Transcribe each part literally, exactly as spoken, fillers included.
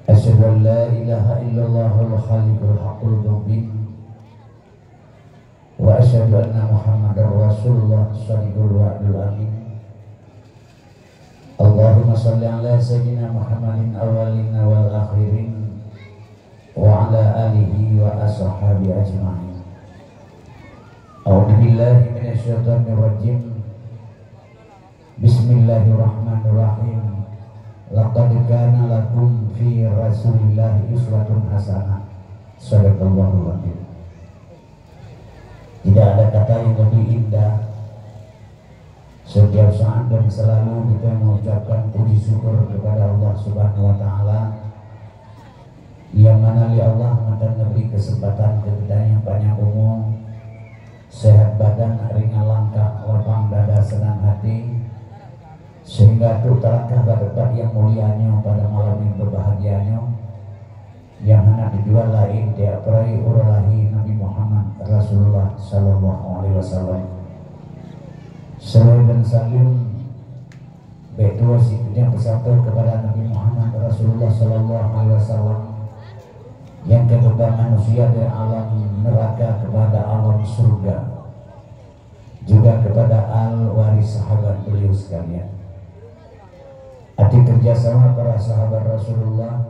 Asyhadu an la ilaha illallah al-khaliqul haqqul mubin. Wa asyhadu anna Muhammadar Rasulullah shadiqul wa'dul amin. Allahumma shalli ala sayyidina Muhammadin awwalin wal akhirin wa ala alihi wa ashabihi ajma'in. A'udzubillahi minasyaitonirrajim. Bismillahirrahmanirrahim. Laqad kana lakum fi Rasulillahi uswatun hasanah. Shadaqallahul adzim. Tidak ada kata yang lebih indah. Setiap saat dan selalu kita mengucapkan puji syukur kepada Allah Subhanahu wa Taala, yang mana lé Allah mantong neubri kesempatan keu geutanyoe panyang umu, sehat badan, ringan langkah, lapang dada, senang hati, sehingga trok talangkah bak teumpat nyang mulia nyoe pada malam nyang berbahagia nyoe, nyang hana tujuan laén tiep peuraya uroe lahé Nabi Muhammad Rasulullah sallallahu alaihi wasallam. Salawat dan salam bèk tuwoe sit nyang peusampoe kepada Nabi Muhammad Rasulullah sallallahu alaihi wasallam, nyang ka geuba manusia dari alam neraka kepada alam surga, juga kepada al waris sahabat beliau sekalian. Até kerjasama para sahabat Rasulullah,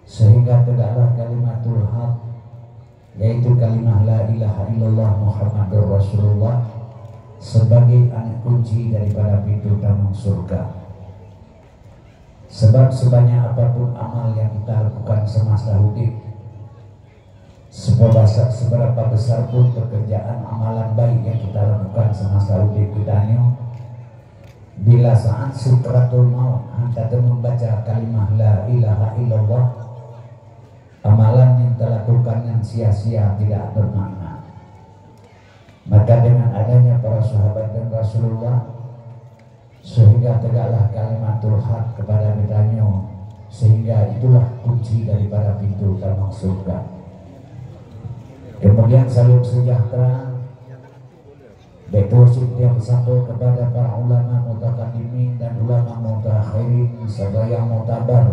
sehingga tegaklah kalimatul haq, yaitu kalimah la ilaha illallah Muhammadur Rasulullah, sebagai aneuk kunci daripada pintu tamong surga. Sebab sebanyak apapun amal yang kita lakukan semasa hidup, seberapa, seberapa besar pun pekerjaan amalan baik yang kita lakukan semasa hidup kita nyoe, bila saat sukratul maut han tateumé baca kalimah la ilaha illallah, amalan yang talakukan nyan sia-sia, tidak bermakna. Maka dengan adanya para sahabat dan Rasulullah, sehingga tegaklah kalimatul haq kepada geutanyoe, sehingga itulah kunci daripada pintu tamong surga. Kemudian salam sejahtera bèk tuwoe sit nyang peusampoe kepada para ulama mutakaddimin dan ulama mutakhirin serta nyang mutabar,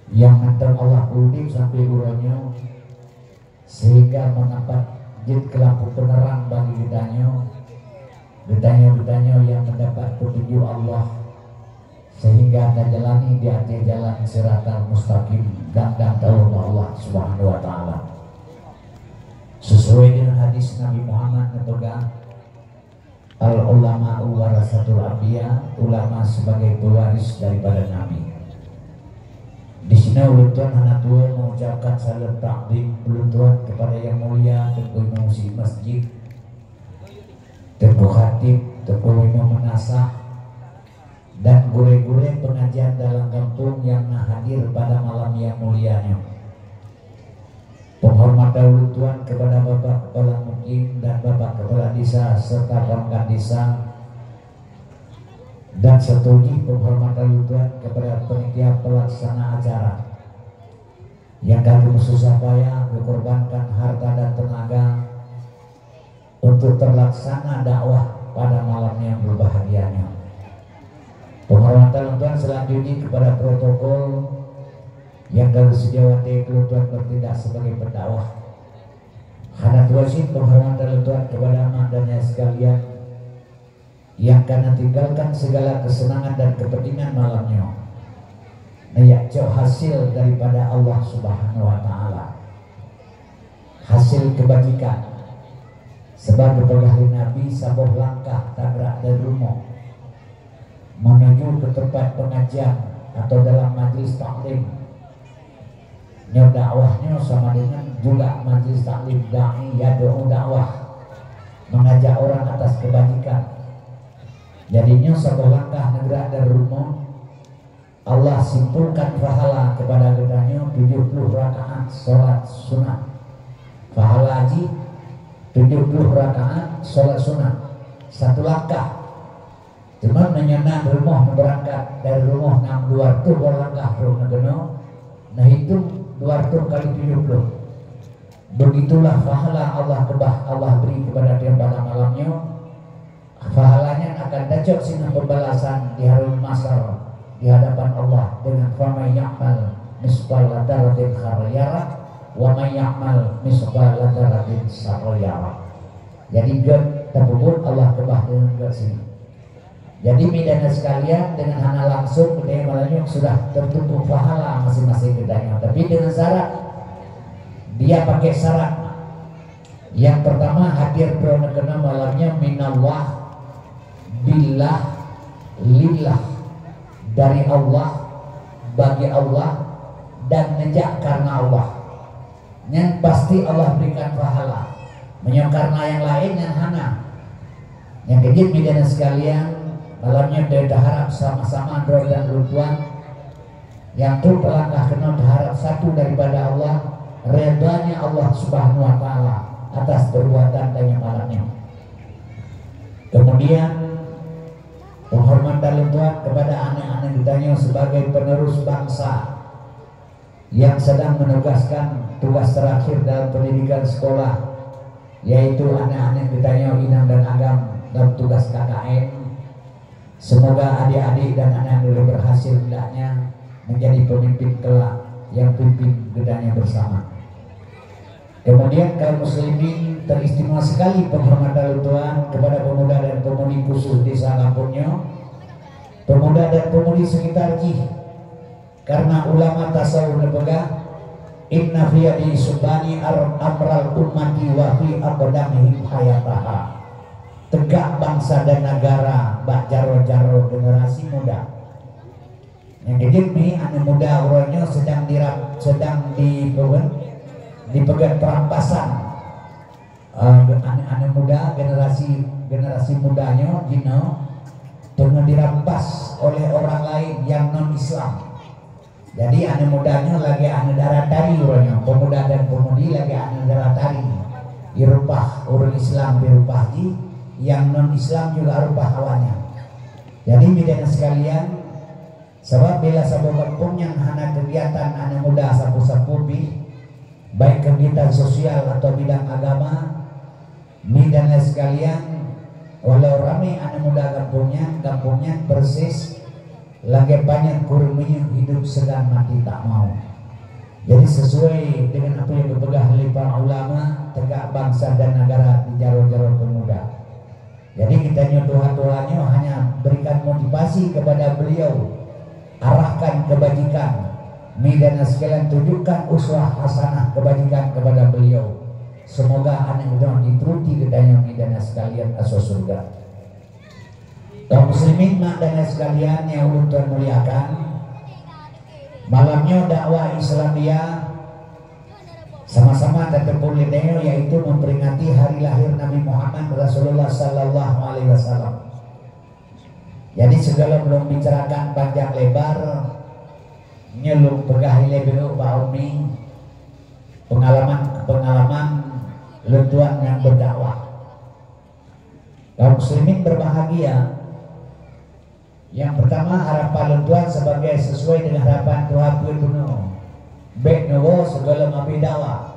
nyang mantong Allah peuudép sampoe uroe nyoe, sehingga meunapat jeuet keu lampu peuneurang bagi geutanyoe, geutanyoe-geutanyoe nyang meudapat peutunjuk Allah, sehingga tajalani di ateueh jalan siratal mustaqim dan, dan tawoe bak Allah Subhanahu wa Taala. Sesuai dengan hadis Nabi Muhammad neupeugah, "Al-ulama'u warasatul anbiya", ulama sebagai pewaris daripada nabi. Di sinoe ulôn tuan hana tuwoe mengucapkan salam takzim ulôn tuan kepada yang mulia Teungku Imum Masjid, Teungku Khatib, Teungku Imum Meunasah, dan gurée-gurée pengajian dalam gampông nyang na hadir pada malam nyang mulia nyoe. Penghormatan ulôn tuan kepada Bapak Kepala Mukim dan Bapak Kepala Desa serta perangkat desa, dan seutoe jih penghormatan ulôn tuan kepada panitia pelaksana acara nyang ka geumeusosah payah geukorbankan harta dan teunaga untuk terlaksana dakwah pada malam nyang berbahagia nyoe. Penghormatan ulôn tuan selanjutnya kepada protokol nyang ka geuseudia watée keu ulôn tuan bertindak sebagai pendakwah. Hana tuwoe sit penghormatan ulôn tuan kepada mak dan ayah sekalian nyang ka neutinggalkan segala kesenangan dan kepentingan malam nyoe, neujak cok hasil daripada Allah Subhanahu wa Taala. Hasil kebajikan. Sebab geupeugah lé Nabi, saboh langkah tagrak dari rumoh menuju ke tempat pengajian atau dalam majlis taklim, nyoe dakwah nyoe sama dengan juga majlis taklim, da'i yad'u dakwah, mengajak orang atas kebajikan. Jadi nyoe saboh langkah neugrak dari rumoh, Allah simpulkan pahala kepada geutanyoe tujuh puluh rakaat salat sunat. Pahala jih tujuh puluh rakaat salat sunat. Satu langkah. Teuma meunyoe na rumoh meubeurangkat dari rumoh nam dua reutôh boh langkah trok neukeunoe, neuhitung dua reutôh kali tujuh puluh. Begitulah pahala Allah keubah Allah bri kepada tiep pada malam nyoe. Pahala nyan akan tacok singoh peubalasan di Haul Mahsyar, di hadapan Allah dengan, "Faman ya'mal misqala dzarratin khairan yarah, wa man ya'mal misqala dzarratin syarran yarah." Jadi, gét tapeubuet, Allah keubah deungon gét sini. Jadi, mideuna sekalian, dengan hana langsung geutanyoe malam nyoe sudah tertumpuk pahala masing-masing geutanyoe. Tapi dengan syarat, dia pakai syarat. Yang pertama, hadir droeneuh keunoe malam nyoe minallah, billah, lillah, dari Allah, bagi Allah, dan neujak karena Allah. Nyan pasti Allah berikan pahala. Meunyoe karena nyang laén, nyan hana. Nyang keujeuet, mideuna sekalian, malam nyoe teuharab sama-sama droe dan ulôn tuan nyang trok peulangkah keunoe teuharab satu daripada Allah, redanya Allah Subhanahu wa Taala atas perbuatan tanyoe malam nyoe. Kemudian, penghormatan lôn tuan kepada aneuk-aneuk geutanyoe sebagai penerus bangsa yang sedang menugaskan tugas terakhir dalam pendidikan sekolah, yaitu aneuk-aneuk geutanyoe inong dan agam dalam tugas K K N. Semoga adik-adik dan aneuk-aneuk berhasil hendaknya menjadi pemimpin kelak yang pimpin geutanyoe bersama. Kemudian, kaum muslimin, teristimewa sekali penghormatan lôn tuan kepada pemuda dan pemudi khusus Desa Gampông nyoe, pemuda dan pemudi sekitar jih. Karena ulama tasawuf neupeugah, "Inna fi yadi subani ar-, amral ummati wa fi aqdamihim hayataha." Tegak bangsa dan negara bak jaroe-jaroe generasi muda. Nyang keujeuet mi, aneuk muda uroe nyoe sedang dirab-, sedang dipeugét, dipeugét perampasan. Eh, aneuk-aneuk muda, generasi, generasi muda nyoe jinoe teungoh dirampas oleh orang lain nyang non-Islam. Jadi, aneuk muda nyoe lagée aneuk dara tari uroe nyoe, pemuda dan pemudi lagée aneuk dara tari. Irupah ureuëng Islam, irupah jih, nyang non-Islam juga rupah awaknyan. Jadi, mideuna sekalian, sabab bila saboh gampông nyang hana keugiatan aneuk muda sapeue-sapeue pih, baik keugiatan sosial atau bidang agama, mideuna sekalian, walau ramé aneuk muda gampông nyan, gampông nyan persis lagée panyang kureueng minyeuk, hidup segan mati tak mau. Jadi, sesuai dengan apa yang geupeugah lé para ulama, tegak bangsa dan negara di jaroe-jaroe pemuda. Jadi, geutanyoe tuha-tuha nyoe hanya berikan motivasi kepada beliau, arahkan kebajikan, mideuna sekalian, tunjukkan uswah hasanah kebajikan kepada beliau. Semoga aneuk droe jituruti geutanyoe, mideuna sekalian, asoe syeuruga. Kaum muslimin, mak dan ayah sekalian nyang ulôn tuan muliakan, malam nyoe dakwah Islamiyah sama-sama tateupeue lé tanyoe, yaitu memperingati hari lahir Nabi Muhammad Rasulullah sallallahu alaihi wasallam. Jadi, sigohlom lôn bicarakan panjang lebar, nyoe lôn peugah ilée beuh bak umi pengalaman-pengalaman lôn tuan nyang berdakwah. Kaum muslimin berbahagia, yang pertama, harapan lôn tuan sebagai sesuai dengan harapan tuha peuet bunoe, bék neuwoe sigohlom abéh dakwah.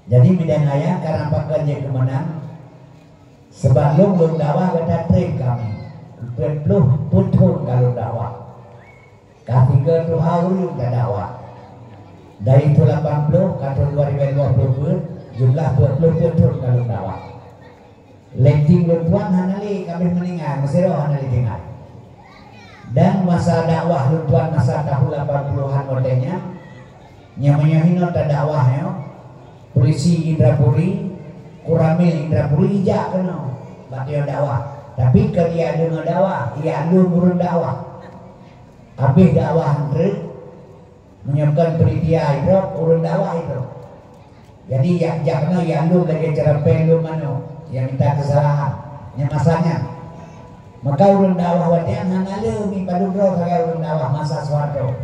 Jadi, mideuna ayah, karang pakon jeuet keu meunan, sabab lôn, lôn dakwah gata treb kami. Peuet ploh peuet thon ka lôn dakwah. Ka tiga tuha ureuëng tadakwah. Dari thon lapan ploh ka thon dua ribèe dua ploh peuet, jumlah peuet ploh peuet thon ka lôn dakwah. Lé tieng lôn tuan hana lé, ka abéh meuninggai, meusidroe hana lé tinggai. Dan masa dakwah lôn tuan masa tahun lapan puluhan watée nyan, nyang meunyoe hinoe tadakwah nyoe, polisi Indrapuri, Koramil Indrapuri ijak keunoe bak tanyoe dakwah. Tapi kon ijak deungoe dakwah, ijak lom ureuëng dakwah. Abéh dakwah treuk, meunyoe kon panitia idrop, ureuëng dakwah idrop. Jadi, jak, jak keunoe, jak lom lagée ceureumpée lom manok, nyang mita keusalahan, nyang masa nyan. Maka ureuëng dakwah watée nyan hana le mi padub droe sagai ureuëng dakwah masa Soeharto.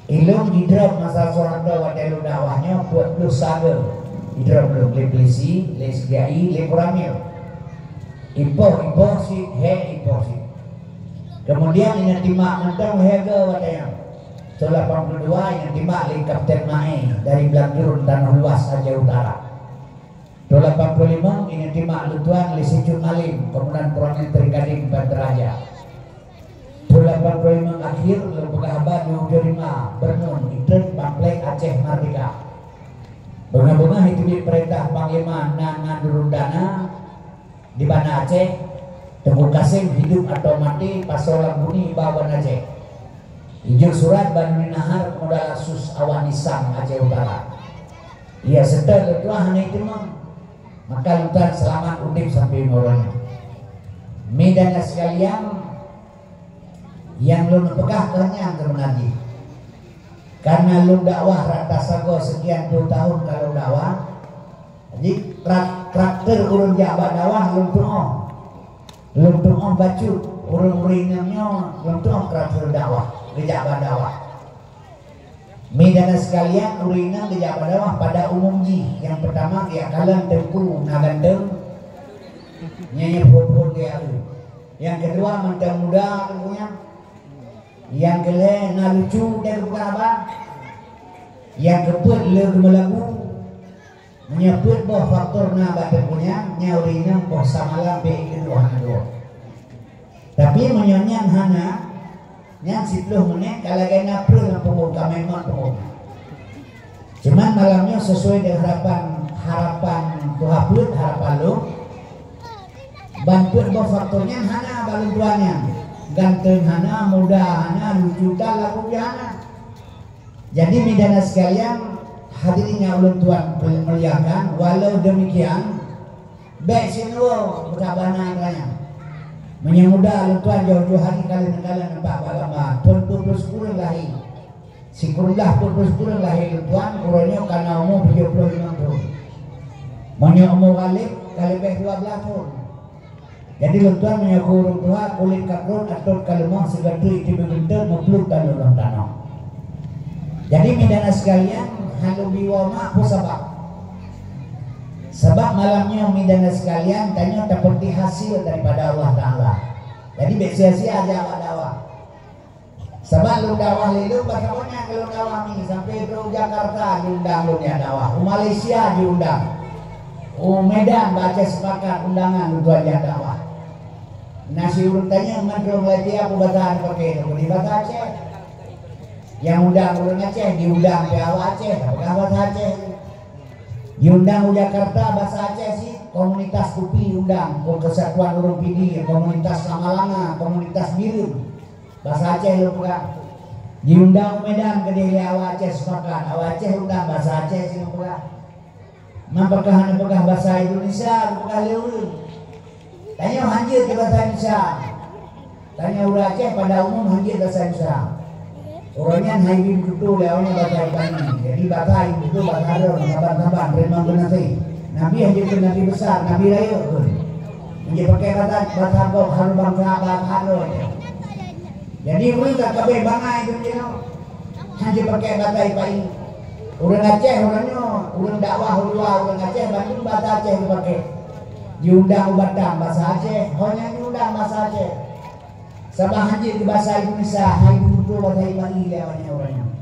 Ilôn jidrop masa Soeharto watée lôn dakwah nyoe peuet ploh saga. Jidrop lôn lé polisi, lé S G I, lé Koramil. Ipoh, ipoh cit, hék ipoh cit. Kemudian inong timak mantong lhée goe watée nyan. Thon lapan puluh dua inong timak lé Kapten Mae dari Blang Jurong Tanoh Luas Aceh Utara. Thon lapan puluh lima inong timak lôn tuan lé Sicut Malim, Komandan Koramil Trigading Pantai Raja. Thon Pada poin akhir, lôn peugah haba di ujoe lima, Bernun, Intreuk, Bamplek, Aceh Merdeka. Beungoh-beungoh itu di peurintah Panglima nan, nan durun dana di Banda Aceh, Teungku Kasem hidup atau mati, pasoe lam bumi ba Banda Aceh. Ijok surat Banda Nahar kepada Sus Awak Nisang Aceh Utara. Ia serta leutuah hana teuma, maka leutuah selamat udeb sampai uroe nyoe. Medan sekalian, nyang lôn peugah keuh nyan keumeunajih. Karena lôn dakwah rata sagoe sekian puluh tahun ka lôn dakwah. Jadi, trak-, traktor ureuëng jak bak dakwah lôn tuoh. Lôn tuoh bacut ureuëng-ureuëng nyang nyoe lôn tuoh traktor dakwah, geujak bak dakwah. Medan sekalian, ureuëng inong geujak bak dakwah pada umum jih. Nyang peutama, geujak kalon teungku na ganteng, nyan nyang phon-phon geujak eu. Nyang keudua, mantong muda teungku nyan. Nyang keulhée na lucu dan geupeugah haba. Nyang keupeuet le geumeulagu. Meunyoe peuet boh faktor na bak teungku nyan, nyan ureuëng inong boh samalam bèk geudua hana dua. Tapi meunyoe nyan hana, nyan siplôh menit ka lagée na preuh lam punggong, ka memang punggong. Cuman malam nyoe sesuai dengan harapan, harapan tuha peuet, harapan lôn. Ban peuet boh faktor nyan hana bak lôn tuan nyan. Ganteng hana, muda hana, lucu tan, lagu pih hana. Jadi, medan sekalian, hadirin nyang ulôn tuan muliakan, walau demikian, bèk singoh beutabana nyan. Meunyoe muda ulôn tuan jauh-jauh hari kalon-kalon nampak bak gamba, thon peuet ploh sikureueng lahé. Sikureueng blah peuet ploh sikureueng lahé ulôn tuan, uroe nyoe ka na umu tujoh ploh limong thon. Meunyoe umu Ghalib, ka leubeh dua blaih thon. Jadi, lôn tuan meunyoe keu ureuëng tuha, kulét ka krot, atôt ka leumoh, sigoe teuk tiba geunteuk, meupluet ka lôn lam tanoh. Jadi, medan sekalian, hana lôn bi woe mak peue sabab. Sabab malam nyoe, medan sekalian, tanyoe tapeuntéh hasil daripada Allah Taala. Jadi, bèk sia-sia jak bak dakwah. Sabab lôn dakwah lé lôn, bak saboh nyan keu lôn dakwah mi, sampai trok u Jakarta jiundang lôn jak dakwah, u Malaysia jiundang, u Medan bak Aceh Sepakat undangan lôn tuan jak dakwah. Na si ureuëng tanyong, "Man droe Malaysia peue basa neupaké?" Lôn peugah, "Basa Aceh." Nyang undang ureuëng Aceh, diundang pih awak Aceh, tapeugah basa Aceh. Diundang u Jakarta, basa Aceh cit, komunitas kupi undang, persatuan ureuëng Pidie, komunitas Samalanga, komunitas Bireuen. Basa Aceh lôn peugah. Diundang u Medan keudeh lé awak Aceh Sepakat. Awak Aceh undang, basa Aceh cit lôn peugah. Man pakon hana peugah basa Indonesia, lôn peugah lé ureuëng. Tanyoe hanjeuet keu basa Indonesia. Tanyoe ureuëng Aceh pada umum hanjeuet basa Indonesia. Ureuëng nyan hai bi meututoe lé awaknyan basa Ibrani. Jadi basa ibu tu basa droe, saban-saban, memang geunaséh. Nabi hanjeuet keu nabi besar, nabi rayeuk. Hanjeuet pakai basa, basa gob, harus bangsa, basa droe. Jadi, ureuëng ka kabeh bangai tu jinoe, hana jipakai basa Ibrani. Ureuëng Aceh, ureuëng nyoe, ureuëng dakwah u luwa, ureuëng Aceh, bandum basa Aceh jipakai. Jiundang u Batam, basa Aceh, ho nyan jiundang basa Aceh. Sabab hana jeuet basa Indonesia, hai jibuto basa Ibrani lé awaknyan ureuëng nyoe.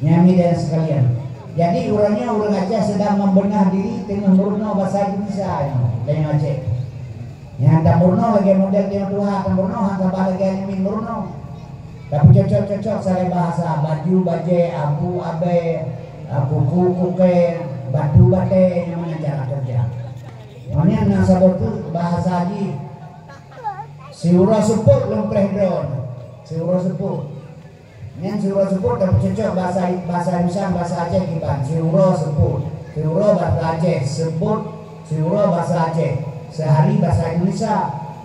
Nyan, medan sekalian. Jadi, ureuëng nyoe, ureuëng Aceh sedang membenah diri, teungoh meurunoe basa Indonesia nyoe, dan nyoe Aceh. Nyan tameurunoe lagée model Timor Tuha tameurunoe, hana saban lagée Imin meurunoe. Tapi cocok-cocok sagai bahasa, baju bajée, abu abée, kuku kukée, batu batée, nyan meunan cara kerja. Nyan na saboh teuk bahasa jih. Siuroe seupôt lôn preh droe. Siuroe seupôt. Nyan siuroe seupôt tapeucocok basa, basa Indonesia, basa Aceh kiban. Siuroe seupôt. Siuroe basa Aceh, seupôt. Siuroe basa Aceh. Sehari basa Indonesia.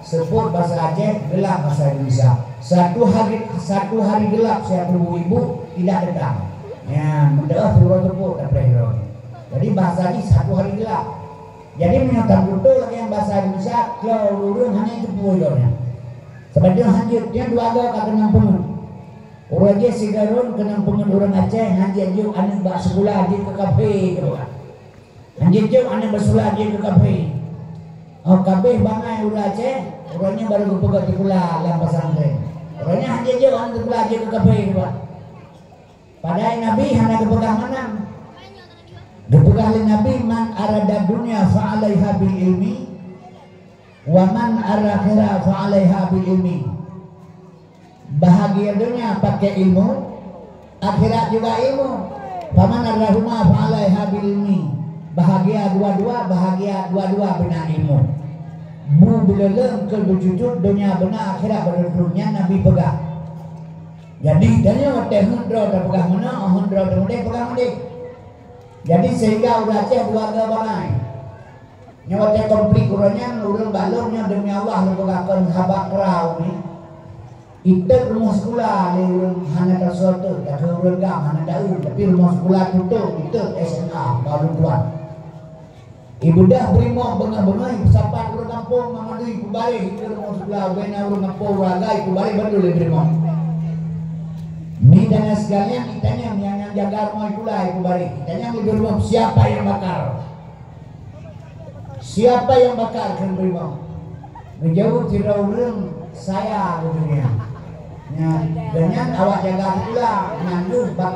Seupôt basa Aceh, geulap basa Indonesia. Satu hari, satu hari gelap siat ribu ibu tidak datang. Nyan, meudoh siuroe seupôt tapreh droe. Jadi basa jih satu hari gelap. Jadi meunyoe tabuto lagée basa Indonesia, klo ureuëng hana jiteupeue droe nyan. Sabab nyoe hanjeuet, nyan dua goe ka keunong peungeut. Uroe jih sigohlom keunong peungeut ureuëng Aceh, hanjeuet jok aneuëk bak sikula jeuet keu kaphé, keuh. Hanjeuet jok aneuëk bak sikula jeuet keu kaphé. Oh, kabeh bangai ureuëng Aceh, uroe nyoe barô geupeugah sikula lam pesantren. Uroe nyoe hanjeuet jok aneuëk sikula jeuet keu kaphé, keuh. Padahai Nabi hana geupeugah meunan. Geupeugah lé Nabi, "Man arada dunya fa alaiha bil ilmi, wa man arada akhirah fa alaiha bil ilmi." Bahagia donya pakai ilmu, akhirat juga ilmu. Faman adrahuma fa'alaiha bil ilmi. Bahagia dua-dua, bahagia dua-dua beuna ilmu. Bu beuleuleung keu beucucut donya beuna akhirat beureuntun nyan Nabi peugah. Jadi tanyoe watée hon droe tapeugah meunoe, hon droe tapeugah meudeh. Jadi sehingga ureuëng Aceh dua ga bangai. Nyoe watée konflik uroe nyan ureuëng balong nyoe demi Allah lôn peugah kon haba keurau ni. Itot rumoh sikula lé ureuëng hana tasoe teuk, takheun ureuëng gam hana taeu, tapi rumoh sikula tutôp, itot S M A, balong tuan. Ibeudôh beurimong beungoh-beungoh, ipeusapat ureuëng gampông, meumandui ipeubareh, itot rumoh sikula, ubena ureuëng gampông, ureuëng agam ipeubareh bandum lé beurimong. Ni dan sekalian itanyong nyang nyang jaga rumoh sikula ipeubareh. Itanyong lé beurimong siapa yang bakar? Siapa yang bakar kheun beurimong? Geujaweueb sidroe ureuëng, "Saya," geukheun nyan. Nyan, geuhnyan awak jaga sikula, nyan deuh bak,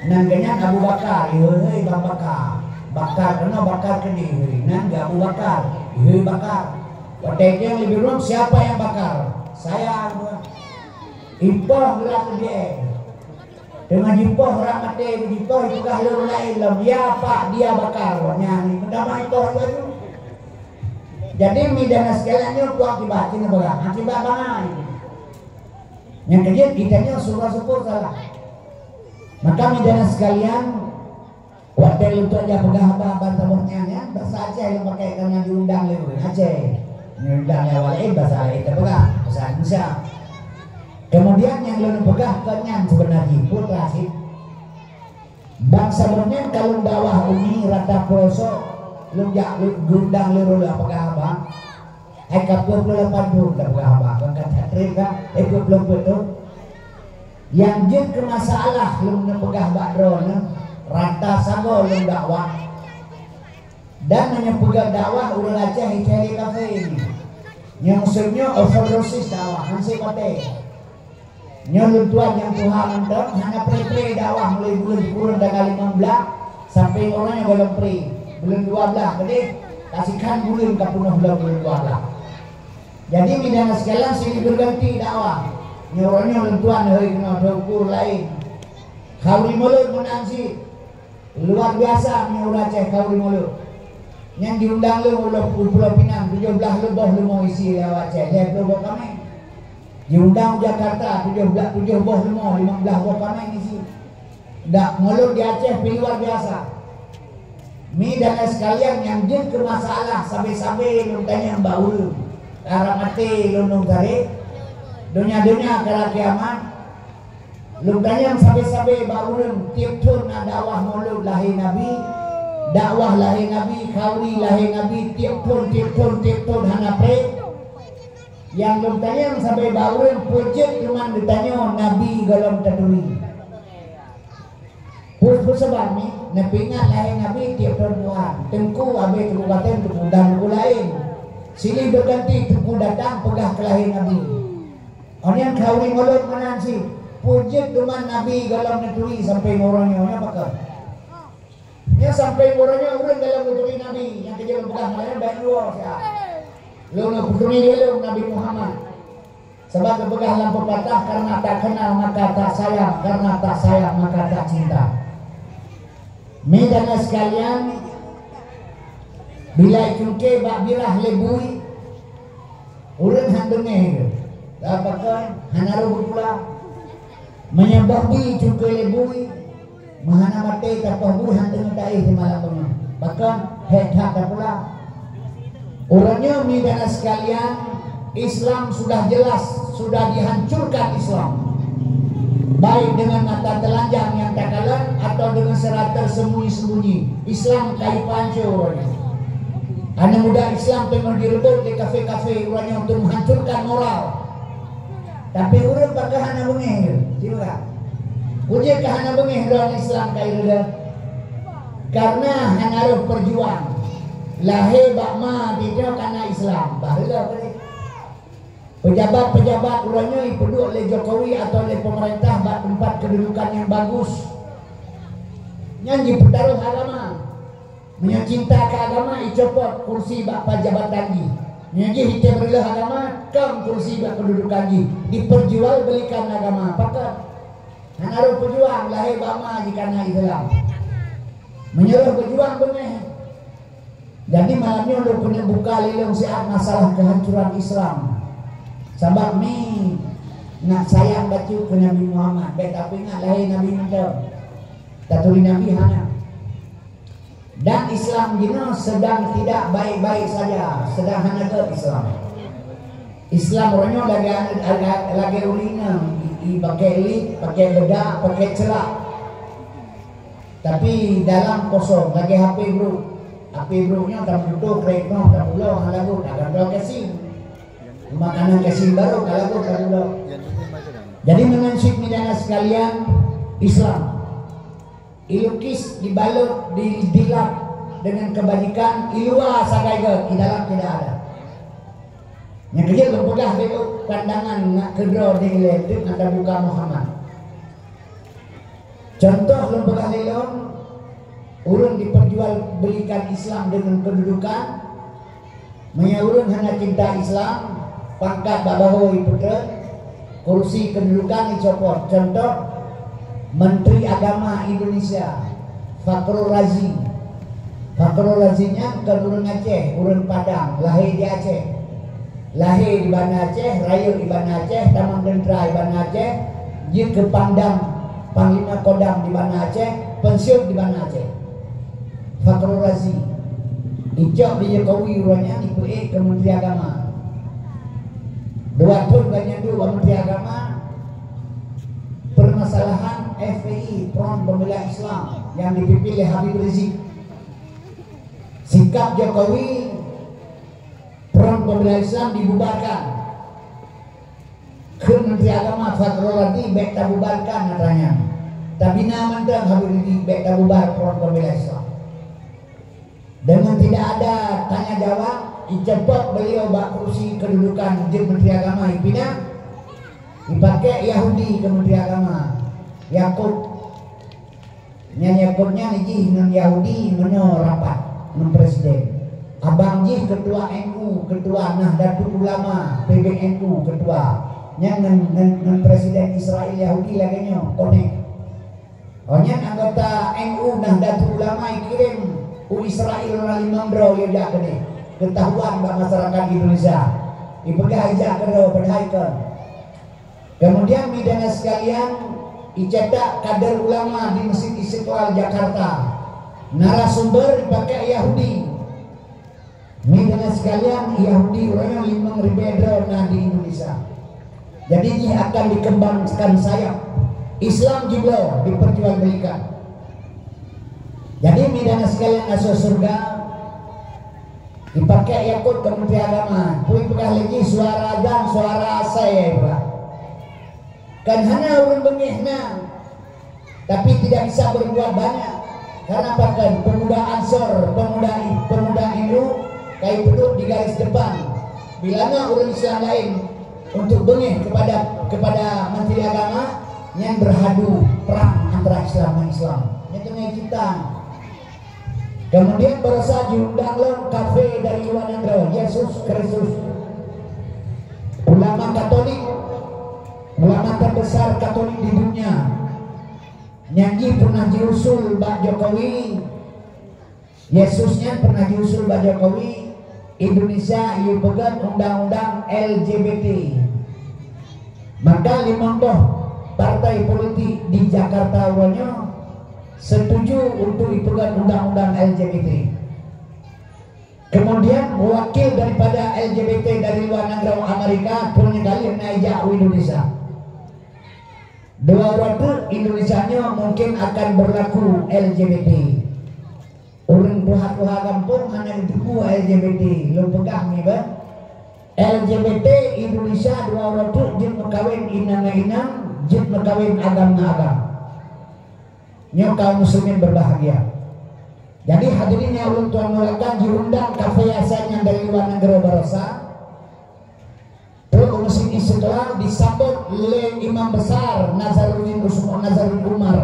nan geuhnyan Abu Bakar, ihôi-hôi Bang Bakar. Bakar keunoe, bakar keudeh, hôi. Nan geuh Abu Bakar, ihôi bakar. Watée itanyong lé beurimong, "Siapa yang bakar?" "Saya," geukheun. Ipoh geura keubiet. Teuma jipoh rak maté, jipoh jipeugah lé ureuëng laén lom, "Ya Pak, dia bakar." Nyan, meutamah ipoh laju. Jadi, mi dan sekalian nyoe peue akibat keuneuk peugah? Akibat bangai. Nyang keujeuet, geutanyoe syukur-syukur salah. Maka, mi dan sekalian, watée lôn tuan jak peugah haba ban saboh nyan, ya, basa Aceh lôn pakai karena diundang lé ureuëng Aceh. Diundang lé awak laén, basa laén tapeugah, basa Indonesia. Kemudian nyang lôn peugah kon nyan seubeuna jih, peue teuma cit. Ban saboh nyan ka lôn dakwah umi rata peurosok, lôn jak lôn geuundang lé ureuëng peugah haba. Hai ka peuet ploh lapan thon tapeugah haba, kon ka that treb ka, eh, peuet ploh peuet thon. Nyang jeuet keu masalah lôn neupeugah bak droeneuh, rata sagoe lôn dakwah. Dan meunyoe peugah dakwah ureuëng Aceh itai lé kafé nyoe. Nyang seunyok overdosis dakwah, hana sép watée. Nyoe lôn tuan nyang tuha mantong, hana pré-pré dakwah mulai buleuen sikureueng tanggal limong blaih sampai uroe nyoe gohlom pré. Buleuen dua blaih keudeh, ka sikhan buleuen ka peunoh lom buleuen dua blaih. Jadi, mi dan sekalian, silih berganti dakwah. Nyoe uroe nyoe lôn tuan hôi keunoe teuku laén. Khauri Mulod meunan cit. Luar biasa meunyoe ureuëng Aceh khauri Mulod. Nyang diundang lé ureuëng Pulo Pinang, tujoh blaih boh leumo isi lé awak Aceh, lhée ploh boh kaméng. Diundang Jakarta, tujoh blaih, tujoh boh leumo, limong blaih boh kaméng isi. Dak, Mulod di Aceh pi luar biasa. Mi dan sekalian nyang jeuet keu masalah sabe-sabe lôn tanyong bak ureuëng. Ka rak maté lôn ngon tarek. Donya-donya ka rak kiamat. Lôn tanyong sabe-sabe bak ureuëng, tieb thon na dakwah Mulod lahé Nabi, dakwah lahé Nabi, khauri lahé Nabi, tieb thon, tieb thon, tieb thon hana pré. Nyang lôn tanyong sabe bak ureuëng, peue jeuet teuma geutanyoe Nabi gohlom taturi. Peue, peue sabab ni, neupeuingat lahé Nabi tieb thon Tuhan. Teungku abéh Teungku Batén, Teungku dan Teungku laén. Silih berganti Teungku datang peugah keu lahé Nabi. Awaknyan khauri Mulod meunan cit, peue jeuet teuma Nabi gohlom neuturi sampai uroe nyoe, nyan pakon? Nyan sampai uroe nyoe ureuëng gohlom neuturi Nabi, nyang keujeuet lôn peugah malam nyan baik luwa siat. Lôn neuturi lé lôn Nabi Muhammad. Sabab geupeugah lam pepatah, "Karena tak kenal maka tak sayang, karena tak sayang maka tak cinta." Mi dan sekalian, bila icungke bak birah lé bui, ureuëng han deungéh geuh. Lam pakon hana roh beupula. Meunyoe boh bui icungke lé bui, meuhana maté tapoh bui han deungéh taéh simalam beungoh. Pakon hék that tapula. Uroe nyoe, mi dan sekalian, Islam sudah jelas, sudah dihancurkan Islam. Baik dengan mata telanjang nyang takalon atau dengan secara tersembunyi-sembunyi, Islam ka ipancô uroe nyoe. Aneuk muda Islam teungoh direubot lé kafé-kafé uroe nyoe untuk menghancurkan moral. Tapi ureuëng pakon hana beungéh lé. Sibeuka. Peue jeuet keu hana beungéh droe Islam ka ireudot? Karena hana roh peujuang. Lahé bak ma jih nyoe kana Islam. Bah lé. Pejabat-pejabat uroe nyoe ipeuduek lé Jokowi atau lé pemerintah bak teumpat keududukan nyang bagus. Nyan jipeutaroh agama. Meunyoe cinta keu agama, icopot kursi bak peujabatan jih. Nyan jih itém reuloh agama, kon kursi bak keududukan jih, diperjualbelikan agama. Pakon? Hana rôh peujuang, lahé bak ma jih kana Islam. Meunyoe rôh peujuang beungéh. Jadi malam nyoe lôn keuneuk buka lé lôn siat masalah keuhancuran Islam. Sabab mi nak sayang bacut keu Nabi Muhammad, bèk tapeuingat lahé Nabi mantong. Taturi Nabi hana. Dan Islam jinoe sedang tidak baik-baik saja, sedang hana gèt Islam. Islam uroe nyoe lagèe aneuk, lagèe, lagèe ureueng inong, i, i pakèk lit, pakèk beudak, pakèk ceulak. Tapi dalam kosong, lagèe H P brôk. H P brôk nyoe taputoh, krek nyoe tapulo, hana lagot, tagantoe casing. Makanan casing barô ka lagot tapulo. Jadi meunan cit, meunyoe sekalian, Islam ilukis, dibalut, didilap dengan kebajikan, i luwa sagai gèt, i dalam tidak ada. Nyang keujeuet lôn peugah lé lôn pandangan nak keudroe di ilèe teuk ata buka Muhammad. Contoh lôn peugah lé lôn, ureueng diperjualbelikan Islam dengan kedudukan. Meunyoe ureueng hana cinta Islam, pangkat bak bahô ipeutrön, kursi kedudukan icopot. Contoh, Menteri Agama Indonesia, Fakhrul Razi. Fakhrul Razi nyan kon ureueng Aceh, ureueng Padang, lahé di Aceh. Lahé di Banda Aceh, rayeuk di Banda Aceh, tamong teuntra di Banda Aceh, jeuet keu Pangdam, Panglima Kodam di Banda Aceh, pensiun di Banda Aceh. Fakhrul Razi. Icok lé Jokowi uroe nyan ipeuék keu Menteri Agama. Dua thôn gobnyan duek bak Menteri Agama, permasalahan F P I, Front Pembela Islam, yang dipimpin lé Habib Rizik. Sikap Jokowi, Front Pembela Islam dibubarkan. Kheun Menteri Agama Fakhrul Razi, "Bèk tabubarkan," katanya. "Tabina mantong Habib Rizik, bèk tabubar Front Pembela Islam." Dengan tidak ada tanya jawab, icopot beliau bak kursi kedudukan jeuet Menteri Agama, ipinah, ipakèk Yahudi keu Menteri Agama, Yakub. Nyan Yakub nyan jih ngon Yahudi meunyoe rapat ngon presiden. Abang jih ketua N U, ketua Nahdlatul Ulama, P B N U ketua. Nyan ngon, ngon, ngon presiden Israel Yahudi lagèe nyoe, konek. Oh, nyan anggota N U Nahdlatul Ulama ikirém u Israel, ureueng limong droe ijak keudeh. Keutahuan bak masyarakat Indonesia. Ipeugah ijak keudroe, padahai kon. Kemudian, mi dan sekalian, icetak kader ulama di Masjid Istiqlal Jakarta. Narasumber ipakèk Yahudi. Mi dan sekalian, Yahudi uroe nyoe limong ribèe droe na di Indonesia. Jadi jih akan dikembangkan sayap. Islam jibloe, diperjualbelikan. Jadi mi dan sekalian, asoe syeuruga, ipakèk Yakub keu Menteri Agama, peue ipeugah lé jih, suara azan, suara asai ipeugah. Kan hana ureueng beungéh na, tapi tidak bisa berbuat banyak. Karena pakon, pemuda Ansor, pemuda, pemuda N U ka ipeuduek di garis depan. Bila na ureueng Islam laén untuk beungéh kepada, kepada Menteri Agama, nyan beradu perang antara Islam ngon Islam. Nyan teungoh cita. Kemudian barosa jiundang lom kafé dari luwa nanggroe, Yesus Kristus. Ulama Katolik, ulama terbesar Katolik di dunia, nyan jih pernah jiusul bak Jokowi. Yesus nyan pernah jiusul bak Jokowi, Indonesia ipeugot undang-undang L G B T. Maka limong boh partai politik di Jakarta uroe nyoe setuju untuk ipeugot undang-undang L G B T. Kemudian, wakil daripada L G B T dari luwa nanggroe Amerika, peureunyoe kali na ijak u Indonesia. Dua uroe teuk Indonesia nyoe mungkin akan berlaku L G B T. Ureueng tuha-tuha gampông hana jiteupeue L G B T, lôn peugah mi bah. L G B T Indonesia dua uroe teuk jeuet meukawen inong ngon inong, jeuet meukawen agam ngon agam. Nyoe kaum muslimin berbahagia. Jadi hadirin nyang ulôn tuan muliakan, jiundang kafé asai nyan dari luwa nanggroe barosa. Trok u Masjid Istiqlal disambot lé Imam Besar Nazaruddin Usma-, Nazaruddin Umar.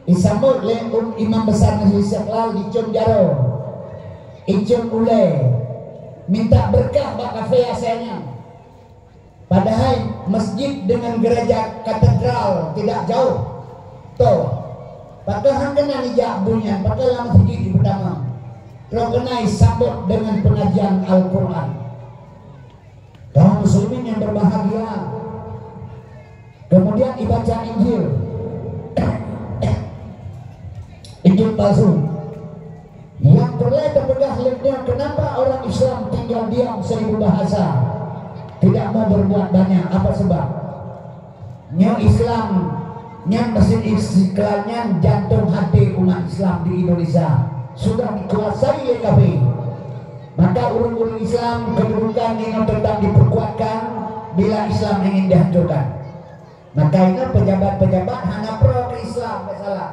Disambot lé um-, Imam Besar Masjid Istiqlal dicium jaroe, dicium ulèe. minta berkah bak kafé asai nyan. Padahai masjid dengan gereja katedral tidak jauh. Toh, pakon hana keunan ijak buet nyan, pakon lam masjid jipeutamong. Trok keunan isambot dengan pengajian Al-Quran. Kaum muslimin yang berbahagia, kemudian ibaca Injil. Injil palsu. Nyang peureulée teupeugah lé nyoe, kenapa orang Islam tinggal diam seribu bahasa, tidak mau berbuat banyak? Apa sebab? Nyoe Islam, nyan Masjid Istiqlal, nyan jantung hati umat Islam di Indonesia, sudah dikuasai oleh kafé. Maka ureuëng-ureuëng Islam kedudukan nyoe tetap diperkuatkan bila Islam ingin dihancurkan. Maka ingat, pejabat-pejabat hana pro keu Islam, nggak salah.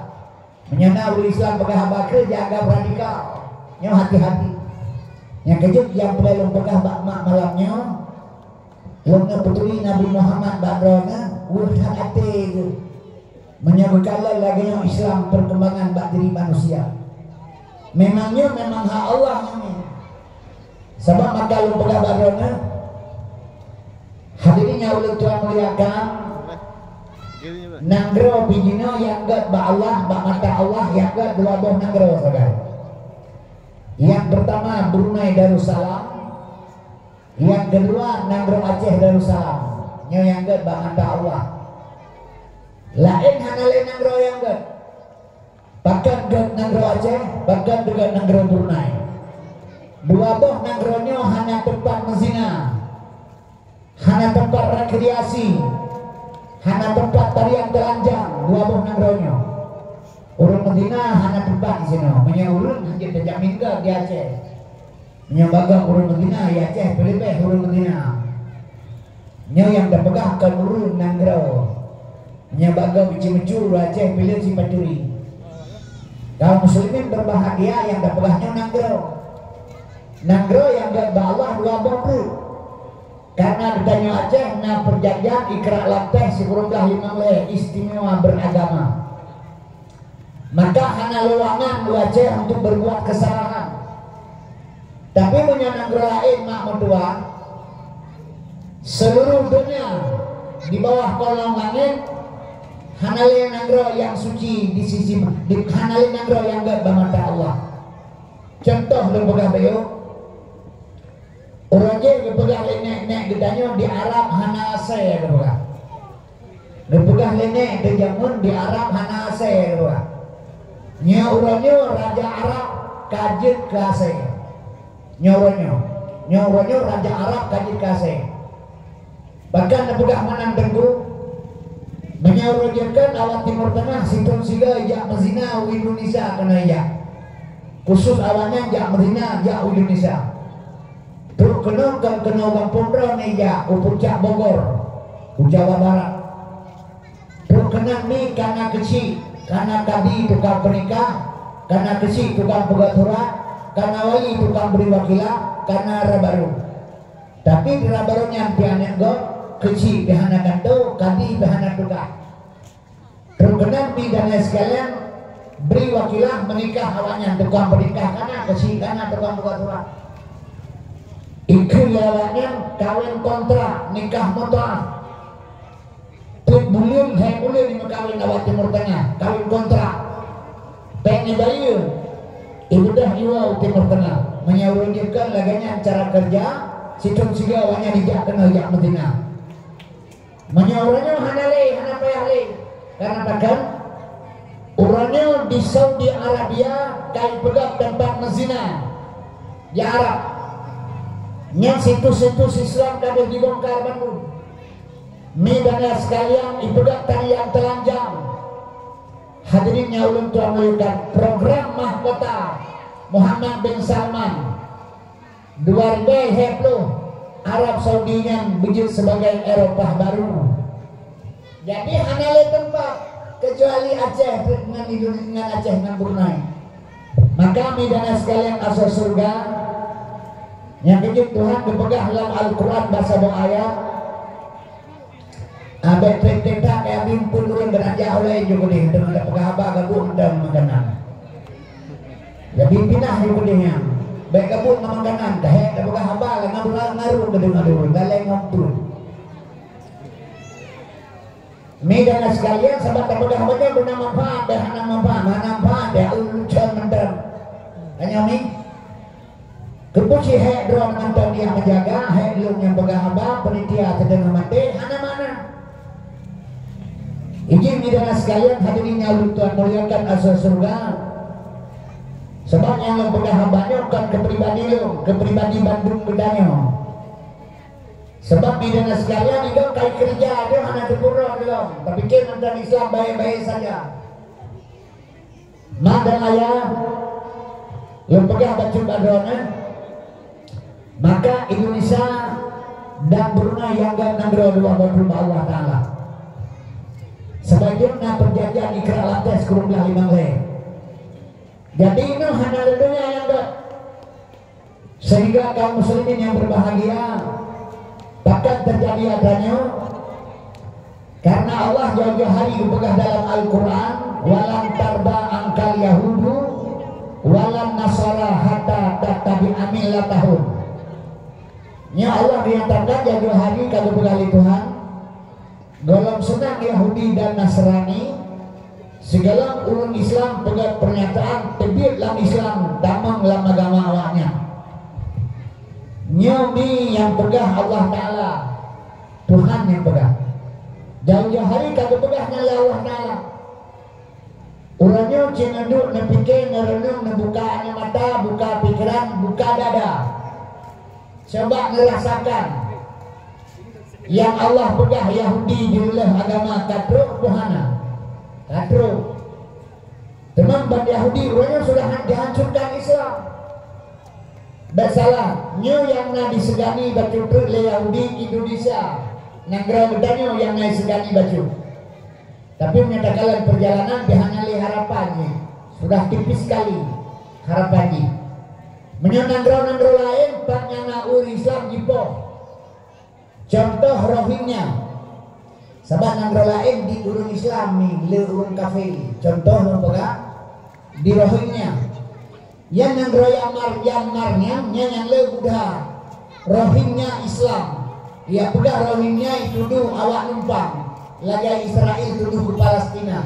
Meunyoe na ureuëng Islam peugah haba keu, jianggab radikal. Nyoe hati-hati. Nyang keujeuet nyang peureulée lôn peugah bak mak malam nyoe, lôn neupeuturi Nabi Muhammad bak droeneuh, weueh that até geuh. Meunyoe geukalon lagée nyoe Islam perkembangan bak diri manusia. Memang nyoe memang hak Allah nyoe. Sabab maka lôn peugah bak droeneuh, hadirin nyang ulôn tuan muliakan, nanggroe pih jinoe nyang gét bak Allah, bak mata Allah, nyang gét dua boh nanggroe sagai. Nyang peurtama Brunei Darussalam, nyang keudua nanggroe Aceh Darussalam. Nyoe nyang gét bak mata Allah. Laén hana lé nanggroe nyang gét. Pakon gét nanggroe Aceh, pakon gét nanggroe Brunei. Dua boh nanggroe nyoe hana teumpat meuzina, hana teumpat rekreasi, hana teumpat tarian teulanjang, dua boh nanggroe nyoe. Ureuëng meuzina hana teumpat disinoe. Meunyoe ureuëng hanjeuet teujamin gét di Aceh. Meunyoe bak gob ureuëng meuzina, di Aceh peuleubeh ureuëng meuzina. Nyoe nyang teupeugah kon ureuëng nanggroe. Meunyoe bak gob ici meucue, di Aceh pih lé ici pacuri. Kaum muslimin berbahagia, nyang teupeugah nyoe nanggroe. Nanggroe nyang gét bak Allah dua boh treuk. Karena geutanyoe Aceh na perjanjian Ikrar Lamteh sikureueng blaih limong lhée, istimewa beragama. Maka hana lowongan di Aceh untuk berbuat kesalahan. Tapi meunyoe nanggroe laén mak meutuah, seluruh donya di bawah kolong langét, hana lé nanggroe nyang suci di sisi, di, hana lé nanggroe nyang gét bak mata Allah. Contoh lôn peugah bayeue, Uroe jih geupeugah lé nèk-nèk geutanyoe di Arab hana asèe geupeugah. Geupeugah lé nèk di jameun di Arab hana asèe geupeugah. Nyoe uroe nyoe raja Arab ka jeuet keu asèe. Nyoe uroe nyoe. Nyoe uroe nyoe raja Arab ka jeuet keu asèe. Bahkan neupeugah meunan teungku, meunyoe uroe jih kan awak Timur Tengah sithôn sigoe jak meuzina u Indonesia keunoe jak. Khusus awaknyan jak meuzina jak u Indonesia. Trok keunoe kon keunoe gampông droeneuh jak u Puncak Bogor, u Jawa Barat. Trok keunan mi kana keuchik, kana kadi tukang peunikah, kana keuchik tukang peugöt surat, kana wali tukang bri wakilah, kana rabarô. Tapi di rabarô nyan pih aneuk gob, keuchik pih hana kantô, kadi pih hana tukang. Trok keunan mi dan lain sekalian, bri wakilah meunikah awaknyan, tukang peunikah kana, keuchik kana, tukang peugöt surat. Ikheun lé awaknyan kawén kontrak, nikah mut'ah. Tiep buleuen, hai buleuen meukawen awak Timur Tengah, kawén kontrak. Péng ibayeue, ibeudôh iwoe u Timur Tengah. Meunyoe ureueng jih kon lagèe nyan cara keureuja, sithôn sigoe awaknyan ijak keunoe jak meuzina. Meunyoe uroe nyoe hana lé, hana payah lé. Kareuna pakon? Uroe nyoe di Saudi Arabia ka ipeugöt teumpat meuzina di Arab. Nyan situs-situs Islam ka deuh dibongkar bandum. Mi dan ayah sekalian, ipeugöt tarian teulanjang. Hadirin nyang ulôn tuan muliakan, program mahkota Muhammad bin Salman. Dua ribèe lhèe ploh, Arab Saudi nyan beujeuet sibagai Eropah baru. Jadi hana lé teumpat keucuali Aceh ngon Indonesia, ngon Aceh ngon Brunei. Maka mi dan ayah sekalian asoe syeuruga, nyang keujeuet Tuhan geupeugah lam Al-Quran bak saboh ayat, "Abék trép-trép that kaya bimpun ureueng geunaja ulèe ju keudeh, teuma tapeugah haba gabuk mantong makanan." Jadi pinah ju keudeh nyan. Bèk ka buet ngon makanan, ka hék tapeugah haba, lam na beurang ngarung keu deungon ureueng, lalée ngon pruet. Mi dan sekalian, sabab tapeugah haba nyoe beuna manfaat, bèk hana manfaat, hana manfaat, bèk ulôn col mantong. Tanyoe mi, keupeue si hék droe mantong nyang meujaga, hék lôn nyang peugah haba, panitia teudeungoe maté, hana makna. Izin mi dan sekalian, hadirin nyang ulôn tuan muliakan asoe syeuruga. Sabab nyang lôn peugah haba nyoe kon keu pribadi lôn, keu pribadi bandum geutanyoe. Sabab mi dan sekalian, ilôn kai keureuja, ilôn hana teupeurôh lôn. Tapike mantong Islam baik-baik saja. Mak dan ayah, lôn peugah bacut bak droeneuh, maka Indonesia dan Brunei nyang göt nanggroe dua boh teuma Allah Taala. Sebagian na perjanjian Ikrar Lantai sikureueng blaih limong lhèe. Jadi, inoe hana lé donya nyang göt. Sehingga kaum muslimin yang berbahagia, bahkan terjadi adanya, karena Allah jauh-jauh hari geupeugah dalam Al-Quran, "Walan tarda angkal yahudu walan nasara hatta tattabi'a millatahum." Nya Allah dinyatakan jauh-jauh hari ka geupeugah lé Tuhan, gohlom seunang Yahudi dan Nasrani, sigohlom ureuëng Islam peugét pernyataan teubiet lam Islam, tamong lam agama awaknyan. Nyoe mi nyang peugah Allah Taala, Tuhan nyang peugah. Jauh-jauh hari ka geupeugah nyan lé Allah Taala. Uroe nyoe cit neuduek, neupike, neureunong, neubuka aneuk mata, buka pikeran, buka dada. Coba neurasakan nyang Allah peugah Yahudi jireuleueh agama ka trok peue hana? Ka trok. Teuma ban Yahudi uroe nyoe sudah han-, jihancurkan Islam. Bèk salah, nyoe nyang na disegani bacut treuk lé Yahudi Indonesia, nanggroe geutanyoe nyang na disegani bacut. Tapi meunyoe takalon perjalanan, pih hana lé harapan jih. Sudah tipis sekali harapan jih. Meunyoe nanggroe-nanggroe laén, pat nyang na ureuëng Islam jipoh. Contoh Rohingya. Sabab nanggroe laén di ureuëng Islam ni, le ureuëng kafé. Contoh lôn peugah, di Rohingya. Nyan nanggroe Myanmar, Myanmar nyan, nyan nyang le Buddha. Rohingya Islam. Nyang peugah Rohingya ituduh awak numpang, lagée Israel tuduh keu Palestina.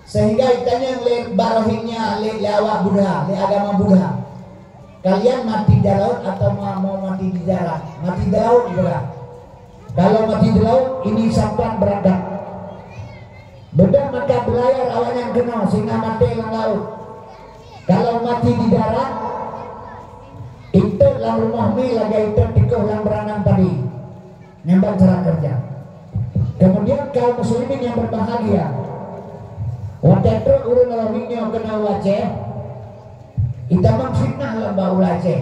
Sehingga itanyong lé bak Rohingya, lé, lé awak Buddha, lé agama Buddha, "Kalian mati di laut atau ma-, mau mati di darat?" "Mati di laut," peugah. "Kalau mati di laut, ini sampan berangkat." Beudôh maka beulayar awaknyan keunoe sehingga maté lam laôt. Kalau mati di darat, itot lam rumoh mi lagée itot tikoh lam beurangkang padé. Nyan ban cara kerja. Kemudian kaum muslimin yang berbahagia, watée trok ureuëng Rohingya keunoe u Aceh, itamong fitnah lam bak ureuëng Aceh.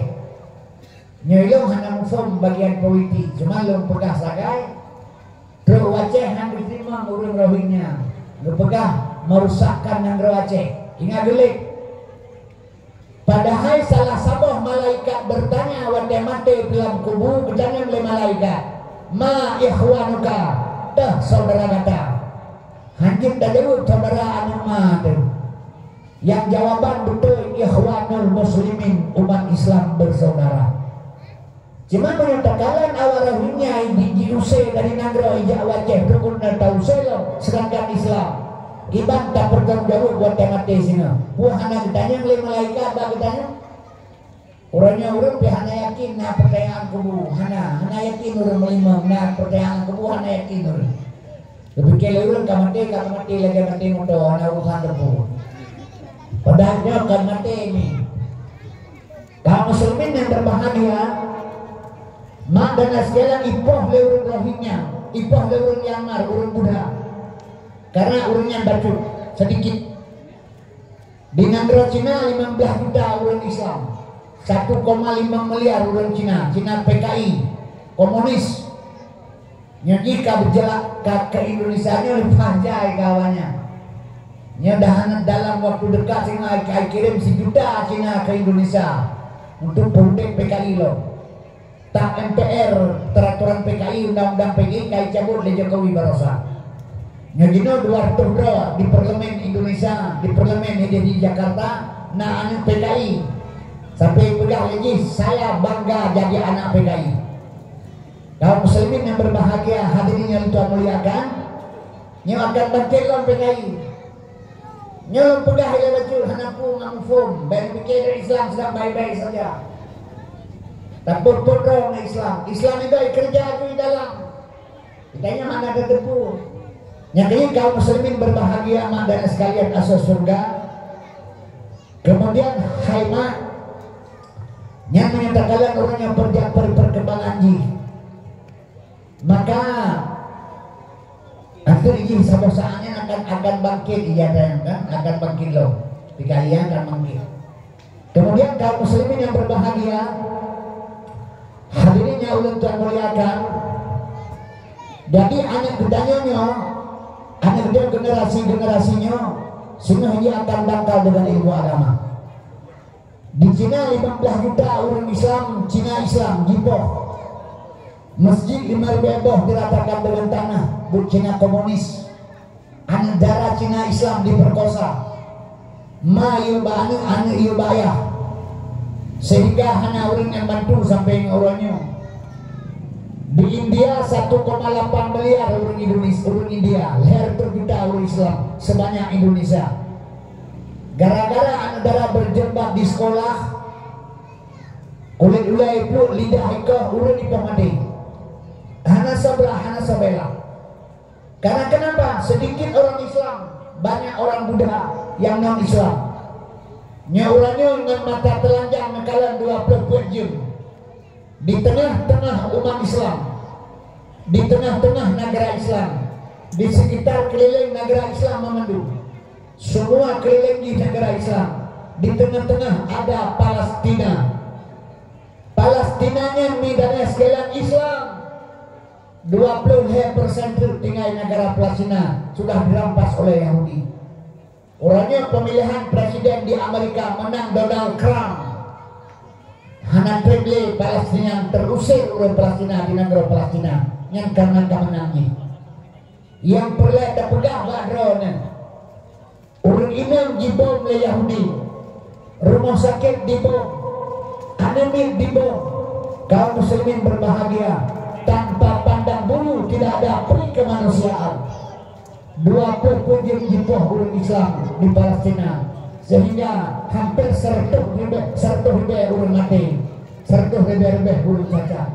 Nyoe lôn hana muphom bagian politik, cuma lôn peugah sagai, trok u Aceh han geuteurimong ureuëng Rohingya, geupeugah merusakkan nanggroe Aceh. Ingat geulék. Padahai salah saboh malaikat bertanya watée maté lam kubu, geutanyong lé malaikat, "Ma ikhwanuka?" Toh saudara gata? Hanjeuet tajaweueb saudara aneuk ma teuh. Nyang jawaban beutôi, ikhwanul muslimin, umat Islam bersaudara. Cuma meunyoe takalon awak Rohingya di, jiusé dari nanggroe ijak u Aceh, peue guna tausé lom, sedangkan Islam. Kiban tapeutanggung jaweueb watée maté singoh. Peue hana geutanyong lé malaikat bak geutanyong? Uroe nyoe ureuëng pih hana yakin na peutanyaan kubu, hana, hana yakin ureuëng meulimong na peutanyaan kubu, hana yakin ureuëng. Geupike lé ureuëng ka maté, ka maté lagée maté moto, hana urusan teupeu. Padahai nyoe ka maté mi. Kaum muslimin yang berbahagia, mak dan sekalian, ipoh lé ureuëng Rohingya, ipoh lé ureuëng Myanmar, ureuëng Buddha. Karena ureuëng nyan bacut, sedikit. Di nanggroe Cina limong blaih juta ureuëng Islam. Satu koma lima miliar ureuëng Cina, Cina P K I, komunis. Nyoe jih ka beujeulak ka, ka Indonesia nyoe leupah jai ka awaknyan. Nyoe dah hana dalam waktu dekat singoh ka kirém sijuta Cina ke Indonesia untuk politik P K I lom. Tap M P R, peraturan P K I, undang-undang P K I ka dicabut lé Jokowi barosa. Nyoe jinoe dua ratus droe di Parlemen Indonesia, di Parlemen di, di Jakarta, na aneuk P K I. Sampai peugah lé jih, "Saya bangga jadi anak P K I." Kaum muslimin yang berbahagia, hadirin yang Tuhan muliakan, nyoe akan bangkit lom P K I. Nyoe lôn peugah ilée bacut hana peue ngon muphom, bék neupike Islam sedang baik-baik saja. Tapi peudong Islam, Islam itu keureuja di dalam. Kita nyoe hana tateupeue. Nyang keuh kaum muslimin berbahagia, mak dan sekalian asoe syurga. Kemudian hai mak, nyan meunyoe takalon ureuëng nyang per-, per-, perkembangan jih, maka akhir jih saboh saát nyan akan, akan bangkit, iya kan, akan bangkit lom. Tiga iya akan bangkit. Kemudian kaum muslimin yang berbahagia, hadirin yang ulôn tuan muliakan, jadi aneuk geutanyoe nyoe, aneuk geutanyoe generasi-generasi nyoe, singoh jih akan dangkal deungon ilmu agama. Di Cina lima belas juta ureuëng Islam, Cina Islam jipoh. Masjid lima ribée boh diratakan deungon tanah, buet Cina komunis. Aneuk dara Cina Islam diperkosa. Ma yue bak aneuk, aneuk yue bak ayah. Sehingga hana ureuëng nyang bantu sampai ngon uroe nyoe. Di India satu koma lapan miliar ureuëng Indonesia, ureuëng India, lhée reutôh juta ureuëng Islam sebanyak Indonesia. Gara-gara aneuk dara berjilbab di sekolah, kulét ulée pluek, lidah ikoh, ureuëng jipoh maté. Hana sabra, hana sabela. Karena kenapa? Sedikit orang Islam, banyak orang Buddha yang non-Islam. Nyoe uroe nyoe ngon mata teulanjang neukalon dua ploh peuet jeuem. Di teungoh-teungoh umat Islam, di teungoh-teungoh nagara Islam, di sekitar keliling nagara Islam meumandum, semua keliling di nagara Islam, di teungoh-teungoh ada Palestina. Palestina nyan meudahnya sekalian Islam. Dua ploh lhée persen teuk tinggai nagara Palestina sudah dirampas oleh Yahudi. Uroe nyoe pemilihan presiden di Amerika menang Donald Trump. Hana treb lé Palestina, terusir ureuëng Palestina di nanggroe Palestina. Nyan karena kemenang jih. Nyang peureulée tapeugah bak droeneuh, ureuëng inong jibom lé Yahudi, rumoh sakét dibom, aneuk miet dibom. Kaum muslimin berbahagia, tanpa pandang bulu tidak ada peri kemanusiaan. Dua ploh peuet jeuem jipoh ureuëng Islam di Palestina, sehingga hampir seratus ribée, seratus ribée ureuëng maté, seratus ribée-ribée ureuëng cacat.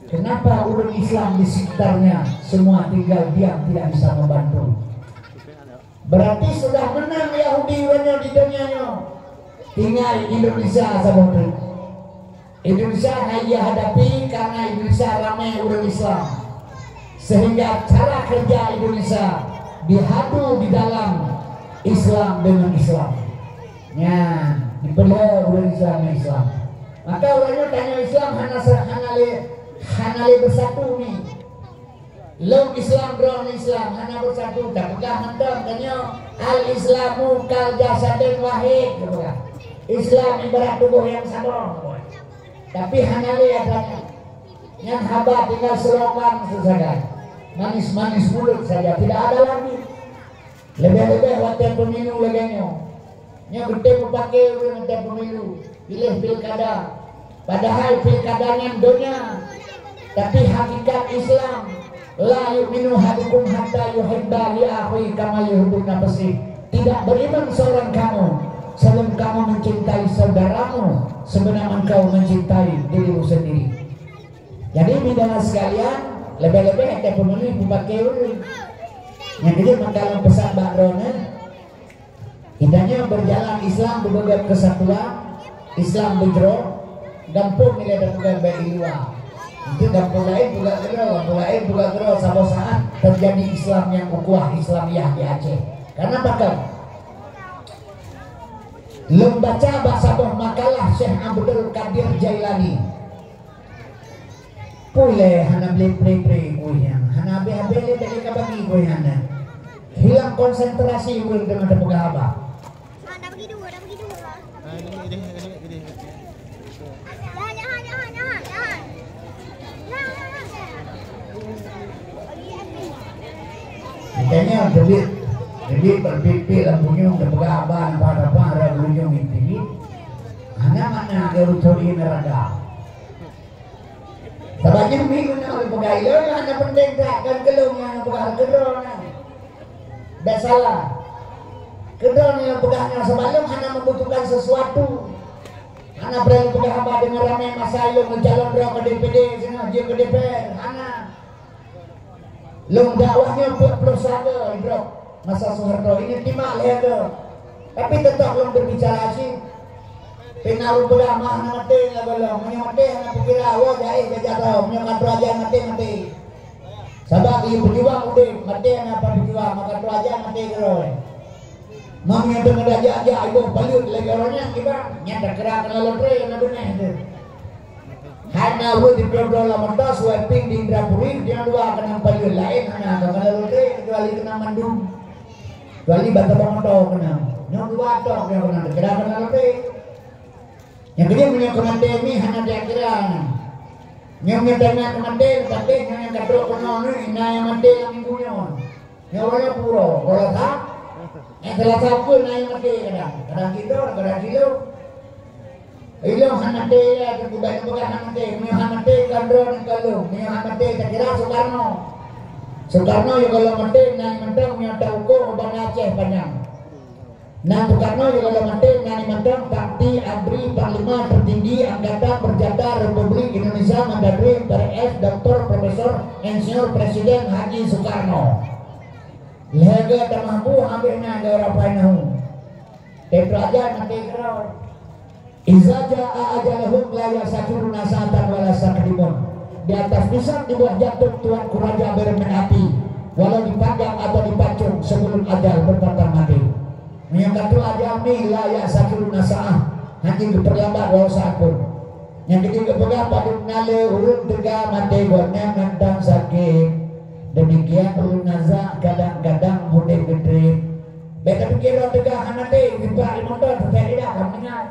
Kenapa ureuëng Islam di sekitarnya semua tinggal diam, tidak bisa membantu? Berarti sudah menang Yahudi uroe nyoe di dunia nyoe. Tinggai Indonesia saboh teuk. Indonesia hana jihadapi karena Indonesia ramé ureuëng Islam. Sehingga cara kerja Indonesia dihadu di dalam Islam dengan Islam. Nyan, dipeulheueh ureuëng Islam ngon Islam. Maka uroe nyoe tanyoe Islam hana sa-, hana lé, hana lé beusatu mi. Lôn Islam, droeneuh Islam, hana beusatu, tapeugah mantong tanyoe, "Al-Islamu kal jasadin wahid," tapeugah. Islam ibarat tuboh nyang saboh. Tapi hana lé atra nyan. Nyan haba tinggal slogan saja. Manis-manis mulut saja, tidak ada lagi. Leubeh-leubeh watée pemilu lagée nyoe. Nyoe beutôi meupaké ureuëng watée pemilu, piléh pilkada. Padahai pilkada nyan donya. Tapi hakikat Islam, "La yu'minu ahadukum hatta yuhibba li akhihi kama yuhibbu nafsihi." Tidak beriman seorang kamu sebelum kamu mencintai saudaramu sebagaimana engkau mencintai dirimu sendiri. Jadi, bidan sekalian, leubeh-leubeh watée pemilu meupaké ureuëng. Nyang keujeuet maka lôn peusan bak droeneuh, geutanyoe berjalan Islam beugét kesatuan, Islam beujroh, gampông ilée tapeugah bék di luwa. Untuk gampông laén peugah keudroe, gampông laén peugah keudroe, saboh saát terjadi Islam nyang ukhuwah Islamiyah di Aceh. Karena pakon? Lôn baca bak saboh makalah Syekh Abdul Qadir Jailani. Pulée hana blé pré-pré kueh nyan, hana habéh-habéh lé bèk lé ka bagi kueh nyan. Hilang konsentrasi ureueng teuma tapeugah haba. Ah, dah bagi dua, dah bagi dua. Ah, ini, ini, ini, ini. Jangan, jangan, jangan, jangan, jangan. Jangan, jangan, jangan. Makanya teubiet, teubiet bak pit-pit lam bunyong tapeugah haba nampak-nampak ada bunyong inti. Hana makna geurucok di neuraka. Sabab nyan mi guna lôn peugah ilôn hana penting that, kan keu lôn nyang peugah keu droe nyan. Dak salah. Keu droe nyang peugah nyan sabab lôn hana membutuhkan sesuatu. Hana pernah peugah haba deungon ramé masa ilôn meucalon droe keu D P D singoh jeuet keu D P R. Hana. Lôn dakwah nyoe peuet ploh saga idrop masa Soeharto, ini timak lhèe goe. Tapi teutap lôn berbicara cit. Pih na ureueng peugah mah hana maté lagèe lôn. Meunyoe maté hana peukira, woe jai gajah droe. Meunyoe ka troh ajan maté, maté. Sabab di peujuang udép, maté hana pat peujuang, maka troh ajan maté keudroe. Meunyoe teungoh tajak-jak iboh palut lagèe ureueng nyan kiban, nyan takira keunan lotre na beuneh teuh. Hana ureueng jitron-tron lam moto sweeping di Indrapuri, nyang dua keunong palut laén hana ka keunan lotre, kecuali keunong mandum. Kecuali ban tabang moto keunong. Nyang dua tok nyang keunong, kira keunong lotre. Nyang keujeuet meunyoe keumaté mi hana takira nyan. Nyang meunyoe teuingat keumaté, tapi nyang ka trok keunoe nyoe, na nyang maté lam minggu nyoe. Nyoe ureueng nyoe pura, kalau sa, nyang Selasa pun na nyang maté kadang. Kadang kilo, kadang kilo. Ilôn hana maté ya, teupeugah hana maté. Meunyoe hana maté, kan droe nyan ka lôn. Meunyoe hana maté, takira Soekarno. Soekarno ya kalau maté, na nyang mantong, meunyoe ta uko, bana Aceh panyang. Nang Soekarno ya kalau maté, na nyang mantong, Tangti Abri Panglima Tertinggi Angkatan Bersenjata Republik Indonesia Mandatory P R S Doktor Profesor Insinyur Presiden Haji Soekarno. Lhèe goe tamah bu habéh na daerah Painahu. Tetra ajan maté keudroe. Iza jaa ajaluhum la yastakhiruna sa'atan wa la yastaqdimun. Di atas pisang di bawah jantung Tuanku Raja Beremen Api, walau dipanggang atau dipacung sebelum ajal berpatah mati. Meunyoe ka trok ajal mi la yastakhiruna sa'ah, hana geupeurlambat walau saát pun. Nyang keujeuet geupeugah padub na lé ureueng teuga maté gobnyan mantong sakét. Demikian ureueng nazak kadang-kadang udép geutrép. Bèk tapike droe teuga hana maté, dipak lé moto teutek lidah ka meuninggai.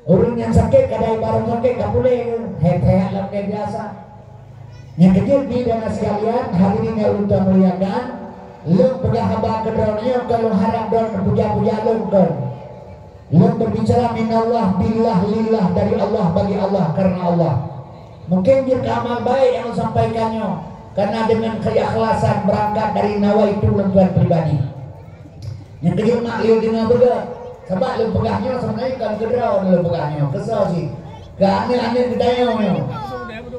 Ureueng nyang sakét kadang ibarat sakét ka puléh, hèk-hèk lam biasa. Nyang keujeuet bi dan sekalian, hadirin yang ulôn muliakan, lôn peugah haba keudroe nyoe kon lôn harab droe puja-puja lôn kon. Lôn berbicara minallah, billah, lillah, dari Allah, bagi Allah, karena Allah. Mungkin jeuet keu amal baik nyang lôn sampaikan nyoe, karena dengan keikhlasan berangkat dari nawaitu lôn tuan pribadi. Nyang keujeuet mak lé deungoe beugöt, sabab lôn peugah nyoe seubeunajih kon keudroe lôn peugah nyoe, keusoe cit. Keu aneuk-aneuk geutanyoe nyoe.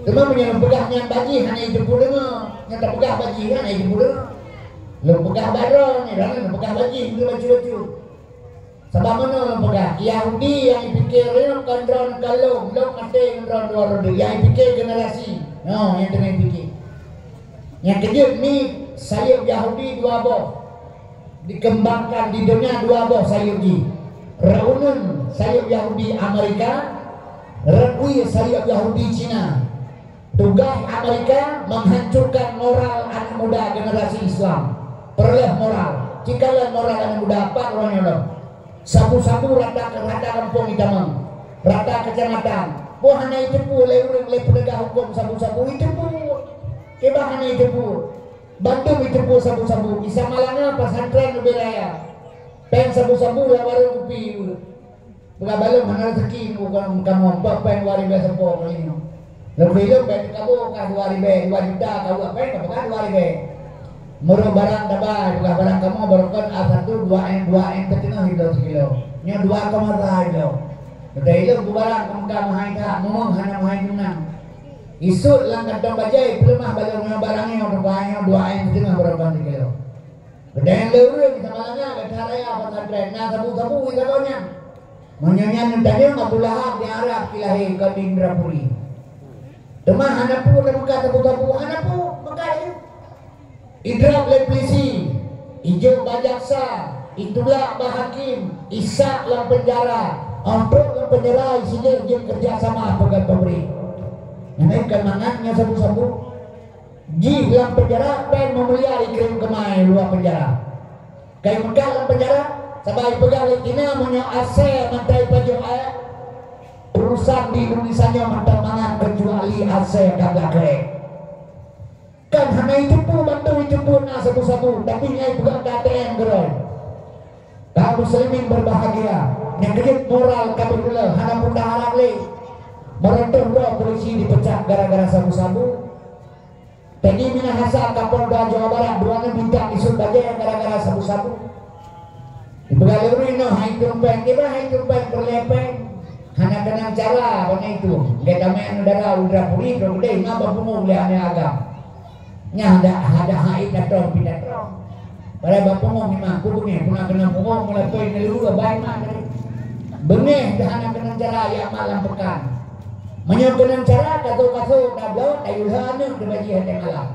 Teuma meunyoe lôn peugah nyan bajih hana jiteupeue deungoe, nyan tapeugah bajih hana jiteupeue deungoe. Lôn peugah bak droe nyoe, lôn peugah bajih, lôn bacut-bacut. Sabab meunoe lôn peugah, Yahudi nyang jipike nyoe kon droe ngon lôn, lôn maté ngon droe dua droe, nyang jipike generasi. Nyoe nyang teuma jipike. Nyang keujeuet mi sayeuep Yahudi dua boh dikembangkan di donya, dua boh sayeuep jih. Rot uneun sayeuep Yahudi Amerika, rot wie sayeuep Yahudi Cina. Tugaih Amerika menghancurkan moral anak muda generasi Islam. Peureuloh moral. Cikalon moral anak muda, pat uroe nyoe lom. Sabu-sabu rata, rata gampông itamong, rata keucamatan. Boh hana jiteupeue lé ureueng, lé peunegah huköm sabu-sabu jiteupeue. Kiban hana jiteupeue. Bandum jiteupeue sabu-sabu. Di Samalanga pesantren leubeh raya. Péng sabu-sabu lam warong kupi. Peugah balom hana raseuki bukan kamoe, bak péng dua ribèe sapo kali nyoe. Leubeh lom bèk teukaboh kah dua ribèe, dua juta ka buat péng, ka peugah dua ribèe. Meurok barang tabai, peugah barang kamoe barokon A satu dua M, dua M siteungoh kilo sikilo. Nyoe dua koma lhèe kilo. Beudai lom bu barang ka meukai meuhai that, mumeung hana meuhai tunang. Isut lam kantong bajèe peuleumah balom nyoe barang nyoe, rupanya nyoe dua M siteungoh barokon sikilo. Keudéh lé ureueng Samalanga gata raya pesantren na sabu-sabu geutanyoe nyan. Meunyoe nyan neutanyong Abu Lahab di Arab kilahé kon di Indrapuri. Teuma hana peue tabuka sabu-sabu, hana peue, meukat jih. Idrop lé pulisi, ijok bak jaksa, itulak bak hakim, isak lam peunjara, ontok lam peunjara isideh jeuet keureuja sama peugöt pabrik. Nyan kan mangat ngon sabu-sabu. Jih lam peunjara péng meumulia ikirém keumai luwa peunjara. Kai meukat lam peunjara, sabai peugah lé Cina meunyoe asèe mantong ipajoh èk, urusan di Indonesia nyoe mantong mangat keucuali asèe ka geukrek. Kan hana jiteupeue bandum jiteupeue na sabu-sabu, tapi nyang jipeugah ka A T M keudroe. K Kaum muslimin berbahagia, nyang keujeuet moral ka beutuleuh hana peue harab lé. Meureutoh droe polisi dipecat gara-gara sabu-sabu. Peggy Minahasa, Kapolda Jawa Barat, droeneuh bintang isut bajée gara-gara sabu-sabu. Dipeugah lé ureueng nyoe hai tumpeng, kiban hai tumpeng peureulée péng. Hana keunong cara bangai itu. Gata meu'en dara udra puri, droe keudeh ma bak punggong lé aneuk agam. Nyan dak hada hai tatong pih tatong. Padahai bak punggong memang peue beungéh, peue na keunong punggong, mulai poin neulheueh bai mak tadi. Beungéh dah hana keunong cara jak mak lam peukan. Meunyoe keunong cara, kaso-kaso tabloe, tayue lheueh aneuk teubaji hate malam.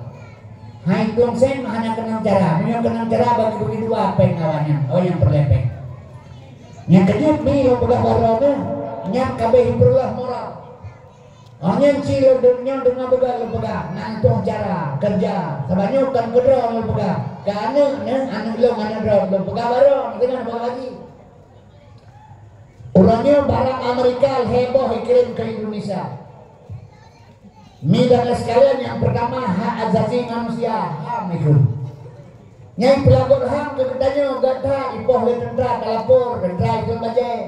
Hai tueng seng hana keunong cara, meunyoe keunong cara bagi-bagi dua péng awaknyan, awaknyan peureulée péng. Nyang keujeuet mi lôn peugah baroe nyoe, nyan ka abéh hipeureuloh moral. Oh nyan ci lôn deungoe, deungoe beugöt lôn peugah, nan tueng cara, keureuja, sabab nyoe kon keudroe lôn peugah, keu aneuk nyoe, aneuk lôn, aneuk droe lôn peugah baroe, deungoe peugah lagi. Uroe nyoe barang Amerika lhée boh ikirém keu Indonesia. Mi dan sekalian, nyang peurtama hak azazi manusia, HAM ikheun. Nyang peulagot HAM keu geutanyoe, gata ipoh lé teuntra, talapor teuntra ikheun bajée.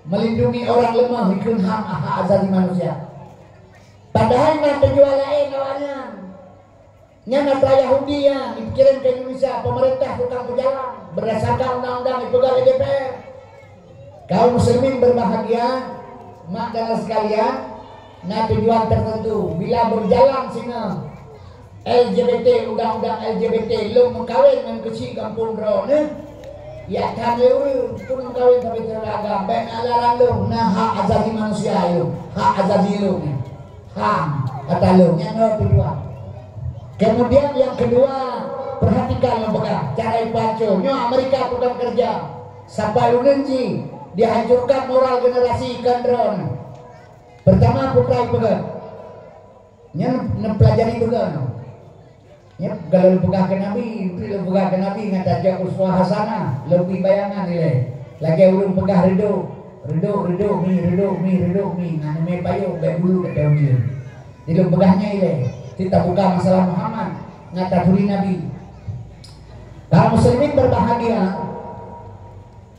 Melindungi orang lemah ikheun HAM, hak azazi manusia. Padahai na tujuan laén awaknyan. Nyan atra Yahudi nyan dikirém keu Indonesia, pemerintah tukang peujalan, berdasarkan undang-undang ipeugah lé D P R. Kaum muslimin berbahagia, mak dan sekalian, na tujuan tertentu. Bila berjalan singoh L G B T, undang-undang L G B T, lôn meukawen ngon keuchik gampông droeneuh, ya, that lé ureueng pun meukawen sabe-sabe agam, bék na larang lôn, na hak azazi manusia lôn, hak azazi lôn nyan. HAM, kata lôn, nyan nyoe tujuan. Kemudian yang kedua, perhatikan lôn peugah, cara ipancô. Nyoe Amerika tukang keureuja. Sampai uneuen jih dihancurkan moral generasi kon droeneuh. Pertama, putra ipeugah. Nyan neupelajari beugöt nyoe. Nyoe ka lôn peugah keu Nabi, lôn peugah keu Nabi ngon tajak uswah hasanah, lôn bri bayangan ilée. Lagée ureueng peugah reudôk, reudôk, reudôk mi, reudôk mi, reudôk mi, ngon mé payong bék bulu teuka ujeuen. Di lôn peugah nyan ilée, cit tabuka masalah Muhammad ngon taturi Nabi. Kaum muslimin berbahagia,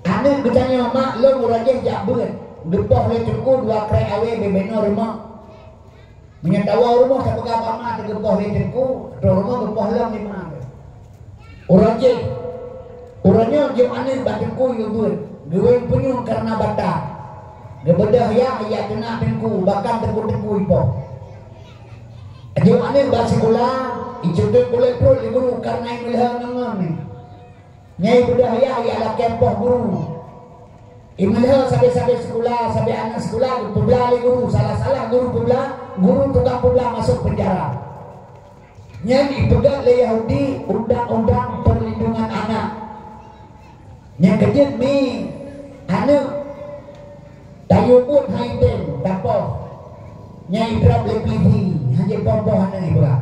aneuk geutanyoe mak lôn uroe jih jak beuet, geupoh lé teungku dua krek awé bubena rumoh. Meunyoe tawoe rumoh tapeugah bak ma teugeupôh lé teungku, trok rumoh geupôh lom lé ma teuh. Uroe jih, uroe nyoe jeuem aneuk bak teungku yue beuet, geuwéng punyueng kareuna batat. Geubeudôh yah, yah teunak teungku, bahkan teungku-teungku ipoh. Jeuem aneuk bak sikula, icutot kulét pruet lé guru kareuna imeulheueh ngon ngon nyan. Nyang ibeudôh yah, yah lakée poh guru. Imeulheueh sabe-sabe sikula, sabe aneuk sikula geupeublah lé guru, salah-salah guru peublah, guru tukang peublah masôk peunjara. Nyan ipeugah lé Yahudi undang-undang perlindungan anak. Nyang keujeuet mi aneuk tayue buet hai tem tapoh. Nyan idrop lé polisi, hanjeuet poh-poh aneuk ipeugah.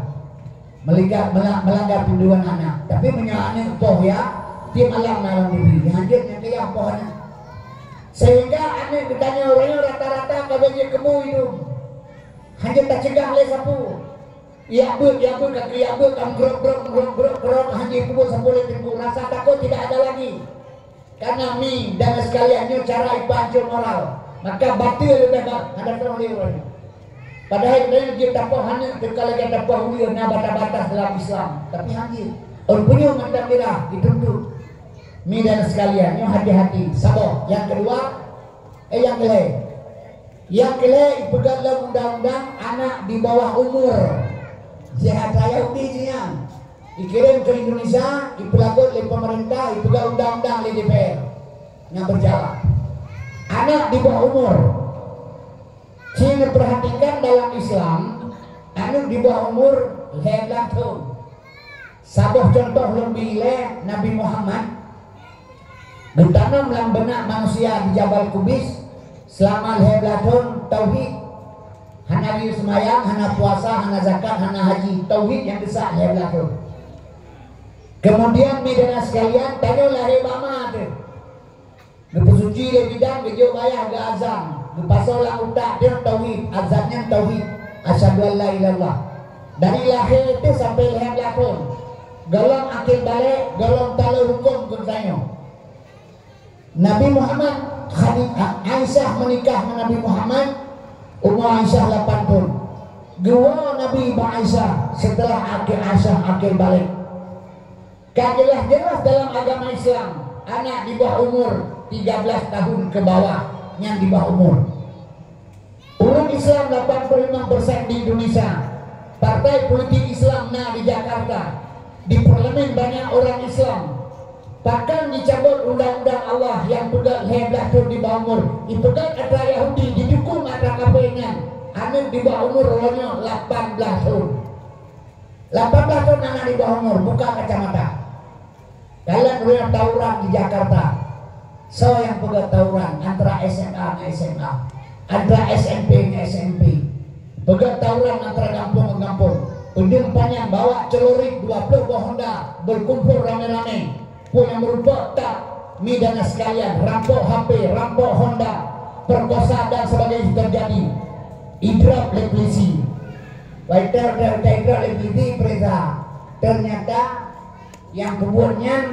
Melanggar, mela-, melanggar perlindungan anak. Tapi meunyoe aneuk poh ya, tiep malam na lam negeri. Hanjeuet nyang keu yah poh aneuk. Sehingga aneuk geutanyoe uroe nyoe rata-rata ka beu jeuet keu bu idum. Hanjeuet tacegah lé sapeue. Yak beuet, yak beuet, ka keu yak beuet, ka meugrok-grok, meugrok-grok, grok, hanjeuet peubuet sapeue lé teungku. Rasa takot tidak ada lagi. Karena mi dan sekalian nyoe cara ipancô moral, maka bateu leubeh ba-, hana troh lé ureueng. Padahai meunyoe jeuet tapoh aneuk teuka lagée tapoh uleue na batas-batas dalam Islam, tapi hana jeuet. Ureueng punyueng mantong mirah dituntut. Mi dan sekalian nyoe hati-hati. Saboh. Yang kedua, eh, yang keulhée. Nyang keulhée ipeugah lom undang-undang anak di bawah umur. Sihat raya ubi jih nyan. Ikirém keu Indonesia, ipeulagot lé pemerintah, ipeugah undang-undang lé D P R. Nyang berjalan. Anak di bawah umur. Ci neupeurhatikan dalam Islam, aneuk di bawah umur lhée blaih thon. Saboh cuntoh lôn bri lé Nabi Muhammad geutanom lam beunak manusia di Jabal Kubis seulama lhée blaih thon tauhid. Hana geuyue seumayang, hana puasa, hana zakat, hana haji. Tauhid nyang geusak lhée blaih thon. Keumudian, mi dan sekalian, tanyoe lahé bak ma teuh. Geupeusuci lé bidan, geujok bak yah, geuazan, geupasoe lam utak teuh tauhid, azan nyan tauhid, asyhadu an la ilaha illallah. Dari lahé teuh sampoe lhée blaih thon, gohlom akil balek, gohlom talo hukôm keu geutanyoe. Nabi Muhammad, Khadi-, A-, Aisyah meunikah ngon Nabi Muhammad, umu Aisyah lapan thon. Geuwoe Nabi bak Aisyah seuteulah akhé Aisyah akhé balek. Ka jeulaih-jeulaih dalam agama Islam, anak di bawah umur tiga belas tahun ke bawah nyan di bawah umur. Ureuëng Islam lapan puluh lima persen di Indonesia. Partai politik Islam na di Jakarta. Di parlemen banyak orang Islam. Bahkan dicabut undang-undang Allah nyang peugét lhée blaih thon di bawah umur. Ipeugét atra Yahudi, didukung atra kafé nyan. Aneuk di bawah umur uroe nyoe lapan blaih thon. Lapan blaih thon aneuk di bawah umur, buka kacamata. Kalon ureuëng tawuran di Jakarta. Soe nyang peugét tawuran antara S M A ngon S M A, antara S M P ngon S M P. Peugét tawuran antara gampông ngon gampông. Peudeueng panyang bawa celurit dua ploh boh honda, beukumpul ramé-ramé. Peue nyang meurumpok that, mi dan sekalian, rampok H P, rampok honda, perkosa dan sebagainya terjadi. Idrop lé polisi. Waiter dan idrop lé polisi, periksa. Ternyata nyang peubuet nyan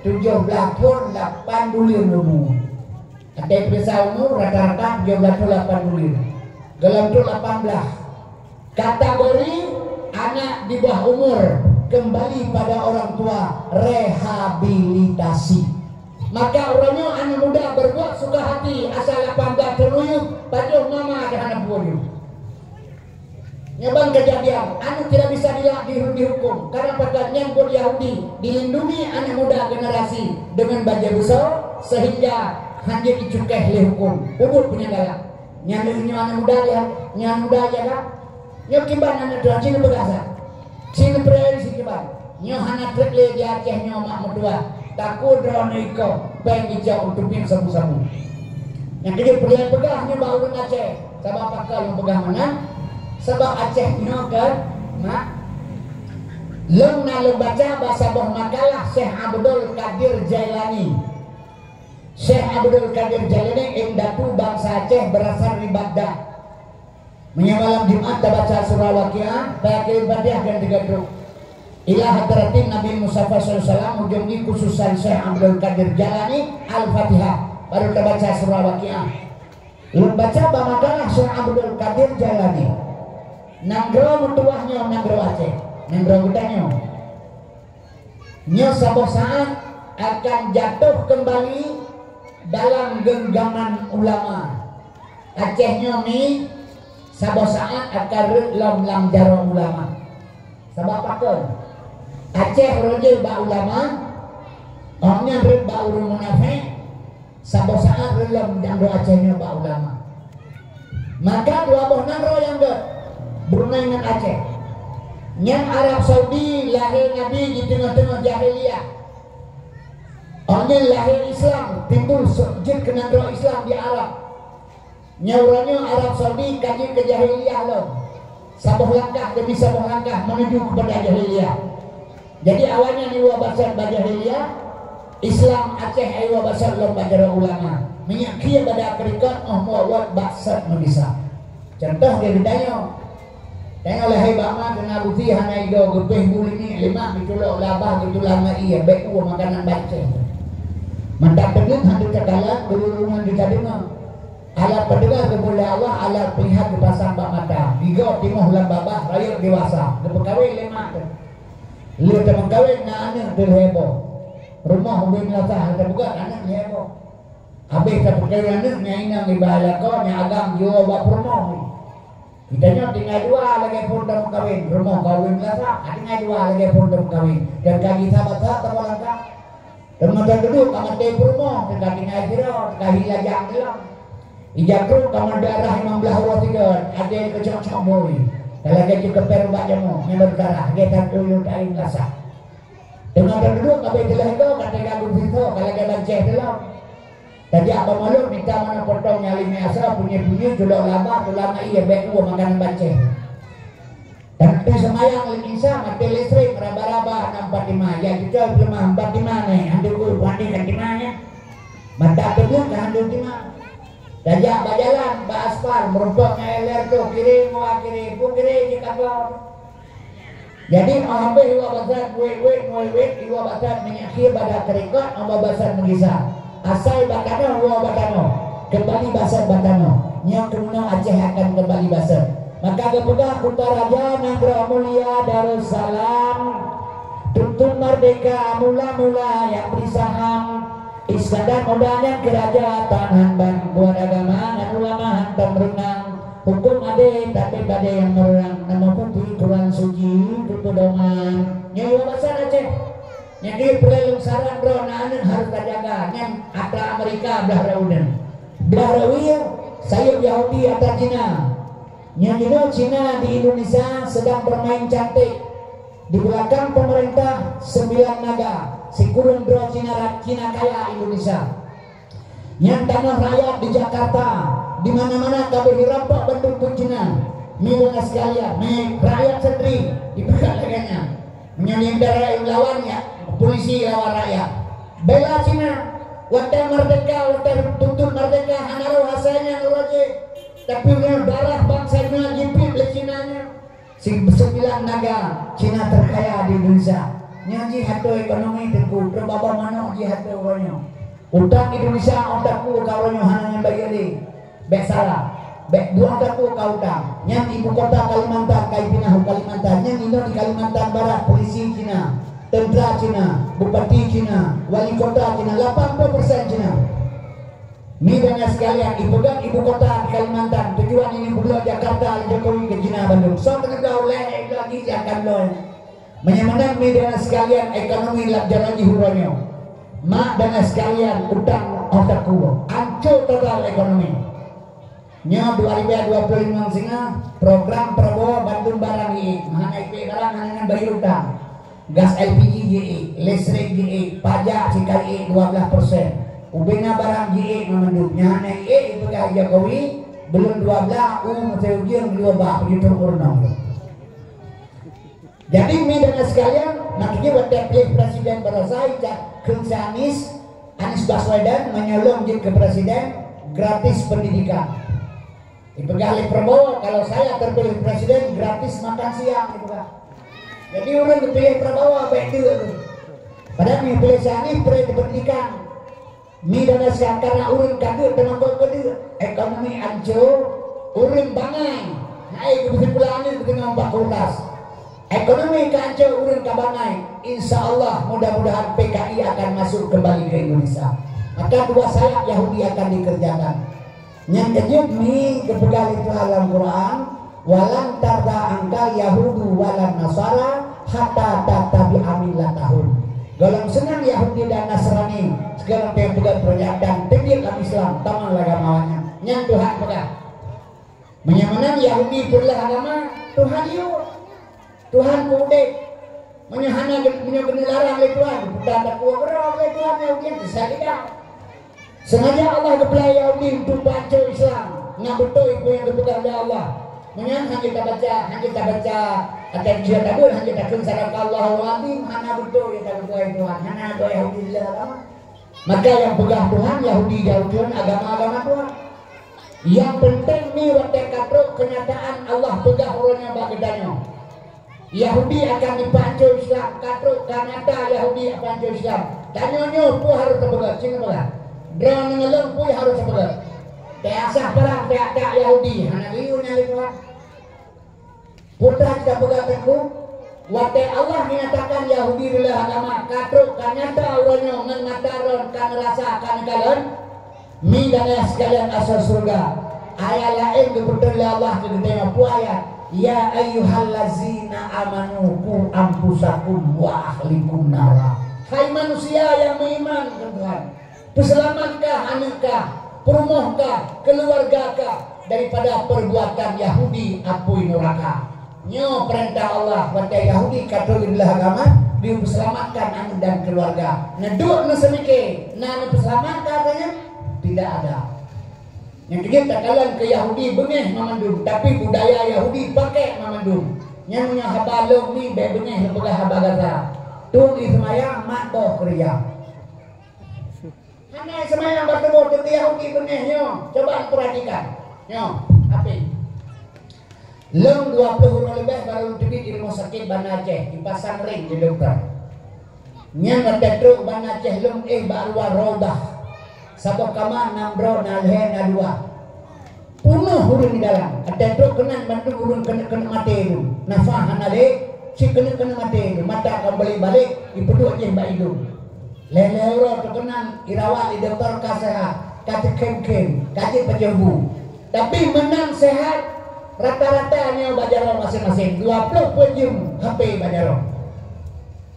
tujoh blaih thon lapan buleuen umu. Até peuriksa umu rata-rata tujoh blaih thon lapan buleuen. Golom trok lapan blaih. Kategori anak di bawah umur kembali pada orang tua, rehabilitasi. Maka uroe nyoe aneuk muda berbuat suka hati asai lapan blaih thon uyueb, padub mama dah hana peubuet. Nyoe ban kejadian, aneuk tidak bisa dila-, di-, dihukum. Karena pakon nyan buet Yahudi dilindungi aneuk muda generasi dengan bajée beusoe sehingga hana jicukéh lé hukum. Ubit punya galak. Nyan lé nyoe aneuk muda dia, nyan muda dia kan. Nyoe kiban aneuk tuan, sini peugah sa. Sini prei, sini kiban. Nyoe hana treb lé di Aceh nyoe mak meutuah. Takue droeneuh iko, péng icok untuk piep sabu-sabu. Nyang keujeuet peue lé peugah nyoe bak ureuëng Aceh. Sabab pakon lôn peugah meunan? Sabab Aceh nyoe kan, mak. Lôn na lôn baca bak saboh makalah Syekh Abdul Qadir Jailani. Syekh Abdul Qadir Jailani indatu bansa Aceh, berasal dari Baghdad. Meunyoe malam Jumat tabaca surah Waqiah, takirim Fatihah dan tiga truk. Ila hadratin Nabi Mustafa sallallahu alaihi wasallam, ujong jih khususan Syekh Abdul Qadir Jailani, Al-Fatihah, baru tabaca surah Waqiah. Lôn baca bak makalah Syekh Abdul Qadir Jailani. Nanggroe meutuwah nyoe nanggroe Aceh, nanggroe geutanyoe. Nyoe saboh saát akan jatoh keumbali dalam genggaman ulama. Aceh nyoe mi saboh saát akan rhot lom lam jaroe ulama. Sabab pakon? Aceh rhot jeuet bak ulama, awaknyan rhot bak ureuëng munafék, saboh saát rhot lom nanggroe Aceh nyoe bak ulama. Maka dua boh nanggroe nyang gét, Brunei ngon Aceh. Nyan Arab Saudi lahé Nabi di teungoh-teungoh jahiliyah. Awaknyan lahé Islam, timbul se-, jeuet keu nanggroe Islam di Arab. Nyoe uroe nyoe Arab Saudi ka jeuet keu jahiliyah lom. Saboh langkah demi saboh langkah menuju kepada jahiliyah. Jadi awaknyan iwoe basot bak jahiliyah, Islam Aceh iwoe basot lom bak jaroe ulama. Meunyoe khie bak adat keurikot, óh muwot-wot basot meugisa. Contoh di geutanyoe. Tanyoe lahé bak ma teungoh buti hana igoe, geupéh bu limiek, leumah geuculok lam babah, geutulang ngon ié, bék ueh makanan bancéh. Mata teungeut hana teukalon, geululungan geucadeungoe. Alat pendengar geubri lé Allah, alat peulihat geupasang bak mata. Gigoe timoh lam babah, rayeuk dewasa, geupeukawen lé mak teuh. Lheueh tameukawen na aneuk teuh lhée boh. Rumoh ubé meulasah, tapeugah aneuk lhée boh. Habéh tapeukawen aneuk, nyang inong iba lakoe, nyang agam jiwoe bak peurumoh. Geutanyoe tinggai dua lagée phon tameukawen, rumoh ka ubé meulasah, tinggai dua lagée phon tameukawen. Dan ka jisabat-sabat tapeulangkah. Teuma teuduek ka maté peurumoh, teuka tinggai sidroe, teuka hi lajang teuh lom. Ija kruk ka meudarah limong blaih uroe sigoe, até keucok-cok bui. Ka lagée jikeuper ubak jamoe, nyang meudarah, lagée that uyueng taéng lasah. Teuma teuduek ka abéh teulah igoe, ka teuga geupisoe, ka lagée bancéh teuh lom. Tajak bak mulod, mita meunan potong nyang limong asoe, punye-punye, culok laba, tulang ié, bék ueh makanan bancéh. Tapi seumayang lé Isa maté listrik, raba-raba na Fatimah. Ya cucoe peuleumah Fatimah nyoe, hantu ku peuhandi Fatimah nyoe. Mata teubeuet ka hantu Fatimah. Tajak bak jalan, bak aspal, meurumpok ngon L R tuh, kiri mua kiri, pu kiri jikago. Jadi, oh, habéh iwoe basot, wét-wét, wét-wét, iwoe basot minyeuk khie bak adat keurikot, oh, basot meugisa. Asai bak tanoh, woe bak tanoh, keumbali baset bak tanoh. Nyoe keunoe Aceh akan keumbali baset. Maka geupeugah Kuta Raja, nanggroe mulia Darussalam, tuntut merdeka mula-mula nyang bri saham. Iskandar Muda nyan keu raja, tan han ban buet agama, ngon ulama hantom reunang. Huköm adé, tapi badé nyang meurang, nama putih Quran Suci, peudôman. Nyoe dua basa Aceh. Nyang di Peureuleng Saran droe na aneuk harôh tajaga, nyan atra Amerika blah rawi nyan. Blah rawi sayeuep Yahudi atra Cina. Nyan jinoe Cina di Indonesia sedang bermain cantik. Di belakang pemerintah sembilan naga, sikureueng droe Cina, Cina kaya Indonesia. Nyan tanoh rakyat di Jakarta, di mana-mana ka bri rampok bandum pun Cina. Mi beuna sekalian, mi rakyat sendiri dipeugah lagèe nyan. Meunyoe di daerah lawan, ya, polisi lawan rakyat. Bela Cina, watèe merdeka, watèe tuntut merdeka, hana rôh asai nyan uroe jih. Tapi meunyoe darah bansa Cina jipiep lé Cina nyan, si-, sembilan naga Cina terkaya di Indonesia. Nyan jih atô ekonomi Teungku, trok babah manok jih atô uroe nyoe. Utang Indonesia, utang ku ka uroe nyoe hana nyan bayeue lé. Bèk salah. Bèk buang takue ka utang. Nyan ibu kota Kalimantan, ka ipinah u Kalimantan. Nyan inoe di Kalimantan Barat, polisi Cina, tentara Cina, bupati Cina, wali kota Cina, lapan puluh persen Cina. Mi dan sekalian, ipeugah ibu kota di Kalimantan, tujuan ini buka Jakarta, Jokowi ke Cina bandum. Soe keuneuk bloe ulèe, eh, bloe jih, jangan bloe. Meunyoe meunan, mi dan sekalian, ekonomi lam jalan jih uroe nyoe. Mak dan sekalian, utang otak kubu. Ancô total ekonomi. Nyoe dua ribu dua puluh lima singoh, program Prabowo bandum barang jih, hana ipèk barang, hana nyan bayar utang. Gas L P G jih, listrik jih, pajak sikai dua belas persen. Ubena barang jih mandum. Nyan na ipeugah Jokowi, buleuen dua belas, u meuseujeueng dua bah, begitu ureueng. Jadi, mi dan sekalian, makanya watèe piléh presiden barosa, jak kheun si Anies, Anies Baswedan meunyoe lôn jeuet keu presiden, gratis pendidikan. Ipeugah lé Prabowo, kalau saya terpilih presiden, gratis makan siang, ipeugah. Jadi, ureueng geupiléh Prabowo, bèk deuk tu. Padahai mi piléh si Anies, bri pendidikan. Mi dan siang karena ureueng ka deuk teuma keu deuk. Ekonomi ancô, ureueng bangai. Hai geubeusikola aneuk geuteungoh bak fakultas. Ekonomi ka ancô, ureueng ka bangai. Insya Allah, mudah-mudahan P K I akan masuk kembali ke Indonesia. Maka dua sayap Yahudi akan dikerjakan. Nyang keujeuet mi geupeugah lé Tuhan lam Quran, "Walan tarda angkal Yahudu walan Nasara hatta tattabi'a millatahum." Gohlom seunang Yahudi dan Nasrani, sekarang dia peugah peurajaan dan teubiet lam Islam, tamong lam agama awaknyan. Nyan Tuhan peugah. Meunyoe meunan Yahudi peureuloh agama, Tuhan yue. Tuhan peuudép. Meunyoe hana, meunyoe keuneuk larang lé Tuhan, peue takue keudroe lé Tuhan Yahudi, bisa tidak. Sengaja Allah geupeulai Yahudi untuk peuhanco Islam. Ngat beutôi peue nyang geupeugah lé Allah. Meunyoe hana tabaca, hana tabaca, atau dia tabeuet, hana takheun sadaqallahul azim, hana beutôi nyang geupeugah Tuhan. Hana ada Yahudi lé agama. Maka nyang peugah Tuhan, Yahudi jauh Tuhan, agama-agama Tuhan. Nyang penting ni watèe ka trok keunyataan Allah peugah uroe nyoe bak geutanyoe. Yahudi akan jipeuhanco Islam, ka trok ka nyata Yahudi peuhanco Islam. Tanyoe nyoe peue harôh tapeugah, cit tapeugah. Droeneuh ngon lôn peue harôh tapeugah. Teuasah perang teuak-teuak Yahudi, hana geuyue nyan lé Tuhan. Peue ta cit tapeugah teungku, watèe Allah menyatakan Yahudi reuloh agama, ka trok ka nyata uroe nyoe ngon mata droeneuh ka neurasa, ka neukalon. Mi dan ayah sekalian asai syeuruga, ayat laén geupeutrön lé Allah keu geutanyoe, peue ayat, "Ya ayyuhallazina amanu qu anfusakum wa ahlikum nara." Hai manusia nyang meuiman keu Tuhan, peuseulamatkah aneuk kah, peurumoh kah, keuluwarga kah daripada peurbuatan Yahudi apui nuraka. Nyoe peurintah Allah, watèe Yahudi ka trok di beulah agama, geupeuseulamatkan aneuk dan keuluwarga. Neuduek neuseumike, na neupeuseulamat ka ata nyan? Tidak ada. Nyang keujeuet takalon keu Yahudi beungéh mamandum, tapi budaya Yahudi pakèk mamandum. Nyan meunyoe haba lôn ni bèk beungéh neupeugah haba gata. Tueng ie seumayang, mat boh keureuja. Hana seumayang bak tuboh teuka Yahudi beungéh nyoe. Coba perhatikan. Nyoe, api. Lôn dua ploh uroe leubeh barô lôn teubiet di rumoh sakét Banda Aceh, di Pasang Ring di dokto. Nyan watèe trok Banda Aceh lôn éh bak luwa Raudhah. Saboh kama na droe, na lhèe, na dua. Peunoh ureueng di dalam. Watèe trok keunan bandum ureueng keuneuk-keuneuk maté tu. Nafah hana lé, cit keuneuk-keuneuk maté tu. Mata ka balek-balek, ipeuduek jih bak idông. Lhèe-lhèe uroe trok keunan irawat lé dokto ka seuhat, ka teukhém-khém, ka jeuet pajoh bu. Tapi meunan seuhat, rata-rata nyoe bak jaroe maséng-maséng, dua ploh peuet jeuem H P bak jaroe.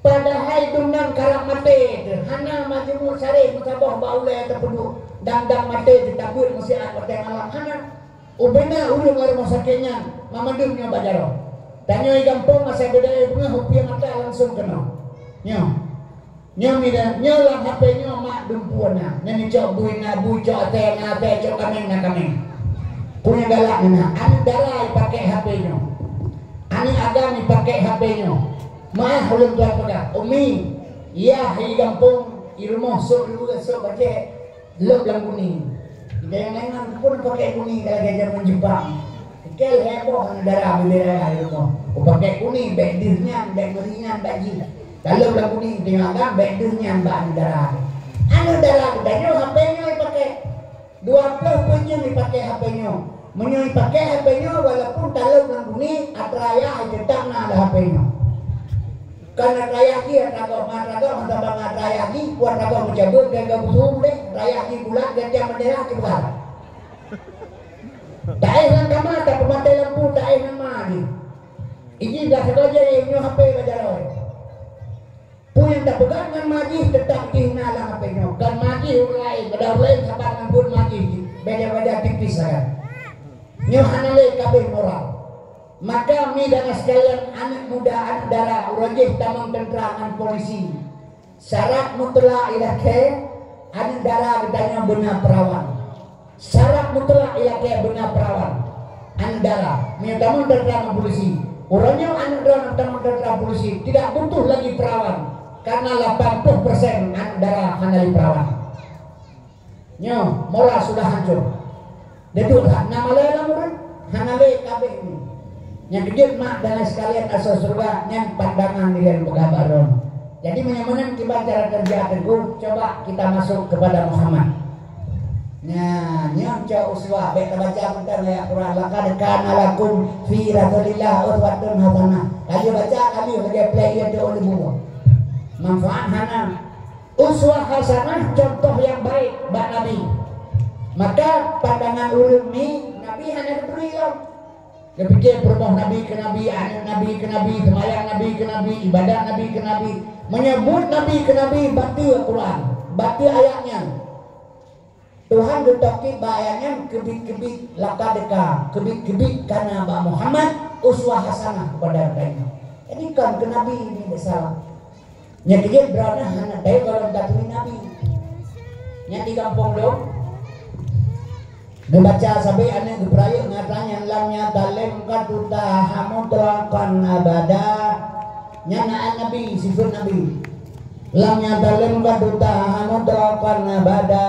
Padahai dumnan karab maté teuh, hana majeumu saré meusaboh bak ulèe teupeuduek, dang-dang maté teuh tabeuet meusiat watèe malam, hana. Ubena ureueng lam rumoh sakét nyan, mamandum nyoe bak jaroe. Tanyoe gampông asai beda beungoh, upieng mata langsong keunoe. Nyoe. Nyoe mida, nyoe lam H P nyoe mak dumpeue na. Nyan cok bui na bui, cok atèe na atèe, cok kaméng na kaméng. Peue nyang galak na. Aneuk dara ipakèk H P nyoe. Aneuk agam ipakèk H P nyoe. Meu'ah ulôn tuan peugah, Umi, yah i gampông, i rumoh sôk luweue, sôk bajèe, lôb lam guni. Di dayah laén pun pakèk guni ka lagèe jameun Jepang. Keu lhèe boh aneuk dara bibèe raya di rumoh. Pakèk guni, bèk deuh nyan, bèk meuri nyan, bèk jih. Ka lôb lam guni, teungoh agam, bèk deuh nyan bak aneuk dara. Aneuk dara geutanyoe H P nyoe ipakèk. Dua ploh peuet jeuem ipakèk H P nyoe. Meunyoe ipakèk H P nyoe, walaupun ka lôb lam guni, atra yah teutap na lam H P nyoe. Kon atra yah jih, atra gob, atra gob, mantong bak atra yah jih, peue atra gob meucabeuet, gaya-gaya busu deh, atra yah jih bulat, gaya tiang bendera, jih bulat. Taéh lam kama, tapeumaté lampu, taéh lam ma jih. Iji dah sagoe jih, nyoe H P bak jaroe. Peue nyang tapeugah ngon ma jih, teutap jih na lam H P nyoe. Kon ma jih ureueng laén, padahai ureueng laén saban ngon buet ma jih jih. Beda-beda tipis sagai. Nyoe hana lé kabeh moral. Maka, mi dan sekalian, aneuk muda, aneuk dara, uroe jih tamong teuntra ngon polisi. Syarat mutlak ilakèe aneuk dara geutanyoe beuna peurawan. Syarat mutlak ilakèe beuna peurawan. Aneuk dara, meunyoe tamong teuntra ngon polisi, uroe nyoe aneuk droeneuh tamong teuntra polisi, tidak butuh lagi peurawan, karena lapan puluh persen aneuk dara hana lé peurawan. Nyoe, moral sudah hancur. Dudoe that na malèe lam ureueng, hana lé kabeh nyoe. Nyang keujeuet mak dan lain sekalian asoe syeuruga, nyan pandangan ilèe peugah bak droeneuh. Jadi, meunyoe meunan kiban cara kerja Teungku, coba kita masuk kepada Muhammad. Nyan, nyoe cok uswah, bèk tabaca mantong ayat Quran, "Laqad kana lakum fi Rasulillah uswatun hasanah." Ka lheueh baca, ka lheueh lagèe plek ié teu oleh buah. Manfaat hana. Uswah hasanah, contoh yang baik bak Nabi. Maka pandangan ureueng mi, Nabi hana geuturi lom. Geupiké peurumoh Nabi keu Nabi, aneuk Nabi keu Nabi, seumayang Nabi keu Nabi, ibadat Nabi keu Nabi, meunyeubut Nabi keu Nabi, bateue Quran, bateue ayat nyan. Tuhan geutokét bak ayat nyan keubiet-keubiet, laqad ka, keubiet-keubiet kana bak Muhammad uswah hasanah kepada geutanyoe. Jadi kon keu Nabi ini salah. Nyang keujeuet droeneuh hana teuka lom taturi Nabi. Nyan di gampông lôn, geubaca sabe aneuk geupeurayeuk ngon atra nyan, "Lam yatalem qad tutaha mutlaqan abada." Nyan na Nabi, sifeut Nabi. "Lam yatalem qad tutaha mutlaqan abada.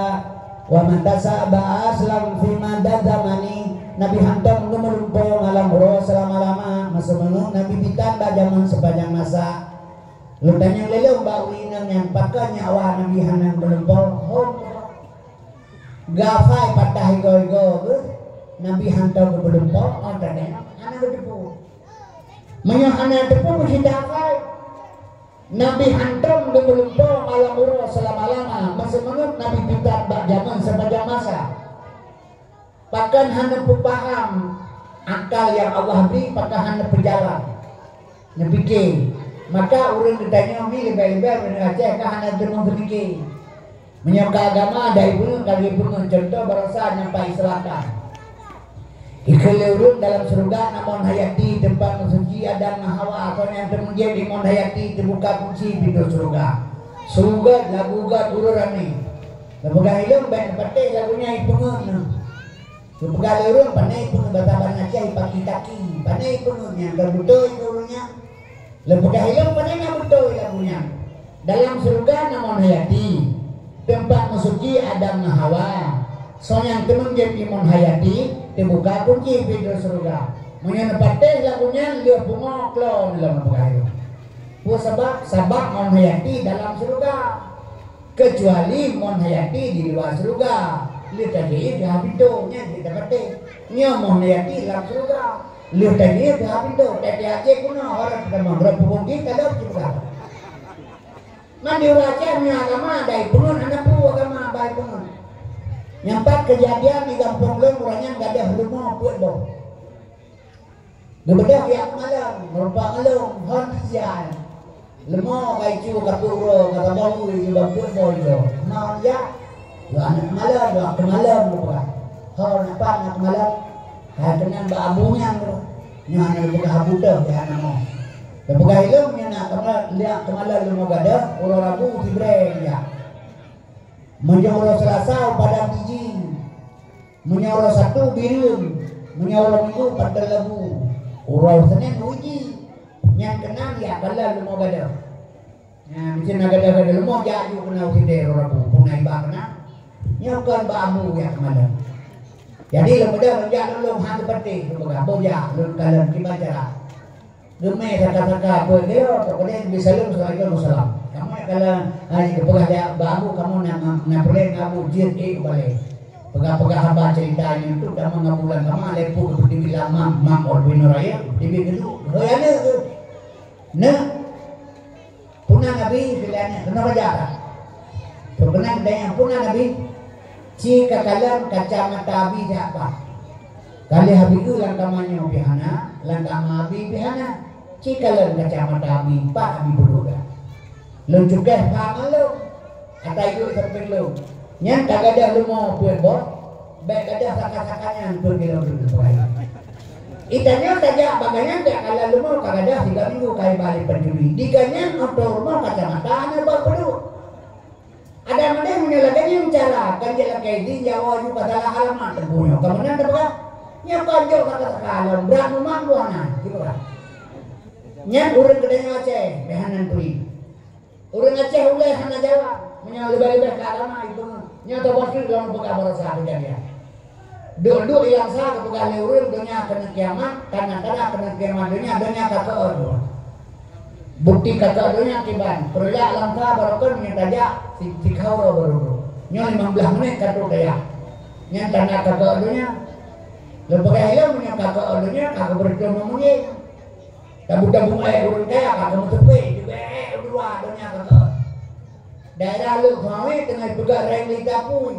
Wa mata sa'ba aslam fi mada zamani." Nabi hantom geumeulumpoe malam uroe seulama-lama. Masa meungeut Nabi bitan bak jameun sepanjang masa. Lôn tanyong lé lôn bak ureueng inong nyan, pakon nyak wa Nabi hana geumeulumpoe? Hom. Gafai patah igoe-igoe geuh, Nabi hantom geumeulumpoe, oh, teuka hana geuteupeue. Meunyoe hana teupeue, meusidang gafai. Nabi hantom geumeulumpoe malam uroe seulama-lama, meuseumeunuet Nabi bitan bak jameun sepanjang masa. Pakon hana peupaham akal nyang Allah bri, pakon hana peujalan. Neupike, maka ureueng geutanyoe mi leubeh-leubeh ureueng Aceh ka hana teumeung teumike. Meunyoe ka agama, dai peue ka lheueh peue, cuntoh baroesa nyang pai seulatan. Ikheun lé ureueng dalam syeuruga na Mon Hayati, teumpat meusuci Adam ngon Hawa, kon nyang teumeung jép di Mon Hayati teubuka kunci pintoe syeuruga. Suget lagu gét ureueng ramé. Neupeugah ilong bèk neupatéh lagu nyan ipeungeut nyoe. Geupeugah lé ureueng, "Pane ipeungeut?" Basa Banda Aceh, "Ipaki-taki." Pane ipeungeut nyan, ka beutôi keu ureueng nyan. Leupeugah ilong, pane na beutôi lagu nyan. Dalam syeuruga na Mon Hayati, teumpat meusuci Adam ngon Hawa. Soe nyang teumeung jép di Mon Hayati, teubuka kunci pintoe syeuruga. Meunyoe neupatéh lagu nyan, lheueh pungo klo neuh lom, neupeugah ilong. Peue sabab? Sabab Mon Hayati dalam syeuruga. Kecuali mon hayati di luwa syeuruga, lheueh tajih pihak pintoe, nyan jeuet tapatéh. Nyoe mon hayati lam syeuruga, lheueh tajih pihak pintoe, tajih keunoe, orang pertama, orang pemungkin, kada cit peugah. Man di ureueng Aceh meunyoe agama dai peungeut, hana peue agama bai peungeut. Nyang pat keujadian di gampông lôn, ureueng nyan gadôh leumo peuet boh. Geubeudôh jak keumalon, meurumpok ngon lôn, hon siat. Leumo ka icu ka peuet uroe, ka saboh uroe jibak peuet boh ijo. Hon jak, dua aneuk keumalon, dua keumalon geupeugah. Hon pat aneuk keumalon, hai keunan bak abu nyan tu. Nyoe hana geupeugah abu teuh, dia hana mo. Geupeugah ilôn nyoe na keumalon, liak keumalon leumo gadôh, uroe Rabu sibrée jak. Meunyoe uroe Seulasa u Padang Tiji, meunyoe uroe Sabtu Bireuen, meunyoe uroe Minggu Panton Labu, uroe Senin Uji, nyan keunan jak kalon leumo gadôh. Nah, meusti na gadôh-gadôh leumo jak ju keunan u sidéh uroe Rabu, puna iba keunan. Nyoe kon bak abu jak keumalon. Jadi lôn beudôh lôn jak lôn lôn han teupatéh lôn peugah, boh jak lôn kalon kiban cara. Geumé saka-saka peuet kilo, tok keudeh Nabi Salem, Assalamualaikum, wassalam. Kamoe kalau, ha, geupeugah jak bak abu, kamoe na, na, na peureulèe ngon abu jeuet ék u balèe. Peugah-peugah haba cerita nyoe tu, kamoe ngon bulan kamoe, lé pue geupeudibi lam mam, mam ot binoe raya, geupeudibi keudu. Hei, aneuk tu. Neuk. Puna Nabi, bila aneuk, keunoe bajak. Seubeuna geutanyoe puna Nabi, ci ka kalon kacamata Abi siapa? Ka lheueh Abi eu lam kama nyoe pih hana, lam kama Abi pih hana. Ci kalon kacamata Abi, pat Abi peuduek dah. Lôn cukéh pha ngon lôn, ata iduek sampéng lôn. Nyan ka gadôh leumo peuet boh, bèk gadôh saka-saka nyan peuet kilo lôn peuet. Itanyoe tajak bak gobnyan bèk kalon leumo ka gadôh tiga minggu ka iba lé pancuri. Di gobnyan atô rumoh kacamata hana bak peuduek. Ada mandeh meunyoe lagèe nyan cara, kan jeuet lakèe di Jawa ju ka salah alamat teungku nyoe. Ka meunan tapeugah, nyoe kon jok saka-saka lom, brat memang buah na, gitu kan. Nyan ureueng geutanyoe Aceh, bèk hana turi. Ureueng Aceh ulèe hana Jawa, meunyoe leubeh-leubeh keu agama, itu nyoe tabah treuk lom peugah baroesa keujadian. Duek-duek i Langsa geupeugah lé ureueng, donya keuneuk kiamat, tanda-tanda keuneuk kiamat donya, donya ka keuôt dua. Bukti ka keuôt donya kiban, peureuyak Langsa barokon meunyoe tajak si-, sikhawa barô. Nyoe limong blaih menit ka trok tajak. Nyan tanda ka keuôt donya. Lôn peugah ilôn meunyoe ka keuôt donya, ka geubeureutoh meungieng. Tabu-tabu ék ureueng kaya ka keumeuteupeue, jibeuék u luwa donya ka keuôt. Daerah Lhokseumawe teungoh peugah reng lita pui.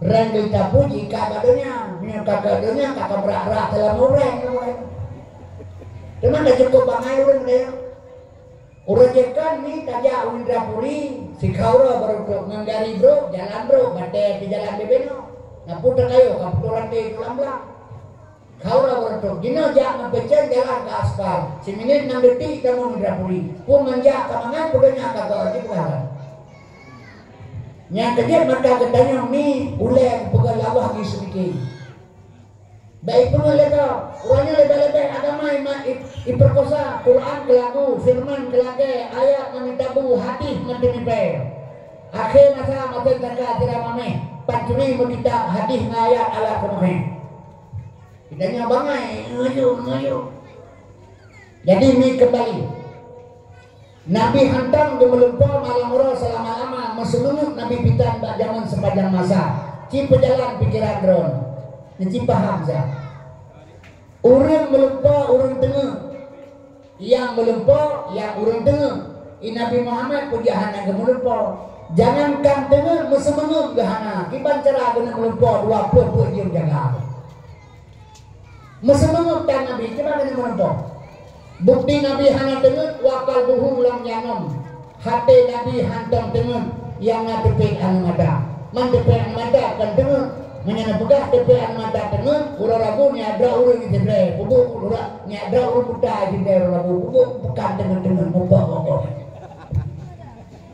Reng lita pui jiikat bak donya, meunyoe ka keuôt donya ka kabrak-brak teulamong reng. Teuma ka cukôp bangai ureueng deh. Ureueng jeuet kan mi tajak u Indrapuri, sikhawa barô trok ngon gari brôk, jalan brôk, batèe di jalan bubena. Na pun teukayo ka putôh ranté tulang blang. Khaura beureutoh, jinoe jak meupeucen jalan keu aspal, siminit nam detik tamong Indrapuri. Peue manjak ka mangat peue donya ka goe jipeugah lom. Nyang keujeuet mata geutanyoe mi ulèe peugah lawah di seumike. Bèk ipeungeut lé droe, uroe nyoe leubeh-leubeh agama ima-, i-, ipeurkosa, Quran keu lagu, feureuman keu lakèe, ayat ngon tabu, hadih ngon teumipèe. Akhé masa maté saka sira mamèh, pancuri meukitab, hadih ngon ayat ala keumeuhé. Geutanyoe bangai, ngeuyue, ngeuyue. Jadi, mi keumbali. Nabi hantom geumeulumpoe malam uroe seulama-lama, meuseumeungeut Nabi Pitan bak jamén seupanjang masa. Ci peujalan pikeran droe, neuci paham sa. Ureueng meulumpoe, ureueng teungeut. Nyang meulumpoe, nyang ureueng teungeut. I Nabi Muhammad peue jih hana geumeulumpoe. Jangankan teungeut, meuseumeungeut geuh hana. Kiban cara geuneuk meulumpoe dua ploh peuet jeuem jaga. Meuseumeungeut tan Nabi, kiban geuneuk meulumpoe. Bukti Nabi hana teungeut, wa qalbuhu lam yanam. Até Nabi hantom teungeut nyang na teupék aneuk mata. Man teupék aneuk mata kon teungeut. Meunyoe neupeugah teupék aneuk mata teungeut, uroe Rabu nyan droe ureueng di Sibreh, peubuet uroe nyan droe ureueng buta di Sibreh uroe Rabu, peubuet bukan teungeut-teungeut, mupok-pok.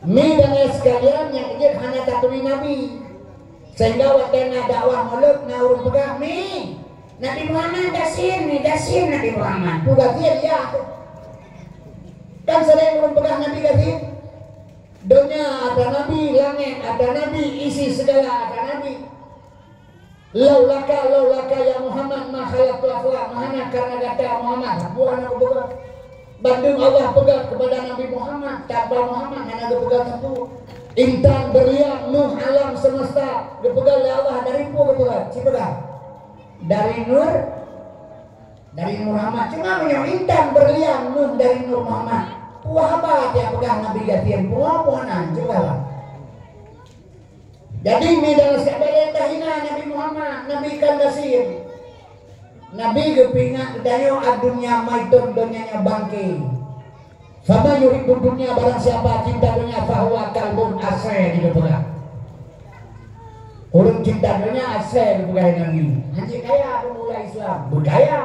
Mi dan lain sekalian nyang keujeuet hana taturi Nabi. Sehingga watèe na dakwah mulod, na ureueng peugah, "Mi, Nabi Muhammad gasien, mi, gasien Nabi Muhammad." Peue gasien, ya. Kan sering ureueng peugah Nabi gasien. Donya atra Nabi, langèt atra Nabi, isi segala atra Nabi. Laulaka, laulaka ya Muhammad, ma khalaqtul aflak, meuhana karena gata Muhammad, sapeue hana geupeugah. Bandum Allah peugah kepada Nabi Muhammad, tanpa Muhammad hana geupeugah sapeue. Intan berlian Nuh alam semesta geupeugah lé Allah dari peue geupeugah? Sipeugah? Dari Nur, dari Nur Muhammad. Cuma meunyoe intan berlian Nuh dari Nur Muhammad, peue haba tiep peugah Nabi gasien? Peue, peue hana? Cuba lah. Jadi, mi dalam siap bela tahina Nabi Muhammad, Nabi kan gasien. Nabi geupeuingat geutanyoe, "Ad-dunya maitun, donya nyoe bangke." Faman yuhibbud dunya, barang siapa cinta dunia, fahuwa kalbun, asèe di geupeugah. Ureueng cinta dunia asèe di geupeugah Nabi. Hanjeuet kaya pun umat Islam, beukaya.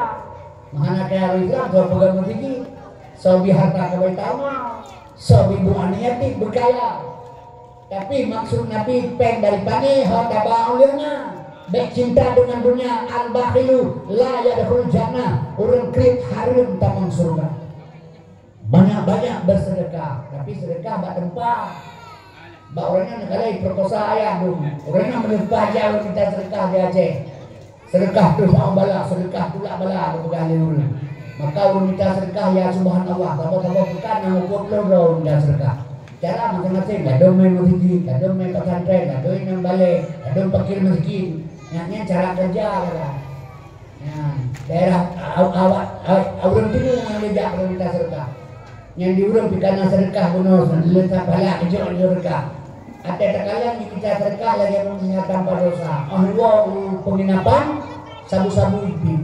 Meuhana kaya ureueng Islam, soe peugah meuseujid, soe bi harta keu Baitul Mal, soe bi bu aneuk yatim, beukaya. Tapi maksud Nabi, péng dari pané ho taba ulèe na. Bèk cinta dengan dunia, al-bakhilu la yadkhul jannah. Ureueng kriet hareuem tamong syeuruga. Banyak-banyak bersedekah, tapi sedekah bak teumpat. Bak ureueng nyan kali perkosa ayah dum. Ureueng nyan meuleumpah jak ureueng minta sedekah di Aceh. Sedekah tulak bala, sedekah tulak bala, geupeugah lé ureueng. Maka ureueng minta sedekah, ya subhanallah, saboh-saboh peukan nyang ukeue ploh droe ureueng minta sedekah. Cara masing-masing, ladôm mé meuseujid, ladôm mé pesantren, ladôm inong balè, ladôm fakir miskin. Nyan, nyan cara keureuja lah. Nyan, daerah aw-, awak, aw-, ureueng timu nyang lé jak ureueng minta sedekah. Nyang di ureueng pih kana sedekah bunoe, leuta pala keujok di sedekah. Até takalon jimita sedekah lagèe meunyoe tanpa dosa. Óh lheueh u penginapan, sabu-sabu ipi.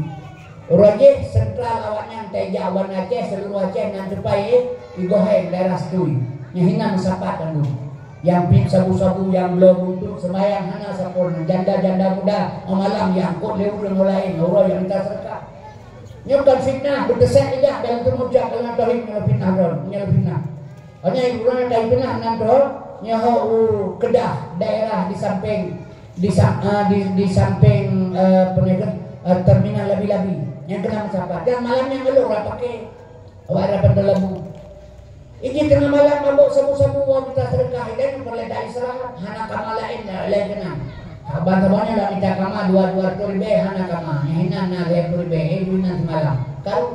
Uroe jih sentral awaknyan tajak wan Aceh, seuluruh Aceh nan teupai, eh, igoh hai daerah Setui. Nyang hinan sapat tanggong. Nyang piep sabu-sabu, nyang bloe buntut, seumayang hana sapeue, janda-janda muda, óh malam nyang angkot lé ureueng laén, uroe nyang minta sedekah. Nyoe kon fitnah, beuteusék lidah dalam teumucak dalam tauhid, nyoe fitnah droe, nyoe fitnah. Hanya ureueng nyang fitnah nan droe, nyoe u Kedah, daerah di samping, di sam-, eh, di, di samping, eh, apa ni kan, eh, terminal Labi-Labi. Nyang keunan sapat. Dan malam nyang ulôn ureueng pakai, awak dapat dalam bu. Iji teungoh malam mabök sabu-sabu, wah, minta sedekah, idan peureulèe ta istirahat, hana kama laén, laén keunan. Saban-saban nyan dak minta kama dua, dua ratus ribèe, hana kama. Nyang hinan na lhèe ploh ribèe, eh, hinan seumalam. Karu.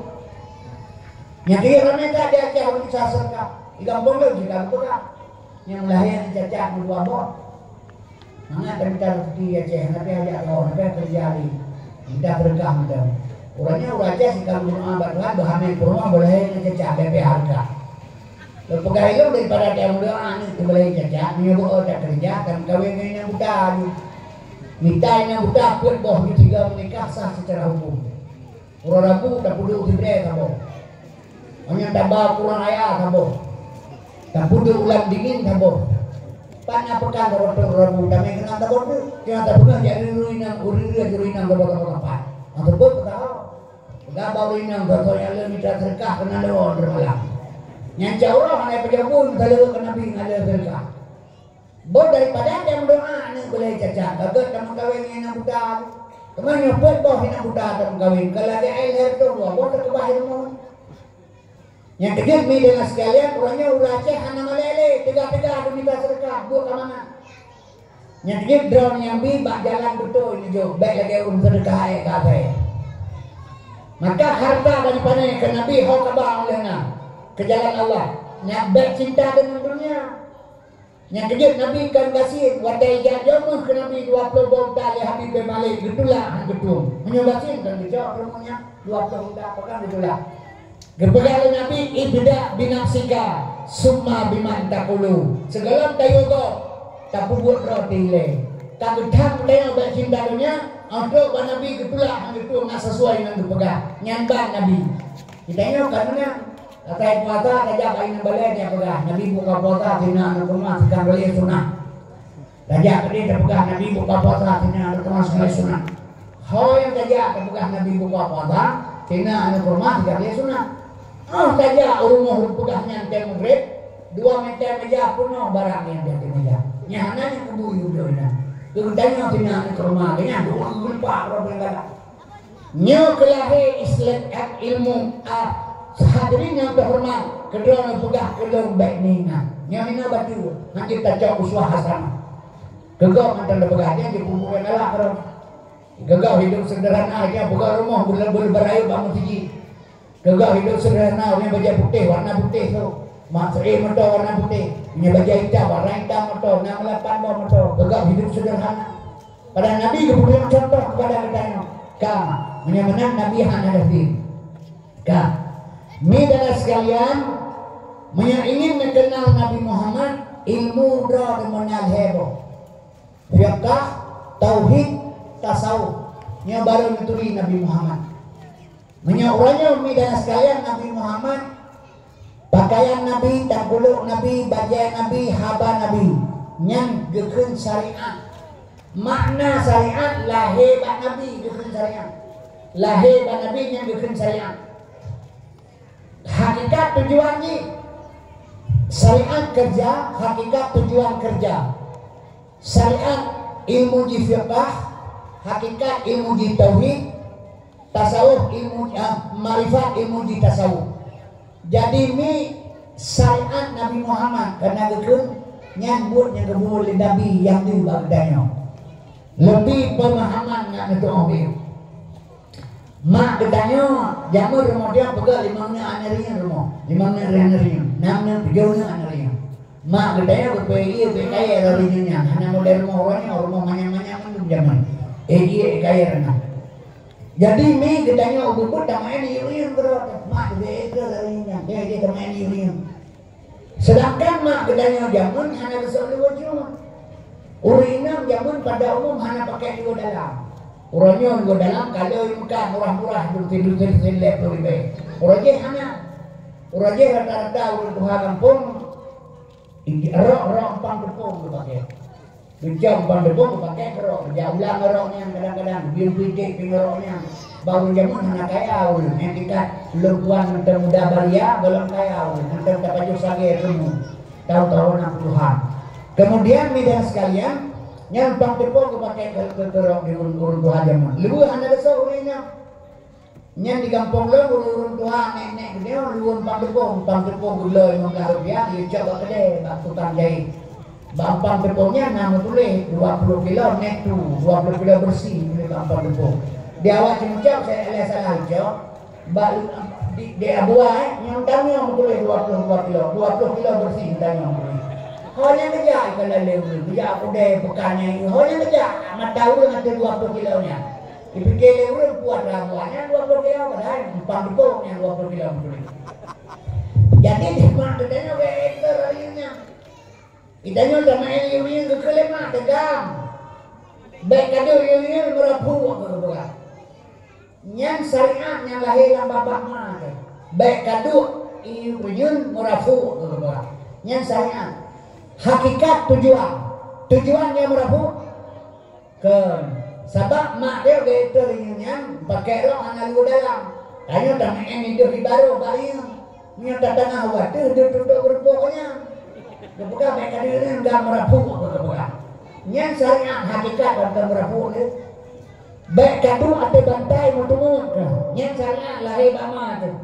Nyang tiga ramè that di Aceh, ureueng minta sedekah. Di gampông lôn jih ka geupeugah. Nyang lahé cacat meudua boh. Mangat tamita rezeki di Aceh, hana payah jak keunoe, hana payah keureuja lé. Mita beureukat mantong. Uroe nyoe ureueng Aceh sikalu meudoa bak Tuhan, beuhamé peurumoh, beulahé ngon cacat, bèk payah hareuga. Lôn peugah ilôn daripada ta meudoa aneuk teubeulahé cacat, meunyoe beu-o takeureuja, tameukawen ngon inong buta aju. Mita inong buta peuet boh, nyoe tiga meunikah sah seucara huköm. Uroe Rabu tapeuduek sibrèe saboh. Meunyoe taba kurang aya saboh. Tapeuduek ulam dingin saboh. Pat na peukan saboh trok Rabu, tamè keunan saboh teuk. Keunan tapeugah jak ureueng inong, ureueng inong saboh-saboh teumpat. Nyang teubeuet peugah, peugah bak ureueng inong, soe-soe nyang lé mita seudeukah keunan lewat malam. Nyan cit uroe hana peujabun, saleuet keu Nabi ngon lé seudeukah. Boh daripada ta meudoa aneuk beulahé cacat, ka gèt tameukawen ngon inong buta. Teuma nyoe peuet boh inong buta tameukawen, ka lagèe aé lhèe reutôh dua boh teukeubah di rumoh. Nyang keujeuet mi deungon sekalian, uroe nyoe ureueng Aceh hana malèe lé, teuga-teuga geumita seudeukah, buet ka mangat. Nyang keujeuet droe nyang bi bak jalan beutôi neujok, bèk lagèe ureueng seudeukah aé keu asèe. Maka harta bak jipané keu Nabi ho kaba ulèe na keu jalan Allah. Nyan bèk cinta deungon dunia. Nyang keujeuet Nabi kon gasien, watèe ijak jaweueb keu Nabi dua ploh boh unta lé Habib bin Malik, geutulak han geutueng. Meunyoe gasien kon geucok rumoh nyan dua ploh unta, pakon geutulak. Geupeugah lé Nabi, "Ibda binafsika, summa biman taqulu." Sigohlom tayue gob, tapeubuet droe teuilèe. Ka geutham tanyoe bak cinta donya, óh trok bak Nabi geutulak han geutueng, hana sesuai ngon geupeugah. Nyan ban Nabi. Geutanyoe ka meunan. Asai puasa tajak bak inong balè, tapeugah, "Nabi buka puasa, tina aneuk kurma, seukali sunat." Tajak keudéh tapeugah, "Nabi buka puasa, tina aneuk kurma, seukali sunat." Ho nyang tajak tapeugah, "Nabi buka puasa, tina aneuk kurma, seukali sunat." Óh tajak u rumoh tapeugah nyan tém mugreb, dua mètè meja peunoh barang nyang di ateueh meja. Nyan hana nyang keubu yue bloe inan. Keu geutanyoe tina aneuk kurma, geuhnyan dua geumpa droe galak. Nyoe keu lahé Islam, eh, ilmu, ah, hadirin nyang teuhoreumat, keudroe neupeugah keu lôn bèk neuingat. Nyoe inoe bacut, han jeuet tacok uswah hasanah. Keu gob mantong neupeugah, nyan jipeubuet galak keudroe. Keu gob hidup seuderhana, nyan peugöt rumoh beu-, beu-, beurayeuk bak meuseujid. Keu gob hidup seuderhana, ureueng bajèe putéh, warna putéh tu. Mak seué moto warna putéh, meunyoe bajèe itam, warna itam moto, na meulapan boh moto, peugah hidup seudeurhana. Padahai Nabi geupeurunoe contoh keupada geutanyoe. Ka, meunyoe meunan Nabi hana lheueh. Ka. Mideuna sekalian, meunyoe ingin neukeunal Nabi Muhammad, ilmu droe deungon na lhèe boh. Fiqah, tauhid, tasawuf. Nyoe baru neuturi Nabi Muhammad. Meunyoe uroe nyoe, mideuna sekalian, Nabi Muhammad, pakaian Nabi, tangkulok Nabi, bajèe Nabi, haba Nabi, nyan geukheun syariat. Makna syariat lahé bak Nabi geukheun syariat. Lahé bak Nabi nyan geukheun syariat. Hakikat tujuan jih, syariat keureuja, hakikat tujuan keureuja. Syariat ilmu jih fiqah, hakikat ilmu jih tauhid, tasawuf ilmu, ah, makrifat ilmu jih tasawuf. Jadi mi syariat Nabi Muhammad kana geukheun nyan buet nyang geubuet lé Nabi nyang deuh bak geutanyoe. Leubeh peumahaman ngon neutu'oh beu. Mak geutanyoe jameun rumoh dia peugah limong neuk aneuk riyeun rumoh, limong neuk riyeun, nam neuk tujoh neuk aneuk riyeun. Mak geutanyoe geupeu ié beu kayèe lom riyeun nyan, hana model rumoh uroe nyoe, rumoh manyang-manyang mandum jameun. Eh, ié kayèe reunah. Jadi mi geutanyoe ubit-ubit tameu'en ié riyeun keudroe, mak geubeu ék keu lom riyeun nyan, dia dia tameu'en ié riyeun. Seudangkan mak geutanyoe jameun hana geusok luweue jeuet. Ureueng inong jameun pada umum hana pakai luweue dalam. Uroe nyoe luweue dalam ka le meukat murah-murah, dusé-dusé lhèe ploh ribèe. Uroe jih hana. Uroe jih rata-rata ureueng tuha gampông, rok-rok ampang teupông geupakai. Geucok ampang teupông geupakai keu rok. Geujak ulang rok nyan kadang-kadang, biem peuiték pih rok nyan. Bak ureueng jameun hana kaya ureueng, nyang tingkat lôn tuan mantong muda balia, gohlom kaya ureueng, mantong tapajoh sagai teumèe. Tahun-tahun enam puluhan. Kemudian, mideuna sekalian, nyan ampang teupông geupakai keu, keu, keu rok di ureueng, ureueng tuha jameun. Luweue hana geusok ureueng inong. Nyan di gampông lôn, ureueng-ureueng tuha, nèk-nèk geutanyoe, luweue ampang teupông, ampang teupông geubloe limong blah rupiah, jicok bak keudè, bak tukang jahit. Bak ampang teupông nyan na meutuléh dua ploh kilo net tu, dua ploh kilo beureusi, tuléh bak ampang teupông. Di awak ceumeucok, saya lé salah icok, bak lu-, di, di Abua, eh, nyang tanyoe meutuléh dua ploh dua kilo, dua ploh kilo beureusi tanyoe meutuléh. Ho nyang keujak ikalon lé ureueng, keujak keudè peukan nyan, ho nyang keujak mata ureueng ateueh dua ploh kilo nyan. Dipike lé ureueng puas rhah buah nyan dua ploh kilo, padahai ampang teupông nyan dua ploh kilo meutuléh. Jadi, di mak geutanyoe bèk ék keu rayeuk nyan. Geutanyoe tameu'en ié-ié geukheun lé mak teugam. Bèk kaduek ié-ié meuraphu keu geupeugah. Nyan syariat nyang lahé lam babah ma teuh. Bèk kaduek ié-ié meuraphu keu geupeugah. Nyan syariat. Hakikat tujuan. Tujuan nyang meuraphu Kon, sabab mak teuh geuék teuh rinyueng nyan, pakèk rok hana luweue dalam. Tanyoe tameu'en idôh ibaroe bak rinyueng. Meunyoe tatangah watèe deuh tutoe geurumpok nyan. Geupeugah bèk ka deuh nyan gam meuraphu geupeugah. Nyan syariat hakikat ban ka meuraphu deuh. Bèk ka duek ateueh bantai meuteumut. Nyan syariat lahé bak ma teuh.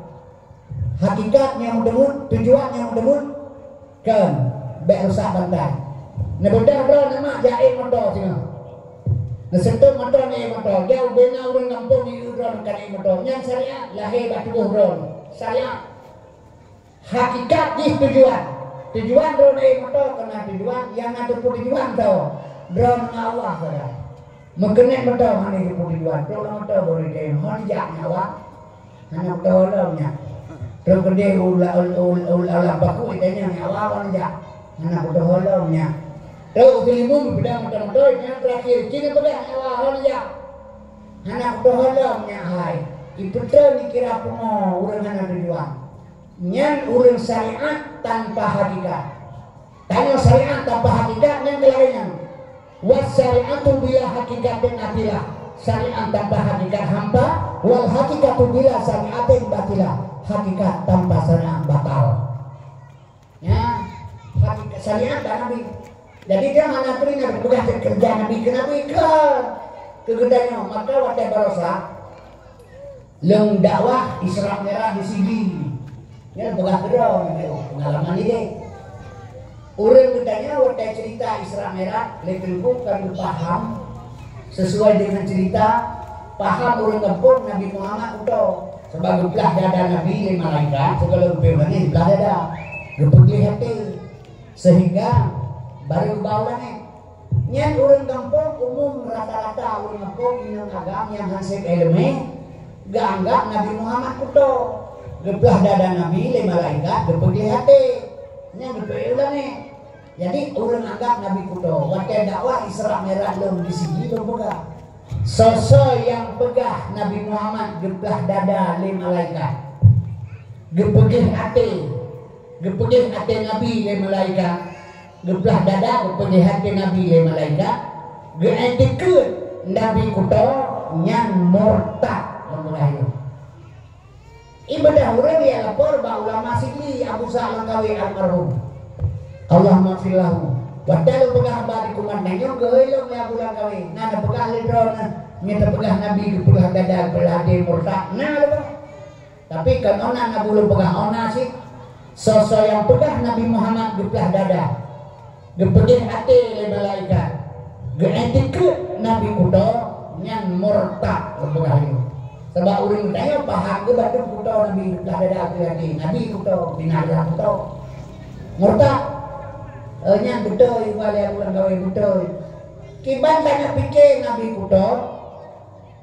Hakikat nyang meuteumut, tujuan nyang meuteumut, kon, bèk rusak bantai. Neubeudoh droe neumak jak ék moto singoh. Neuseutôt moto neuék moto, jak ubena ureueng gampông ié droe neukan ék moto. Nyan syariat lahé bak tuboh droe. Syariat. Hakikat jih tujuan. Tujuan droe neuék moto keunan tujuan nyang na teupeu tujuan tho. Droe ngon Allah sagai. Meukeunèt moto hana teupeu tujuan. Trok lam moto baru jai hon jak nyawa. Hana kutoh lom nyan. Trok keudeh u la-, u, u, u, u lam paku itanyong nyawa wan jak. Hana kutoh lom nyan. Trok u Seulimeum peudong moto-moto itanyong terakhir. Cina peugah nyawa wan jak. Hana kutoh lom nyan hai. Ipeutrön dikira pungo ureueng hana tujuan. Nyan ureueng syariat tanpa hakikat. Tanyoe syariat tanpa hakikat nyan keu lagèe nyan. Was syariatu bila hakikatin atilah. Syariat tanpa hakikat hampa, wal hakikatu bila syariatin batilah. Hakikat tanpa syariat batal. Ya, hakikat syariat bak Nabi. Jadi dia hana teuingat peugah keureuja Nabi keu Nabi keu, keu geutanyoe. Maka watèe barosa, Lôn dakwah Isra Mi'raj di Sigli. Nyan peugah keudroe nibak pengalaman idéh. Ureueng geutanyoe watèe cerita Isra Mi'raj lé Teungku ka geupaham sesuai dengan cerita, paham ureueng gampông Nabi Muhammad kuto. Sebab geuplah dada Nabi lé malaikat, segala rupa ureueng geuplah dada. Geupeugléh até, sehingga barô bak u langét. Nyan ureuëng gampông umum, rata-rata ureuëng gampông inong agam nyang hana sép iéleumé, geuanggab Nabi Muhammad kuto. Geuplah dada Nabi lé malaikat, geupeugléh até, nyan geupeuék u langét. Jadi, ureuëng anggab Nabi kuto. Watée dakwah Isra Mi'raj lom di sigi lom peugah, soe-soe nyang peugah Nabi Muhammad geuplah dada lé malaikat, geupeugléh até, geupeugléh até Nabi lé malaikat, geuplah dada, geupeugléh até Nabi lé malaikat, geuiktikeut Nabi kuto, nyan murtad, lom peugah nyoe. Ibadah ureuëng nyang lapor bak ulama Sigli, Abu Sa Langkawi almarhum. Allahumma fir lahu. Watée lôn peugah haba di kuman nyoe, geuhôi lom lé Abu Langkawi. Na neupeugah lé droeneuh, nyoe teupeugah Nabi geupeugah dada, geupeugah até, murtad. Na lôn peugah. Tapi kon ona Nabi lôn peugah, ona cit. Soe-soe nyang peugah Nabi Muhammad geuplah dada, geupeugléh até lé malaikat, geuiktikeut Nabi kuto, nyan murtad, lôn peugah nyoe. Sabab ureuëng tanyoe paham geuh bacut kuto Nabi geuplah dada keu até, Nabi kuto, binatang kuto. Murtad. Eh, nyan beutôi, Abu Langkawi, beutôi. Kiban tanyoe pike Nabi kuto,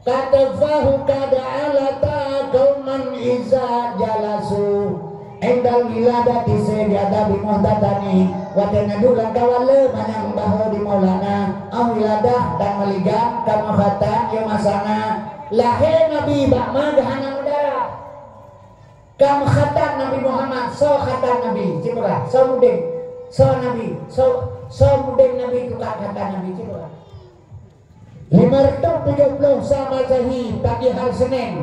Katafahu kada alata kauman iza jalasu indal wiladati sejada bimuhtatani. Watée na duek lam kawan le manyang bahô di Maulana, ah wiladah dan meuligang ka meukhatan, ya masana lahé Nabi bak ma geuhana meudarah. Ka meukhatan Nabi Muhammad, soe khatan Nabi, cit peugah, soe mudeng, soe Nabi, soe, soe mudeng Nabi tukang khatan Nabi, cit peugah. Lima reutôh tujoh ploh sa Masehi, pagi hari Senin,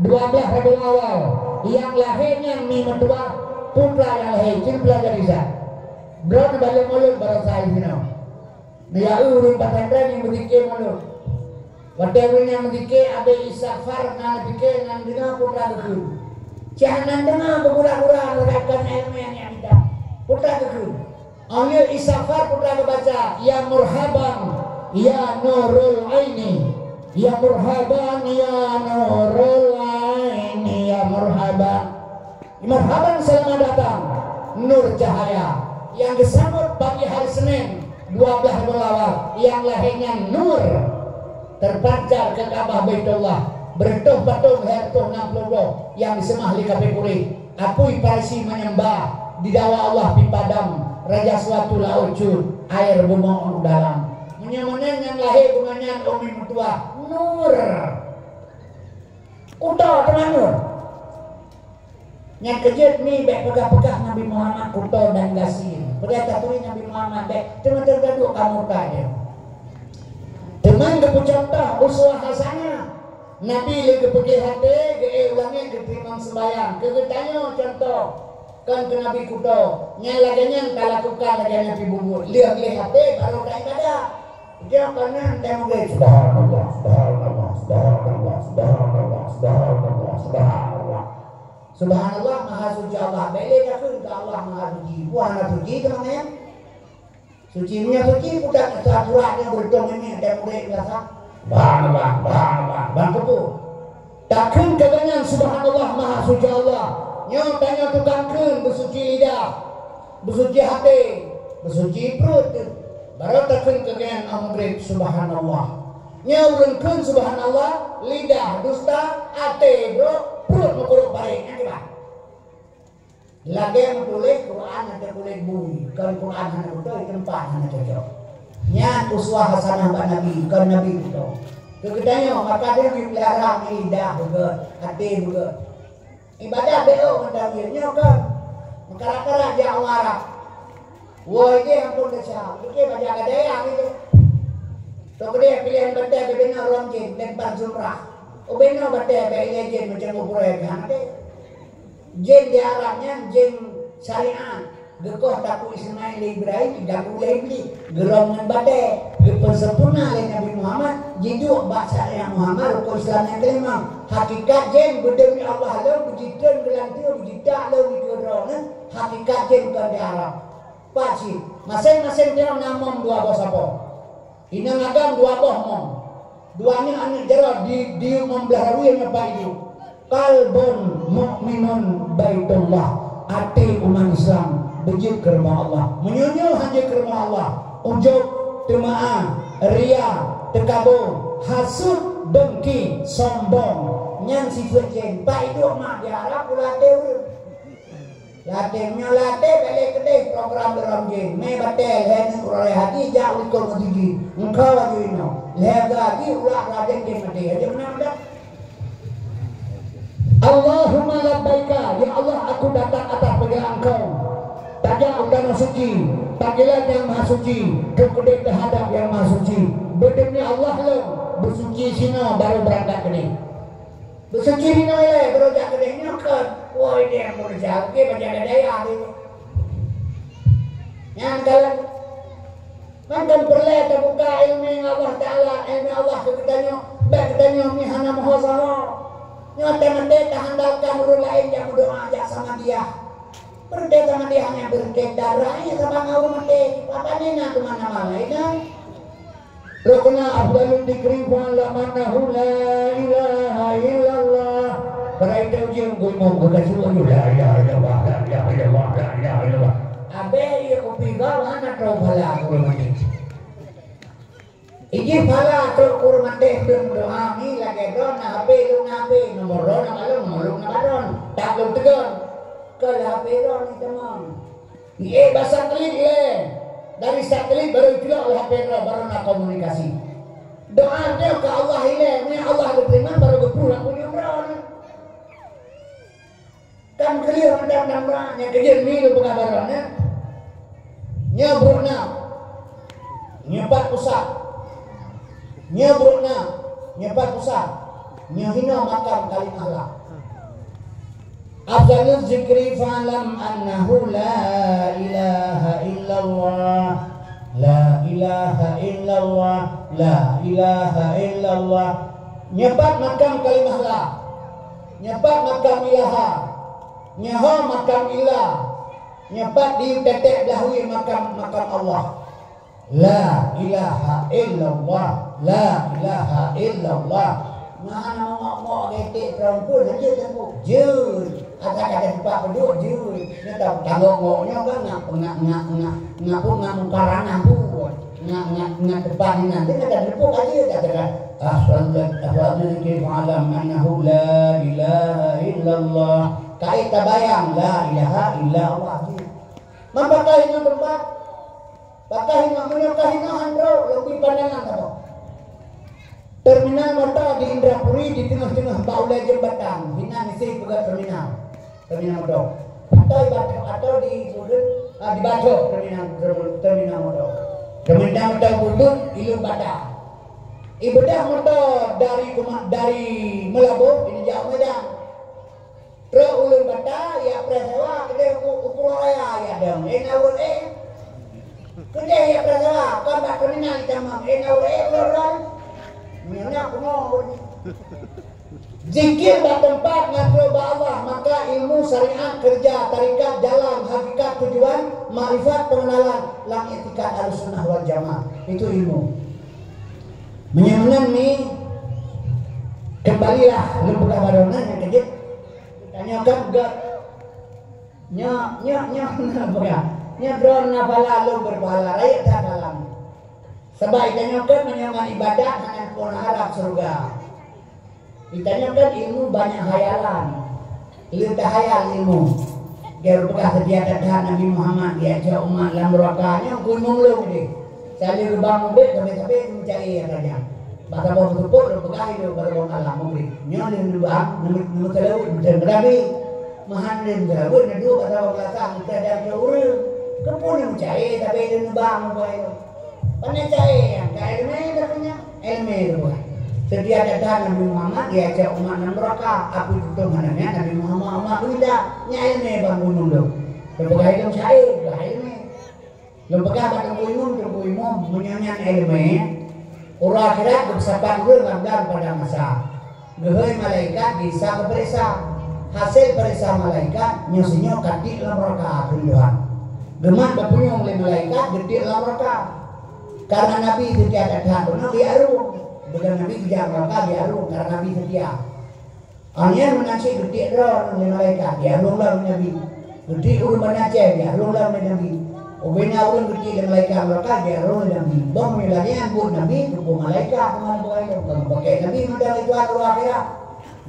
dua belas Rabiul Awal, nyang lahé nyan mi meutuwah, putra nyang lahé, cit peulajari sa. Droeneuh balek mulod baroesa sinoe. Neuya eu ureuëng pesantren nyang meuzikir mulod. Watée ureuëng nyan meuzikir, abéh istighfar, na neupike, na neudeungoe putra geukheun. Cit hana neudeungoe beugura-gura, lagée kon iéleumé nyang mita. Putra geukheun. Óh lheueh istighfar, putra geubaca, "Ya murhaban, ya nurul aini. Ya murhaban, ya nurul aini, ya murhaban." Marhaban, selamat datang, nur cahaya nyang geusambot pagi hari Senin, dua belas Rabiul Awal, nyang lahé nyan nur, teupancar keu Ka'bah Baitullah, beureutôh patong lhée reutôh nam ploh boh nyang diseumah lé kafé Quraisy, apui Parsi meunyeumbah, didawa Allah pi padam, raja suatu laôt cut, air beumoe u dalam. Meunyoe meunan nyang lahé bunoe nyan umi meutuwah, nur. Kuto teuma nur. Nyang keujeuet mi bék peugah-peugah Nabi Muhammad kuto dan gasien. Peugah taturi Nabi Muhammad bék, teuma teugaduek kamoe ka jeuet. Teuma geupeucuntoh uswah hasanah. Nabi lé geupeugléh até, geuék u langét, geuteurimong seumbahyang. Keu geutanyoe cuntoh, kon keu Nabi kuto. Nyang lagée nyan talakukan lagée nyan pih bubuet. Lheueh gleh até barô taibadat. Jaweueb keunan dan meugleh, "Subhanallah, subhanallah, subhanallah, subhanallah, subhanallah, subhanallah." Subhanallah, maha suci Allah. Bék lé takheun keu Allah maha suci. Buah hana suci teuma nyan. Suci, meunyoe suci, pudak asa surat nyang beureutoh ngon miet dan murit biasa. Subhanallah, subhanallah, bang keupeue. Takheun keu gobnyan, "Subhanallah, maha suci Allah." Nyoe tanyoe tukang kheun, beusuci lidah, beusuci até, beusuci pruet, barô takheun keu gobnyan óh meugreb, "Subhanallah." Nyoe ureuëng kheun subhanallah, lidah dusta, até brok, pruet meukurok barek, nyan kiban. Lagée meutuléh Quran ateueh kulét bui, kon Quran hana beutôi, teumpat hana cocok. Nyan uswah hasanah bak Nabi, kon Nabi beutôi. Keu geutanyoe, maka deuh geupeulihara lidah beugét, até beugét. Ibadah bék mantong nyoe kon. Meukarat-karat jak u Arab. Woe idéh amphon desya, pike bajak gadaya gitu. Toh keudeh pilihan batée bebena rom jén, lempar jumrah. Ubena batée bek ilée jén macam ukuran hana deh. Jén di Arab nyan jén syariat. Geukoh taku Ismail lé Ibrahim, diganggu lé Iblis. Geulom ngon batée, geupeusempurna lé Nabi Muhammad, jiduek bak syariat Muhammad rukun Islam nyang kelima. Hakikat jén beudeungoe Allah lom, beujitreun geulanteue, beujitak lom dikeue droeneuh, hakikat jén kon di Arab. Pat cit, maséng-maséng teuh na mom dua boh sapo. Inong agam dua boh mom. Dua nyoe aneuk jaroe di, di mom blah rawi nyang pat iduek. Qalbun mu'minun baitullah. Até umat Islam beujeuet keu rumoh Allah. Meunyoe nyoe han jeuet keu rumoh Allah, ujub, teumeu'ah, ria, teukabô, hasut, dengki, sombong, nyan sifeuet jén. Pak iduek mak di Arab, ulah até ureueng. Lateh, meunyoe lateh, bèk lé keudeh program droe jén. Mé batèe, lhèe neuk uroe haji, jak u likot ngon jih. Engkau laju inoe. Lhèe ga jih, ulah raden jén maté. Aja meunan dah. Allahumma labbaika, ya Allah, aku datang atas perintah Engkau. Tajak u Tanah Suci, panggilan Yang Maha Suci, keu keudeh teuhadap Yang Maha Suci. Beudemi Allah lôn, beusuci sinoe baru beurangkat keudeh. Beusuci hinoe ilèe, beurojak keudeh nyoe kon. Woe, idéh meureja, oke, bajèe ada daya tu. Nyan kalon. Mantong peureulèe tabuka ileumèe Allah Taala, ileumèe Allah keu geutanyoe. Bèk geutanyoe mi hana meuho sahoe. Nyoe teumaté taandalkan ureueng laén jak meudoa, jak samadiyah. Beureukat samadiyah nyan beureukat darah, nyan sama ngon ureueng maté. Apa ni na teuma nama laén, ai? Rukna afdalul dzikri fa'lam annahu la ilaha illallah. Padahai teuh ujeuen geuimum geukasu, "Aduh, la ilaha illallah, la ilaha illallah, la ilaha illallah." Abéh ié kupi gau hana troh phala geuh maté. Ijih phala troh geuh maté, deuh meudoa mi lagèe droeneuh, na HP lôn, na HP, nomor droeneuh na bak lôn, nomor lôn na bak droeneuh. Tak lôn teugon. Kon HP droeneuh teuma. Ié bak satelit ilèe. Dari satelit baru icilok lé HP droe, baru na komunikasi. Doa nyoe keu Allah ilèe, meunyoe Allah geuteurimong baru geupeubuet lam punyueng droe. Kan clear mantong, nyang keujeuet mi lôn peugah baroe nyoe. Nyoe brok na. Nyoe pat pusat. Nyoe brok na. Nyoe pat pusat. Nyoe hinoe makam kalimah la. Afdaluz zikri fa'lam annahu la ilaha illallah. La ilaha illallah. La ilaha illallah. Nyoe pat makam kalimah la. Nyoe pat makam ilaha. Nyoe ho makam illa. Nyoe pat di tetek blah wie makam, makam Allah. La ilaha illallah, la ilaha illallah. Nah, na ngok-ngok getek teungku, lanjut teungku. Jeuet. Ata kata tempat penduk, jeuet. Nyoe ta-, tangok ngok nyoe kan ngak, ngak, ngak, ngak, ngak pun ngak muka ranah pun. Ngak, ngak, ngak tempat ni nanti nak ada tepuk aja, tak ada. Asal, asal ni ke malam annahu la ilaha illallah. Kai tabayang la ilaha illallah. Maka kai nyoe tempat. Pakah ingat meunyoe kah ingat han droe, leubeh pandangan saboh. Terminal moto di Indrapuri di teungoh-teungoh bak ulèe jeumbatan, hinan miseue peugah terminal. Terminal moto. Atau di Batok, atau di Bubet, ah, di Batok terminal, terminal moto. Terminal moto Bubet, ilôn bata. Ibeudôh moto dari Kuma-, dari Meulaboh, ini jak Medan. Trok ulôn bata, ya preh sewa, keudeh u, u Pulo Raya ya dong. Eh, na ureueng, eh. Keudeh ya preh sewa, kon bak terminal itamong. Eh, na ureueng, eh, ulôn, ulôn. Meunyoe na, kumoe. Zikir bak teumpat ngon trok bak Allah, maka ilmu syariat, keureuja, tarekat, jalan, hakikat, tujuan, makrifat, pengenalan, lam iktikad Ahlussunnah wal Jamaah. Itu ilmu. Meunyoe meunan ni, kembalilah lôn peugah baroe nyan nyang keujeuet. Tanyoe kan gèt. Nyoe, nyoe, nyoe, na peugah. Nyoe droeneuh na pahala, lôn beurpahala, rayeuk that pahala. Sabab tanyoe kan meunyoe ngon ibadat hana peureulèe harap syeuruga. Tanyoe kan ilmu banyak hayalan. Lôn tahayal ilmu. Geupeugah seutia that-that Nabi Muhammad, geujak umat lam nuraka, nyoe keu ilmu lôn deh. Saleueng reubang ubit, sabe-sabe meucaya ata nyan. Bak saboh meuteupôt lôn peugah ilèe bak saboh malam maghrib. Nyoe lheueh neubang, neumeuseulaweuet, meuteun meurabi. Meuhan lheueh meuseulaweuet, neuduek bak saboh beulasang, meuteun dan keu ureueng. Keupeue neumeucaya sabe lheueh neubang ubak ilèe? Pane caya nyang ka ileumèe dak nyan? Ileumèe tu bukan. Seutia that-that Nabi Muhammad geujak umat lam nuraka. Api tutong hana nyan Nabi Muhammad umat geulinda. Nyan ileumèe bang gunong tu. Lôn peugah ilèe caya, peugah ileumèe. Lôn peugah bak Teungku Imum, Teungku Imum, meunyoe nyan ileumèe, uroe akhirat geupeusapat ureueng lam blang padang mahsyar. Geuhôi malaikat gisa geupeuriksa. Hasé peuriksa malaikat, nyoe sinyoe ka tiek lam nuraka keu Tuhan. Geumat bak punyueng lé malaikat geutiek lam nuraka. Karena Nabi seutia that-that, beuna geujak rhueng. Bukan Nabi geujak nuraka geujak rhueng, karena Nabi seutia. Awaknyan meunan cit geutiek droe lé malaikat, geujak rhueng lom Nabi. Geuti ureuëng banacée geurhom lé Nabi. Ubena ureuëng geuti lé malaikat nuraka geurhom lé Nabi. Bang meunyoe lagée nyan buet Nabi, keupeue malaikat teuma bukai lom. Bang pakai Nabi mantong itu aturan akhirat.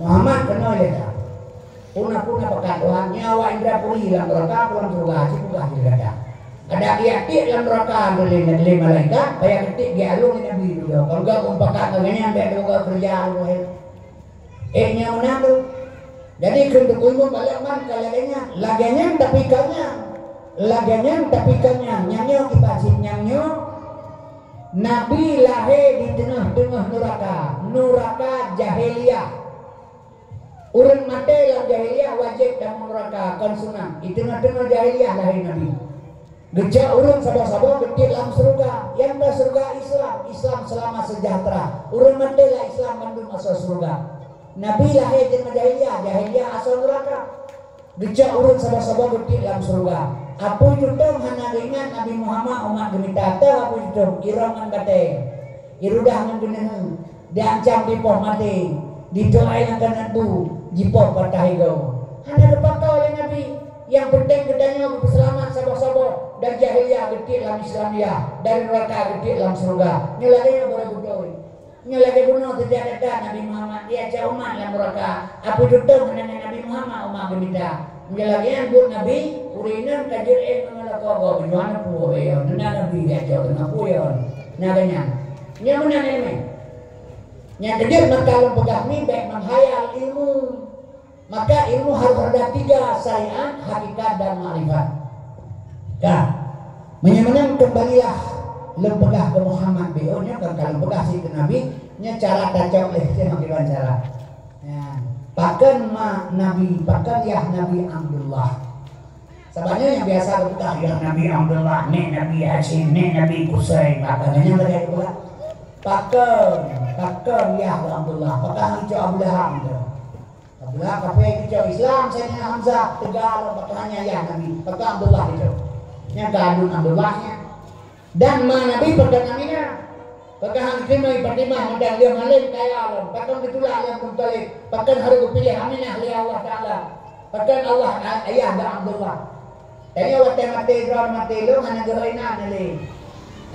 Muhammad keunoe lé ka. Puna-puna pakat Tuhan, nyawa indra puri lam nuraka, pulang surga, cit peugah cit gata. Ada tiek-tiek lam nuraka lé, lé malaikat, payah geuti geurhom lé Nabi juga. Kalau gak umpakat ngon nyan, bèk dua keureuja lom. Eh, nyang meunan tu. Jadi, kheun Teungku Imum Balak man ka lagée nyan. Lagée nyan tapi ka nyan. Lagée nyan tapi ka nyan. Nyang nyoe kiban cit nyang nyoe. Nabi lahé di teungoh-teungoh nuraka. Nuraka jahiliyah. Ureuëng maté lam jahiliyah wajéb tamong nuraka, kon sunat. Di teungoh-teungoh jahiliyah lahé Nabi. Geucok ureuëng saboh-saboh geutiek lam syeuruga. Nyang ka syeuruga Islam, Islam seulama seujahteura. Ureuëng maté lam Islam mandum asoe syeuruga. Nabi lahé teungoh jahiliyah, jahiliyah asoe nuraka. Geucok ureuëng saboh-saboh geutiek lam syeuruga. Apui tutong hana geuingat Nabi Muhammad umat geumita, teuh apui tutong, irong ngon batée, irudah ngon geuneue. Diancam dipoh maté, ditoai lam kanat bu, jipoh patah igoe. Hana geupakoe lé Nabi. Nyang peunteng geutanyoe geupeuseulamat saboh-saboh dari jahiliyah geutiek lam Islamiyah, dari nuraka geutiek lam syeuruga. Nyoe lagée nyoe beureugutoe. Nyoe lagée bunoe teujak that Nabi Muhammad, dia cak umat lam nuraka. Apui tutong hana ngon Nabi Muhammad umat geumita. Nyoe lagée nyan buet Nabi, ureuëng inong ka jeuet éh ngon lakoe gob, nyoe hana peue, eh, nyoe na Nabi dia cak, na peue, eh, na geuh nyan. Nyoe meunan ilmu. Nyang keujeuet maka lôn peugah nibak menghayal ilmu. Maka ilmu harus ada tiga, syariat, hakikat, dan makrifat. Ka. Meunyoe meunan keumbalilah lôn peugah keu Muhammad B O nyoe kan ka lôn peugah cit keu Nabi, nyoe cara tacok lé cit meukiban cara. Ya. Pakon ma Nabi, pakon yah Nabi Abdullah. Sabanyoe nyang biasa geupeugah, "Ya Nabi Abdullah, nek Nabi Hashim, nek Nabi Qusay," maka nyan lagée geupeugah, "Pakon, pakon ya Abdullah, pakon hana geucok Abu Lahab?" Abdullah kafé geucok Islam, Saidina Hamzah teuga lom, pakon hana ya Nabi, pakon Abdullah geucok. Nyang gadun Abdullah nyan. Dan ma Nabi pakon Aminah. Pakon han geuteumé Fatimah mantong lheueh malém kaya lom. Pakon geutulak lé Abdul Muthalib. Pakon harôh geupiléh Aminah lé Allah Taala. Pakon Allah a-, ayah bak Abdullah. Tanyoe watée maté droe maté lôn hana geuhôi nan lé.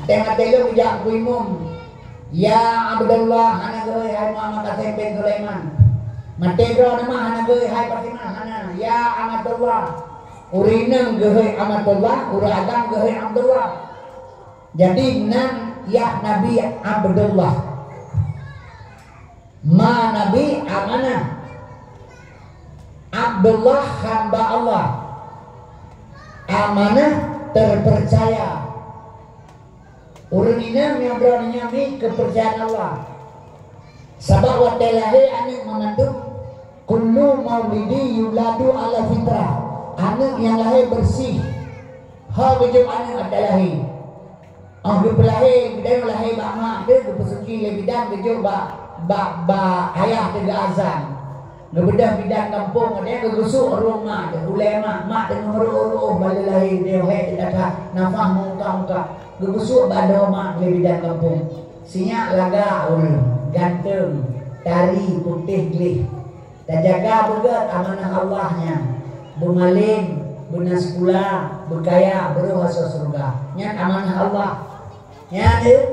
Watée maté lôn geujak keu imum. Ya Abdullah hana geuhôi hai Muhammad Qasim bin Sulaiman. Maté droe nama hana geuhôi hai Fatimah hana. Ya Amatullah. Ureuëng inong geuhôi Amatullah, ureuëng agam geuhôi Abdullah. Jadi nan yah Nabi Abdullah. Ma Nabi Amanah. Abdullah hamba Allah. Amanah terpercaya. Ureuëng inong nyang droe nyan mi keupeurcayaan Allah. Sabab watée lahé aneuëk meumandum, kullu maulidi yuladu ala fitrah. Aneuëk nyang lahé beureuséh. Ho geujok aneuëk watée lahé. Oh geupeulahé, geudong lahé bak mak teuh, geupeusuci lé bidan geujok bak, bak, bak ayah teuh geuazan. Geubeudôh bidan gampông, watée geugeusuk rueng mak teuh, ulée mak, mak teungoh meureuôh-reuôh bak lheueh lahé, geudong hék teuh that-that, nafah meungka-ungka. Geugeusuk bak droe mak lé bidan gampông. Sinyak laga ureuëng, ganteng, tari, putéh gleh. Tajaga beugét amanah Allah nyan. Beumalém, beuna sikula, beukaya, beurôh asoe syeuruga. Nyan amanah Allah. Nyan deuh,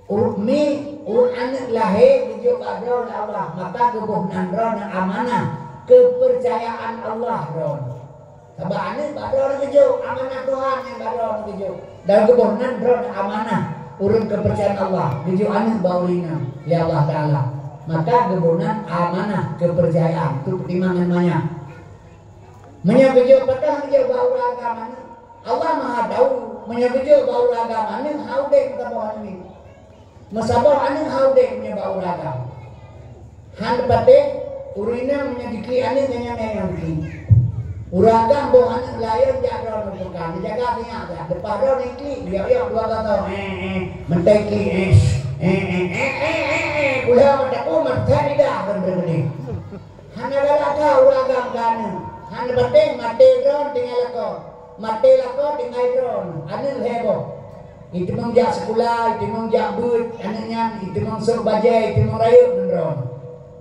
u-, mi, u-, aneuëk lahé geujok bak droe lé Allah, maka geuboh nan droe nyan amanah, keupeurcayaan Allah droe. Sabab aneuëk bak droe neugeujok, amanah Tuhan nyang bak droe neugeujok. Dan geuboh nan droe amanah ureuëng keupeurcayaan Allah, geujok aneuëk bak ureuëng inong lé Allah Taala. Maka geuboh nan amanah keupeurcayaan, tu peutimang ngon manyang. Meunyoe geujok, pakon geujok bak ureuëng agam aneuëk, Allah Maha Tahu. Meunyoe geujok bak ureuëng agam aneuëk, hana udeb meusaboh aneuëk. Meusaboh aneuëk hana udeb meunyoe bak ureuëng agam. Han patéh, ureuëng inong meunyoe jiklik aneuëk nyan nyang diklik. Ureuëng agam boh aneuëk laén jak droe ngon peukan, dijaga sinyak dah. Leupah droe jiklik, yok-yok dua gato, eh, eh, meutai klik, eh, eh, eh, eh, eh, eh, eh, pulo meuteupeu meutai lidah kon beureugunéh. Hana galak that ureuëng agam keu aneuëk. Hana patéh, maté droe tinggai lakoe. Maté lakoe tinggai droe. Aneuëk lhée boh. Jiteumeung jak sikula, jiteumeung jak beuet, aneuëk nyan jiteumeung sôk bajée, jiteumeung rayeuk ngon droe.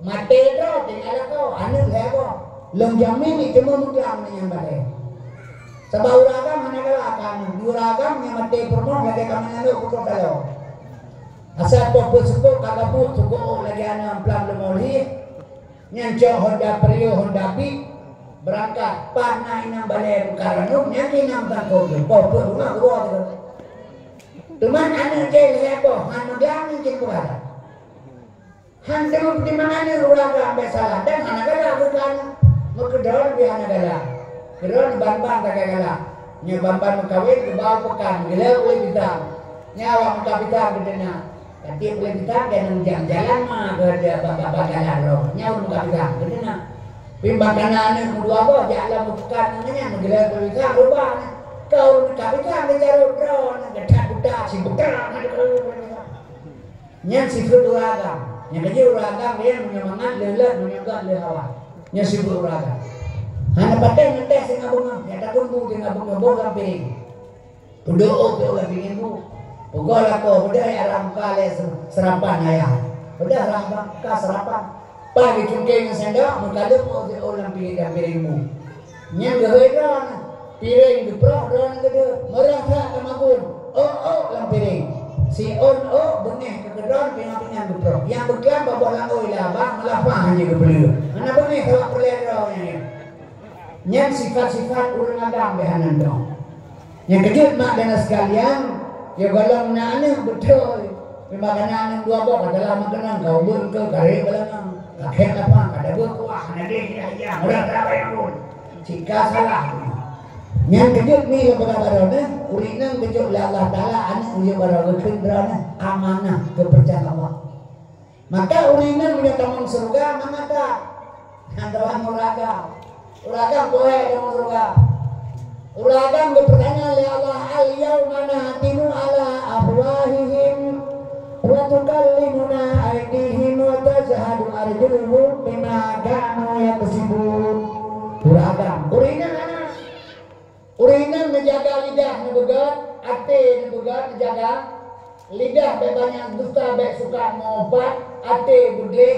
Maté droe tinggai lakoe, aneuëk lhée boh. Lôn jamin jih teuma meugang ngon nyang balèe. Sabab ureueng agam hana galak ka aneuk. Ureueng agam nyang maté peurumoh lagèe kamoe nyan peukoh taloe. Asai poh peuet seupôt ka gabuk, seugoe lagèe aneuk amplam leumo lhèe. Nyan cok Honda Vario, Honda Beat, beurangkat. Pat na inong balèe meukaranub, nyan inong tangkong jih. Poh peuet beungoh geuwoe teuh. Teuma aneuk jih lhèe boh, han meugang nyan jih meugalak. Han teuma peutimbangan nyan ureueng agam bèk salah dan hana galak keu aneuk. Meukeudroe leubeh hana galak. Keudroe ban-ban sagai galak. Nyoe ban-ban meukawen geubah u peukan, geulheueh ulèe pisang. Nyan awak meukat pisang geudeunah. Ka tiep ulèe pisang dan jalan-jalan ma keu dia ba-, ba-, ba-, jalan roh. Nyan ureueng meukat pisang geudeunah. Pih ban kana aneuk meudua boh jak lam peukan nyan meugeulheueh ulèe pisang rubah nyan. Ka ureueng meukat pisang geucarông droe nyan geudak-geudak sibuta nyan. Nyan sifeuet ureueng agam. Nyang keujeuet ureueng agam nyan meunyoe mangat le leuet, meunyoe göt le hawa. Nyan sifeuet ureueng agam. Hana patéh ngon teh singoh beungoh, nyang takheun bu singoh beungoh boh lam piréng. Peuduek ôk lam piréng bu. Peugöt lakoe, beudôh jak rab muka lé se-, seurapan ayah. Beudôh rab muka seurapan. Paih geucungkeng ngon sendok, meukaleuek ôk lam piréng, lam piréng bu. Nyan geuhôi droeneuh, piréng geuproh droeneuh keudeuh, meurah that tamagun, ôk-ôk lam piréng. Siôn ôk beungéh keu keudroe pingan-pingan geuproh. Nyang beuklam bak boh langôi lé abang, meulapah hana geupeuleueh. Hana beungéh sabab peureulèe droe nyan. Nyan sifat-sifat ureueng agam bèk hana droe. Nyang keujeuet mak dan sekalian, ya gohlom na aneuk beutôi. Memang kana aneuk dua boh, ka dalam makanan, ka ubeut keu karek balangang. Ka khék lapang, ka dabeuh kuah, hana deh, ya, ya, meurat rabai ampôn. Cit ka salah. Nyang keujeuet mi lôn peugah bak droeneuh, ureueng inong geujok lé Allah Taala aneuk geujok bak droeneuh, geukheun droeneuh amanah keupeurcayaan Allah. Maka ureueng inong meunyoe tamong syeuruga mangat that. Hana ureueng agam. Ureueng agam poh hai tamong syeuruga. Ureueng agam geupeutanyong lé Allah, "Al-yauma nakhtimu ala afwahihim wa tukallimuna aidihim wa tasyhadu arjuluhum bima kanu yaksibun." Ureueng agam. Ureueng inong hana. Ureueng inong neujaga lidah neubeugöt, até neubeugöt neujaga. Lidah bèk banyak dusta, bèk sukat meuupat, até beudeh,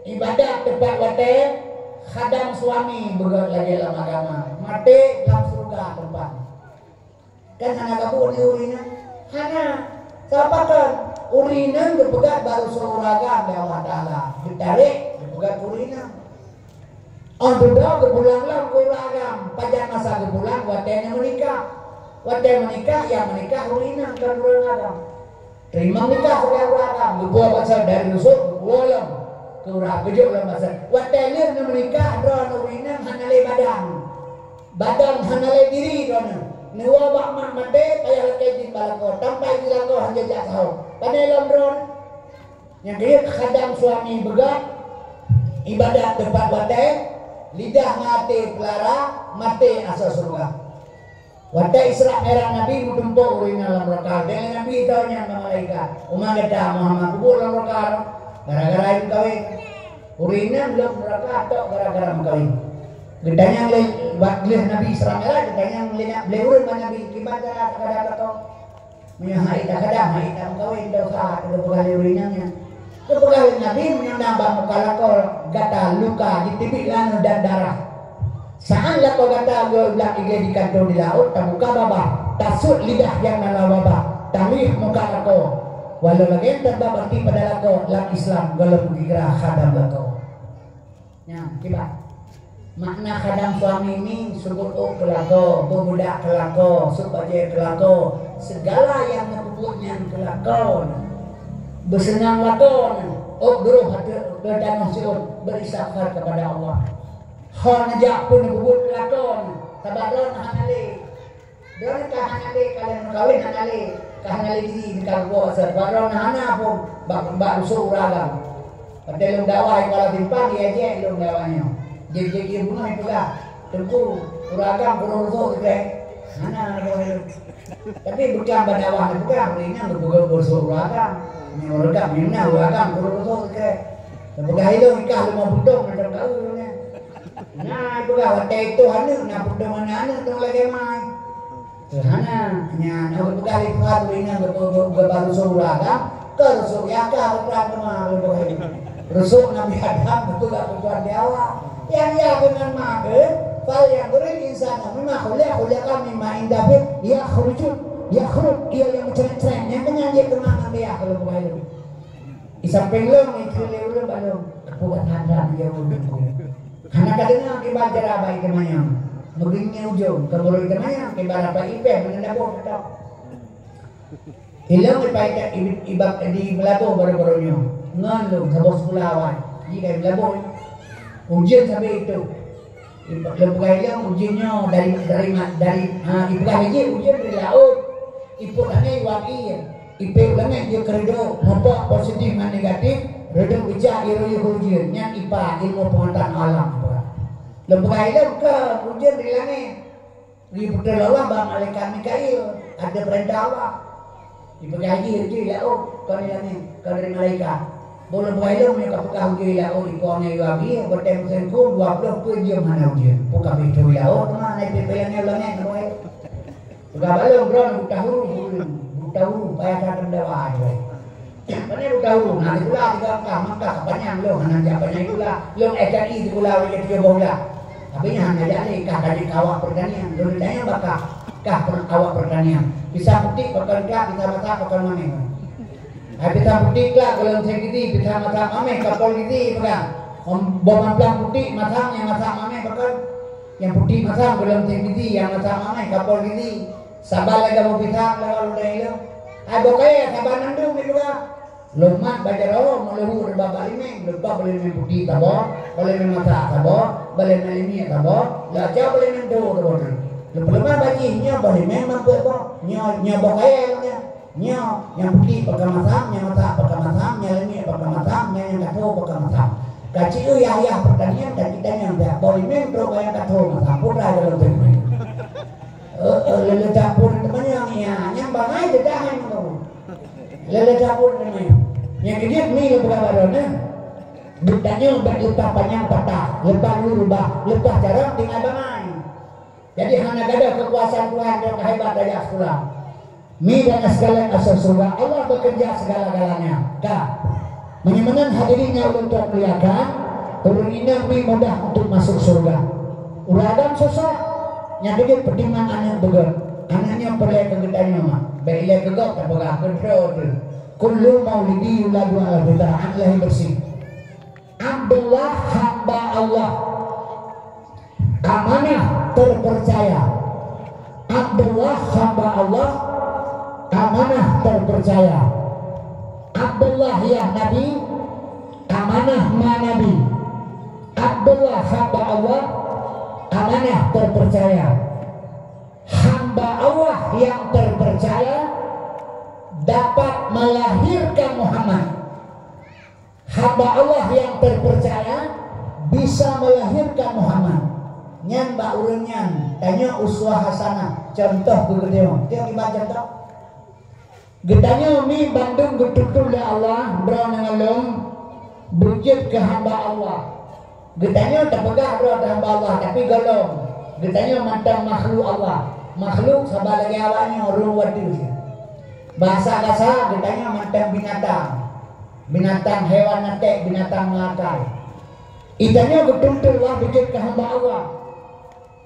ibadat teupat watèe, khadam suami beugöt lagèe lam agama. Maté lam syeuruga teumpat. Kan hana gabuk nyoe ureueng inong? Hana. Sabab pakon? Ureueng inong geupeugöt bak rusoe ureueng agam lé Allah Taala. Geutarek, geupeugöt ureueng inong. Óh dudoe geupulang lom keu ureueng agam, pajan masa geupulang watèe nyan meunikah. Watèe meunikah, nyang meunikah ureueng inong kon ureueng agam. Teurimong nikah sagai ureueng agam, geupuwoe bak sot dari rusoe geupuwoe lom keu ureueng geujok lom bak sot. Watèe lheueh nyan meunikah, droeneuh ureueng inong hana lé badan. Badan hana lé diri droeneuh. Neuwoe bak mak maté, payah lakèe idin bak lakoe, sampai di lakoe hana jak saho. Pané lom droeneuh? Nyang keu khadam suami beugöt, ibadat teupat watèe, lidah ngon até peulara, maté asoe syeuruga. Watèe Isra Mi'raj Nabi meutumpôk ureueng inong lam neuraka, dan Nabi tanyong bak malaikat, "Uma gata Muhammad, peubuet lam neuraka?" "Gara-gara meukawen." Ureueng inong lam neuraka tok gara-gara meukawen. Geutanyong lé, bak lheueh Nabi Isra Mi'raj, geutanyong lé na-, lé ureueng bak Nabi, "Kiban cara takadam lakoe?" Meunyoe hana takadam, hana tameukawen, dosa, geupeugah lé ureueng inong nyan. Geupeugah lé Nabi, meunyoe na bak muka lakoe gata luka, jiteubiet laneueh dan darah. Saát lakoe gata geublang igée di kantô di laôt, tabuka babah, tasuet lidah nyang na lam babah, talieh muka lakoe. Walau lagée nyan, tabak bati pada lakoe lam Islam, gohlom geugira khadam lakoe. Nyan, kiban. Makna khadam suami ni, seubuet ôk keu lakoe, beubeudak keu lakoe, sôk bajée keu lakoe, segala nyang neupeubuet nyan keu lakoe. Beuseunang lakoe, ôk droe ateueh tanoh siôn, beristighfar kepada Allah. Ho neujak pun neupeubuet keu lakoe, sabab droe hana lé. Droeneuh ka hana lé, ka lheueh meukawen hana lé, ka hana lé diri, ka geuwoe asai. Bak droeneuh hana phon, bak, bak rusoe ureueng agam. Watée lôn dakwah di Kuala Simpang, di Aceh lôn dakwah nyoe. Jeuet, jeuet, jeuet beungoh jipeugah, "Teungku, ureueng agam kureueng rusoe teukrek." Hana, hana boh lôn. Tapi beuklam bak dakwah neupeugah, ureueng inong geupeugah rusoe ureueng agam. Nyoe ureueng agam, nyoe na ureueng agam kureueng rusoe teukrek. Neupeugah ilôn, "Kah lôn meupeudong, neupeudong keu ureueng nyan." Nah, ipeugah watée itoh aneuk, na peudong aneuk-aneuk dong lagée mai. Hana, nyan, nyang geupeugah lé Tuhan, ureueng inong geupeugah rusoe ureueng agam, keu rusoe nyang ka geuprang teuma, rusoe Nabi Adam geupeugah keu Tuhan di awak. Nyang ya keunan ma keu, "Falyanzuril insanu mimma khuliqa, khuliqa min ma'in dafiq, yakhruju, yakhruj," iya nyang meucrét-crét, nyang keunyan jih keunan nyang ya keu lôn peugah lôn. Di sampéng lôn, di keuleue ulôn bak lôn, buet that-that dia ulôn. Hana ka deungoe kiban cara bak teumanyong. Meugeunyoe ujong, keu meureuh teumanyong, kiban rapat ipéh meunan dapur keudroe. Ilôn ipai iba-, di Meulaboh baroe-baroe nyoe. Ngon lôn saboh sikula awai. Ji ka i Meulaboh. Ujeuen sabe itu. Iba-, lôn peugah ilôn ujeuen nyoe dari, dari ma-, dari, ha, ipeugah lé jih ujeuen dari laôt. Ipot angén iwak ié. Ipék u langét jeuet keu reudôk, mupok positif ngon negatif, reudôk geucak ié ruyuh ujeuen. Nyan ipa ilmu pengetahuan alam ipeugah. Lôn peugah ilôn keu ujeuen dari langét. Geupeutron lé Allah bak malaikat Mikail, ada peurintah Allah. Ipeugah jih ujeuen laôt, kon di langét, kon dari malaikat. Boh lôn peugah ilôn meunyoe ka peugah ujeuen laôt, ipo angén iwak ié, watèe musim khuem dua ploh peuet jeuem hana ujeuen. Peue ka beuet laôt teuma, na ipék-pék langét, langét na boh. Peugah bak lôn, droeneuh buta huruf, buta huruf, payah that teudawa, hai. Pane buta huruf, na sikula tiga kah, maka panyang lôn hana jak panyang sikula. Lôn S M I sikula lôn tujoh boh bulan. Tapi nyan hana jak lé, kah ka jeuet keu awak peurtanian. Lôn tanyong bak kah, kah per-, awak peurtanian. Pisang putéh pakon kah, pisang masak pakon mamèh. Hai pisang putéh kah, gohlom seng gizi, pisang masak mamèh, kapol gizi peugah. Boh mamplam putéh, masam nyang masak mamèh pakon. Nyang putéh masam gohlom seng gizi, nyang masak mamèh kapol gizi. Saban lagèe boh pisang lawan ulèe ilôn. Hai boh kayèe saban mandum di luwa. Lôn mat bak jaroe, meuleuhu reubah bak limeng, leupah bak limeng putéh saboh, bak limeng masak saboh, bak limeng limiek saboh, leucah bak limeng tho saboh. Leupah leumah bak jih, nyoe boh limeng meukeue boh, nyoe, nyoe boh kayèe nyoe. Nyoe, nyang putéh pakon masam, nyang masak pakon masam, nyang limiek pakon masam, nyang, nyang ka tho pakon masam. Ka ci eu yah-yah peurtanian, ka ci tanyong pihak boh limeng trok bak nyang ka tho masam, peue teuma gohlom teumanyong. Eh, eh, lé-lé campur teumanyong, ya, nyang bangai teudah hai ngon. Lé-lé campur teumanyong. Nyang keujeuet mi lôn peugah bak droeneuh. Geutanyoe bèk leupah panyang patah, leupah lu reubah, leupah carông tinggai bangai. Jadi hana gadôh keukuasaan Tuhan nyang ka hebat tajak sikula. Mi dan sekalian asoe syeuruga, Allah bekerja segala-galanya. Ka. Meunyoe meunan hadirin nyang ulôn tuan muliakan, ureueng inong mi mudah untuk masuk syeuruga. Ureueng agam susah, nyang keujeuet peutimang aneuk beugöt. Aneuk nyoe peureulèe keu geutanyoe mak. Bèk ilèe keu gob tapeugah keu droe teuh. Kullu maulidi yuladu ala fitrah, aneuk lahé bersih. Abdullah hamba Allah, amanah terpercaya. Abdullah hamba Allah, amanah terpercaya. Abdullah yah Nabi, amanah ma Nabi. Abdullah hamba Allah, amanah terpercaya. Hamba Allah yang terpercaya dapat melahirkan Muhammad. Hamba Allah yang terpercaya bisa melahirkan Muhammad. Nyan bak ureueng nyan, tanyoe uswah hasanah, contoh keu geutanyoe. Tiep kiban contoh. Geutanyoe mi bandum geutuntun lé Allah, droeneuh ngon lôn, beujeuet keu hamba Allah. Geutanyoe tapeugah droe hamba Allah, tapi gohlom geutanyoe mantong makhluk Allah. Makhluk saban lagèe awaknyoe, ureueng watèe. Bahasa kasa, geutanyoe mantong binatang. Binatang hewan aték, binatang meulakai. Geutanyoe geutuntun Allah beujeuet keu hamba Allah.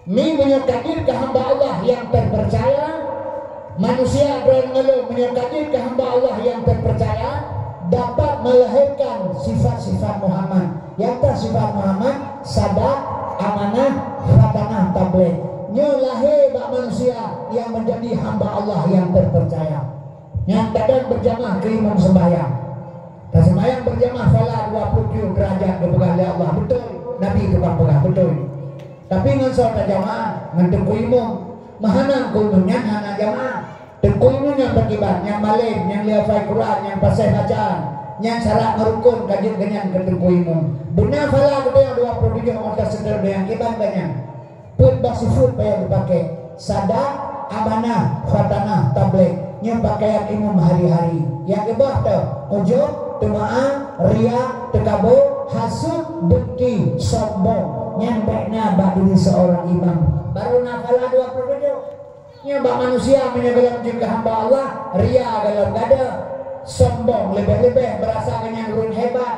Mi meunyoe ka jeuet keu hamba Allah nyang terpercaya, manusia droeneuh ngon lôn meunyoe ka jeuet keu hamba Allah nyang terpercaya, dapat melahirkan sifat-sifat Muhammad. Nyang ka sifat Muhammad, sadak, amanah, fatanah, tabligh. Nyoe lahé bak manusia nyang menjadi hamba Allah nyang terpercaya. Nyang kadang berjamaah keu imum sembahyang. Taseumbahyang berjamaah salat dua puluh tujoh derajat geupeugah lé Allah. Beutôi, Nabi tukang peugah, beutôi. Tapi ngon soe tajamaah? Ngon teungku imum. Meuhana teungku imum nyan hana jamaah. Teungku imum nyang beukiban, nyang malém, nyang lé hafai Quran, nyang paséh bacaan, nyang syarat ngon rukon ka jeuet geuhnyan keu teungku imum. Beuna salat geutanyoe dua puluh tujoh óh taseutôt nyang kiban geuhnyan. Peuet bah sifeuet payah geupaké, sadak, amanah, fatanah, tabligh. Nyoe pakaian imum hari-hari. Nyang keubah teuh, ujub, teumeu'ah, ria, teukabô, hasut, dengki, sombong. Nyan bèk na bak diri seorang imam. Baru na salat dua puluh tujoh. Nyoe bak manusia meunyoe gohlom jeuet keu hamba Allah, ria gohlom gadôh, sombong leubeh-leubeh, beurasa geuhnyan ureueng hebat.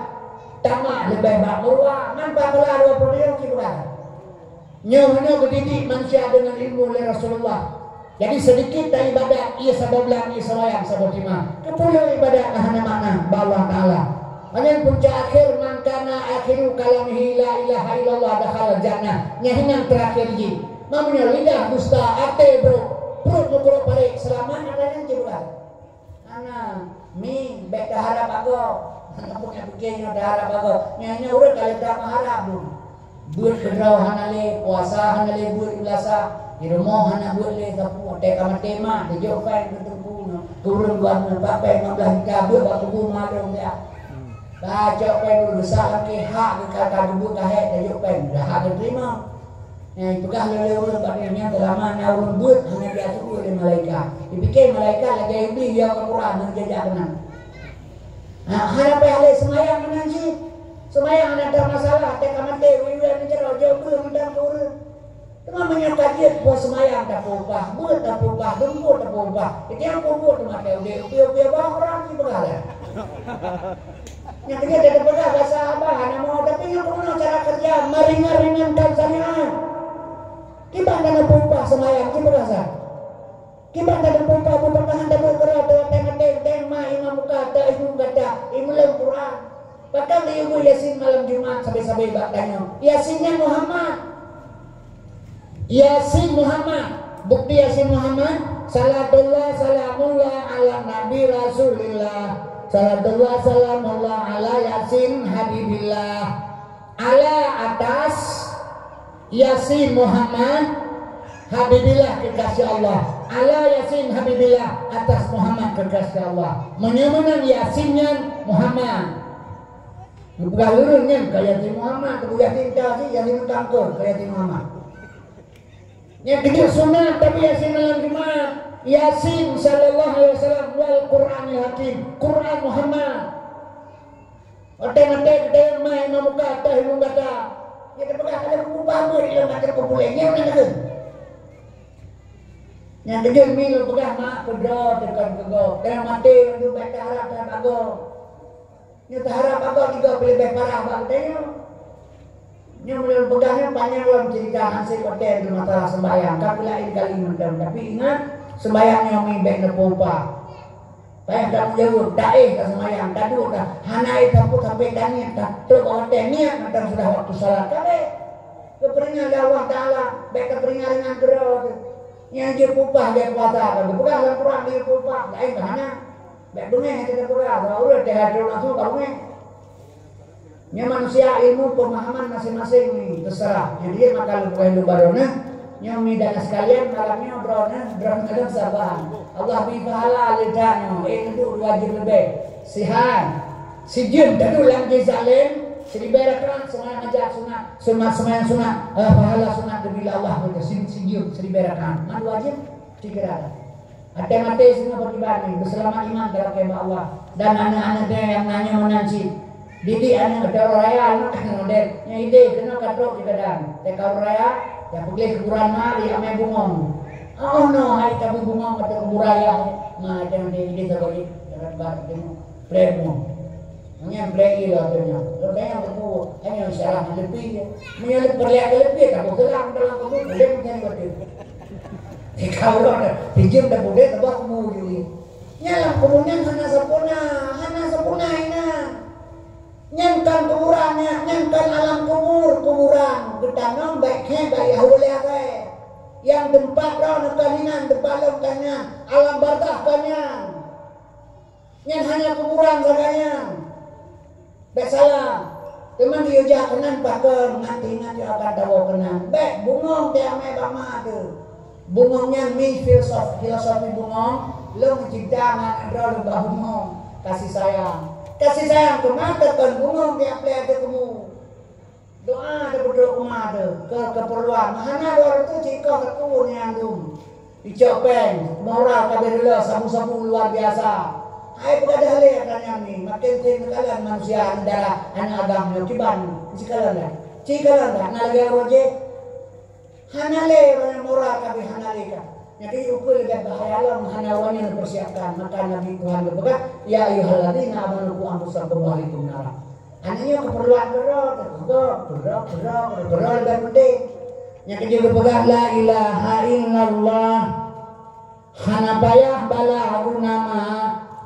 Tamat leubeh bak meuruak, man pahala dua puluh ribu cit peugah. Nyoe, nyoe geudidik manusia deungon ilmu lé Rasulullah. Jadi, seudikit taibadat, ie saboh blang, ie seumayang saboh teuma. Keupeue lé ibadat na hana makna bak Allah Taala. Nyan punca akhé, "Man kana akhiru kalamihi la ilaha illallah dakhalal jannah." Nyan hinan teurakhé jih. Meunyoe lidah dusta, até brok, pruet meukurok parék, seulamat ata nyan cit peugah. Hana, mi, bék taharab agoe. Hana, bukan pikir nyoe taharab agoe. Nyoe, nyoe ureueng ka lheueh that meuharab dum. Beuet keudroe hana lé, puasa hana lé beuet ulasa. Di rumoh hana beuet lé sapeue, teuka maté mak, teujok péng keu teungku nyoe. Keu ureueng dua nyoe, pat péng lima belas juta beuet bak kubu mak dong dia. Tacok péng dulu, besar lagi hak keu kata geubeuet kahé, teujok péng, dah hak geuteurimong. Nyang jipeugah lé ureueng bak nyan, seulama na ureueng beuet hana jiaturi lé malaikat. Jipike malaikat lagèe Iblih, ya Al-Quran, hana jijak keunan. Nah, hana payah lé seumayang meunan cit. Seumayang hana that masalah, teuka maté, wee-wee meujaroe, jok beuet mantong keu ureueng. Teuma meunyoe ka jeuet, peue seumayang tapeupah, beuet tapeupah, lumpur tapeupah. Itiang peubuet teuma teuh udép, upi-upi bah Quran jipeugah lé. Nyang keujeuet tapeugah basa haba hana mo, tapi nyoe keunoe cara keureuja meuringan-ringankan syariat. Kiban tapeupah seumayang, kiban rasa. Kiban tapeupah beupertahan tabeuet keurau teuh watèe maté, teuh ma imam muka, teuh ibu gata, imeulam Quran. Pakon lé ibu Yasin malam Jumat sabe-sabe bak tanyoe. Yasin nyan Muhammad. Yasin Muhammad. Bukti Yasin Muhammad, salatullah salamullah ala nabi rasulillah. Salatullah salamullah ala Yasin habibillah. Ala atas Yasin Muhammad habibillah kekasih Allah. Ala Yasin habibillah atas Muhammad kekasih Allah. Meunyoe meunan Yasin nyan Muhammad. Geupeugah ureueng nyan ka Yasin Muhammad, teupeu Yasin ka si Yasin tangkon ka Yasin Muhammad. Nyang keujeuet sunat tapi Yasin malam Jumat, Yasin sallallahu alaihi wasallam wal Qur'anil Hakim, Quran Muhammad. Watèe maté geutanyoe ma imam muka teuh ibu gata. Ya tapeugah ada kubu paham di dalam kata populer nyan na keuh. Nyang keujeuet mi lôn peugah mak keudroe teukan keu gob. Teuh maté mandum bèk taharab that agoe. Nyoe taharab agoe tiga peuleubeh parah bak geutanyoe. Nyoe meunyoe peugah nyoe panyang lom cerita hansé watèe lom masalah sembahyang. Ka peulaén kali mantong, tapi ingat, sembahyang nyoe mi bèk neupeu-upah. Payah tanggong jaweueb, taéh ka sembahyang, taduek ka, hana éh sapeue sampai taniet ka, trok bak watèe niet mantong sudah waktu salat. Ka bèk. Geupeuringat lé Allah Taala, bèk tapeuringat-ringat keudroe teuh. Nyang jeuet peu-upah lé puasa ka geupeugah lam Quran jeuet peu-upah, laén ka hana. Bèk beungèh teuka peugah, sabab ureueng teuh hai troh nafeusu ka beungèh. Nyoe manusia ilmu pemahaman masing-masing ni, terserah. Jadi, maka lôn peugah lôn baroe nyoe, nyoe mi dan sekalian, malam nyoe droeneuh, droeneuh ada saban. Allah bri pahala lé that nyoe, eh, neuduek dua jeuem leubeh. Sihan, sijeuem teuduek lam jih zalim, siribèe rakaat, seumayang hajat sunat, sunat, seumayang sunat, eh, pahala sunat geubri lé Allah, beutôi, si-, sijeuem, siribèe rakaat. Man dua jeuem, cikira. Watèe maté singoh beukiban nyoe, beuseulamat iman talakèe bak Allah. Dan aneuk-aneuk geuh nyang na nyoe meunan cit. Didik aneuk geuh, uroe raya aneuk geuh model. Nyoe idéh keunoe ka trok di Gadang. Teuka uroe raya, ya peugleh kuburan ma, ya mè bungong. Oh no, hai tabi bungong ateueh kuburan ayah. Ma, jangan idéh saboh jih. Jangan bar tengok. Plek mo. Nyan plek ie lom tu nyan. Lôn tanyong teungku, hana syarah leupie. Meunyoe peureulèe leupie, taboh keulang dalam kubu, boleh menjadi betul. Di kawan, pinjam dah boleh, taboh kubu juli. Nyan lam kubu nyan hana sapeue na, hana sapeue na inan. Nyan kan kuburan nyan, nyan kan alam kubur, kuburan. Geutanyoe bèk khèe, bèk yah ulèe akhé. Nyang teumpat droeneuh ka inan, teumpat lôn ka nyan, alam barzakh ka nyan. Nyan hanya kuburan sagai nyan. Bèk salah. Teuma geuyue jak keunan pakon, ngat ingat nyoe akan tawoe keunan. Bèk bungong tiep mè bak ma teuh. Bungong nyan mi filosof-, filosofi bungong, lôn cebta ngon droe lôn bak bungong. Kasih sayang. Kasih sayang keu ma teuh kon bungong tiep plek teuh keumu. Doa teupeudok keu ma teuh, keu keperluan. Hana dua reutôh cit ikoh teuku nyang dum. Icok péng, moral ka beuh reuloh, sabu-sabu luar biasa. Hai peugadah lé ata nyang ni, makin tem neukalon manusia aneuk dara, aneuk agam nyoe kiban, ci kalon dah. Ci kalon dah, na lagèe uroe jéh. Hana lé uroe nyoe moral ka beuh hana lé ka. Nyan keuh ukeue leubeh bahaya lom hana uroe nyoe neupersiapkan. Maka Nabi Tuhan geupeugah, "Ya ayyuhalladzina amanu qu anfusakum wa ahlikum nara." Hana nyoe keupeurluan keudroe, keudroe, keudroe, keudroe, keudroe, keudroe, leubeh penting. Nyang keujeuet geupeugah la ilaha illallah. Hana payah bala guna ma,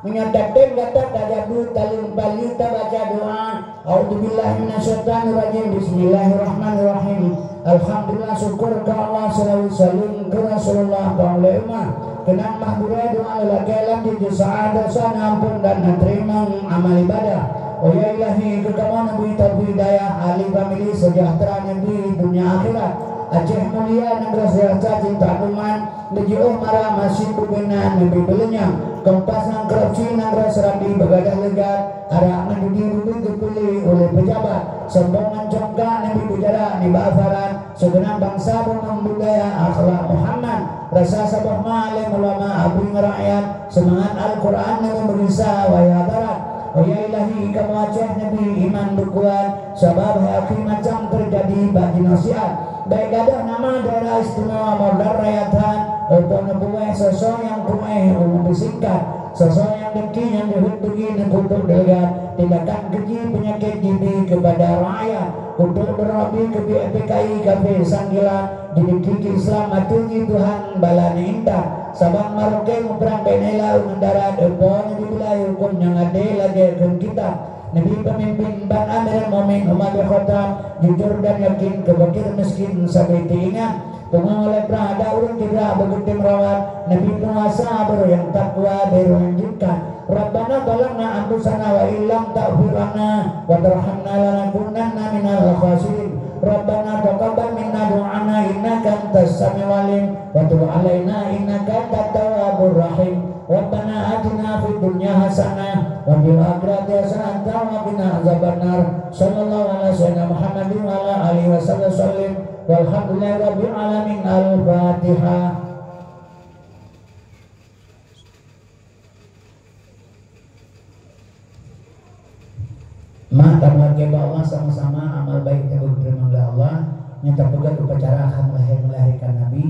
meunyoe tatem gata tajabu taleueng pali tabaca doa, "A'udzubillahi minasyaitonirrajim. Bismillahirrahmanirrahim. Alhamdulillah, syukur keu Allah, seulaweuet saleuem keu Rasulullah, bang lé umat." Keunan mah gurée doa lelaki lam jijeusaha dosa, na ampôn dan na teurimong amal ibadah. Oh ya Ilahi, keu kamoe neubri taufik hidayah, ahli famili sejahtera neubri dunia akhirat. Aceh mulia, nanggroe sejahtera, cinta umat, Neujiôh mara masjid bubena Nabi Beuleunyang, keumpasang korupsi nanggroe Seurabi beugadah leugat, arak meujudi bubé geupeulé uleh peujabat, sombong ngon congkak Nabi beujarak nibak aparat, sigohlom bansa beumeung budaya akhlak Muhammad, rasa saboh ma alim ulama abui ngon rakyat, seumangat Al-Quran Nabi meugisa wayah barat. Oh ya Ilahi, kamoe Aceh neubri iman beukuat, sabab hai akhé macam teujadi bak jinoe siat. Bék gadôh nama Daerah Istimewa Mordor Raya that, ôh po neubuet soe-soe nyang krueh u meubisingkat, soe-soe nyang dengki nyang jeuhet beugi neukutok deugat, tindakan keuji peunyakét jibi keupada rakyat, kutok droe bi keubiet P K I kafé sanggilat, jidengki keu Islam ateueh jih Tuhan bala neuintat, sabab maroke muprang bék na i laôt ngon darat, ôh po neubilaih hukôm nyang adé lagée kheun kitab. Neubi peumimpin ban Amirul Mukminin Umar bin Khattab, jujur dan yakin keu fakir miskin sabe teuingat. Teungoh lé prah ada ureuëng cedera beugeutem rawat, neubi peunguasa baru nyang takwa baru nyang jingkat. Rabbana zalamna anfusana wa illam taghfir lana wa tarhamna lanakunanna minal khasirin. Rabbana taqabbal minna du'ana innaka antas samiul alim wa tub alaina innaka antat tawwabur rahim. Rabbana atina fid dunya hasanah wa fil akhirati hasanah wa qina azabannar. Sallallahu ala sayyidina Muhammadin wa ala alihi wa sahbihi wasallim. Walhamdulillahi rabbil alamin. Al-Fatihah. Ma tameulakée bak Allah sama-sama amal baik nyang geuteurimong lé Allah, nyang tapeugét upacara akad melahé-, melahirkan Nabi,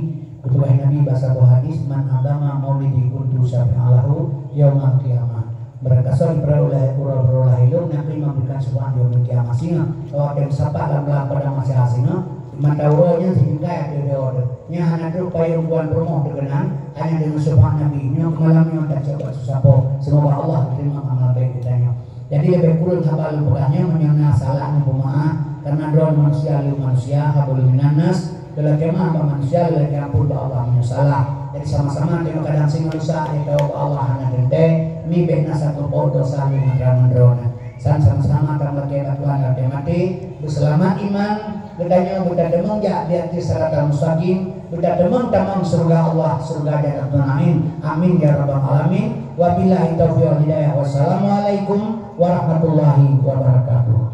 geupeugah Nabi bak saboh hadis, "Man hadhara maulidi kuntu syafi'an lahu yaumal qiyamah." Barangkasoe jipeureuloh uroe-uroe lahé lôn, nyang ka memberikan syafaat di yaumul qiyamah singoh, watée meusapat lam, lam padang mahsyar singoh, mata uroe nyan sitinggai ateueh doe. Nyan hana trok payong tuan peurumoh teuh keunan, hanya deungon syafaat Nabi. Nyoe keumalam nyoe tacok bak susah po. Seumoga Allah geuteurima amal baik geutanyoe. Jadi leubeh kureueng haba lôn peugah nyoe, meunyoe na salah neupeumaáh, karena droe manusia lé manusia, hablum minan nas, leuh lakée maáh bak manusia, leuh lakée ampôn bak Allah meunyoe salah. Jadi sama-sama teurimong kadang singoh lusa, teuka bak Allah hana teuntée, mi bék na sapeue po dosa lé meunan droeneuh. San sama-sama tameulakée bak Tuhan watée maté, beuseulamat iman, geutanyoe beutateumong jak di ateueh siratal mustaqim, beutateumong tamong syeuruga Allah, syeuruga Jannatul Naim. Amin ya rabbal alamin. Wabillahi taufiq wal hidayah. Wassalamualaikum warahmatullahi wabarakatuh.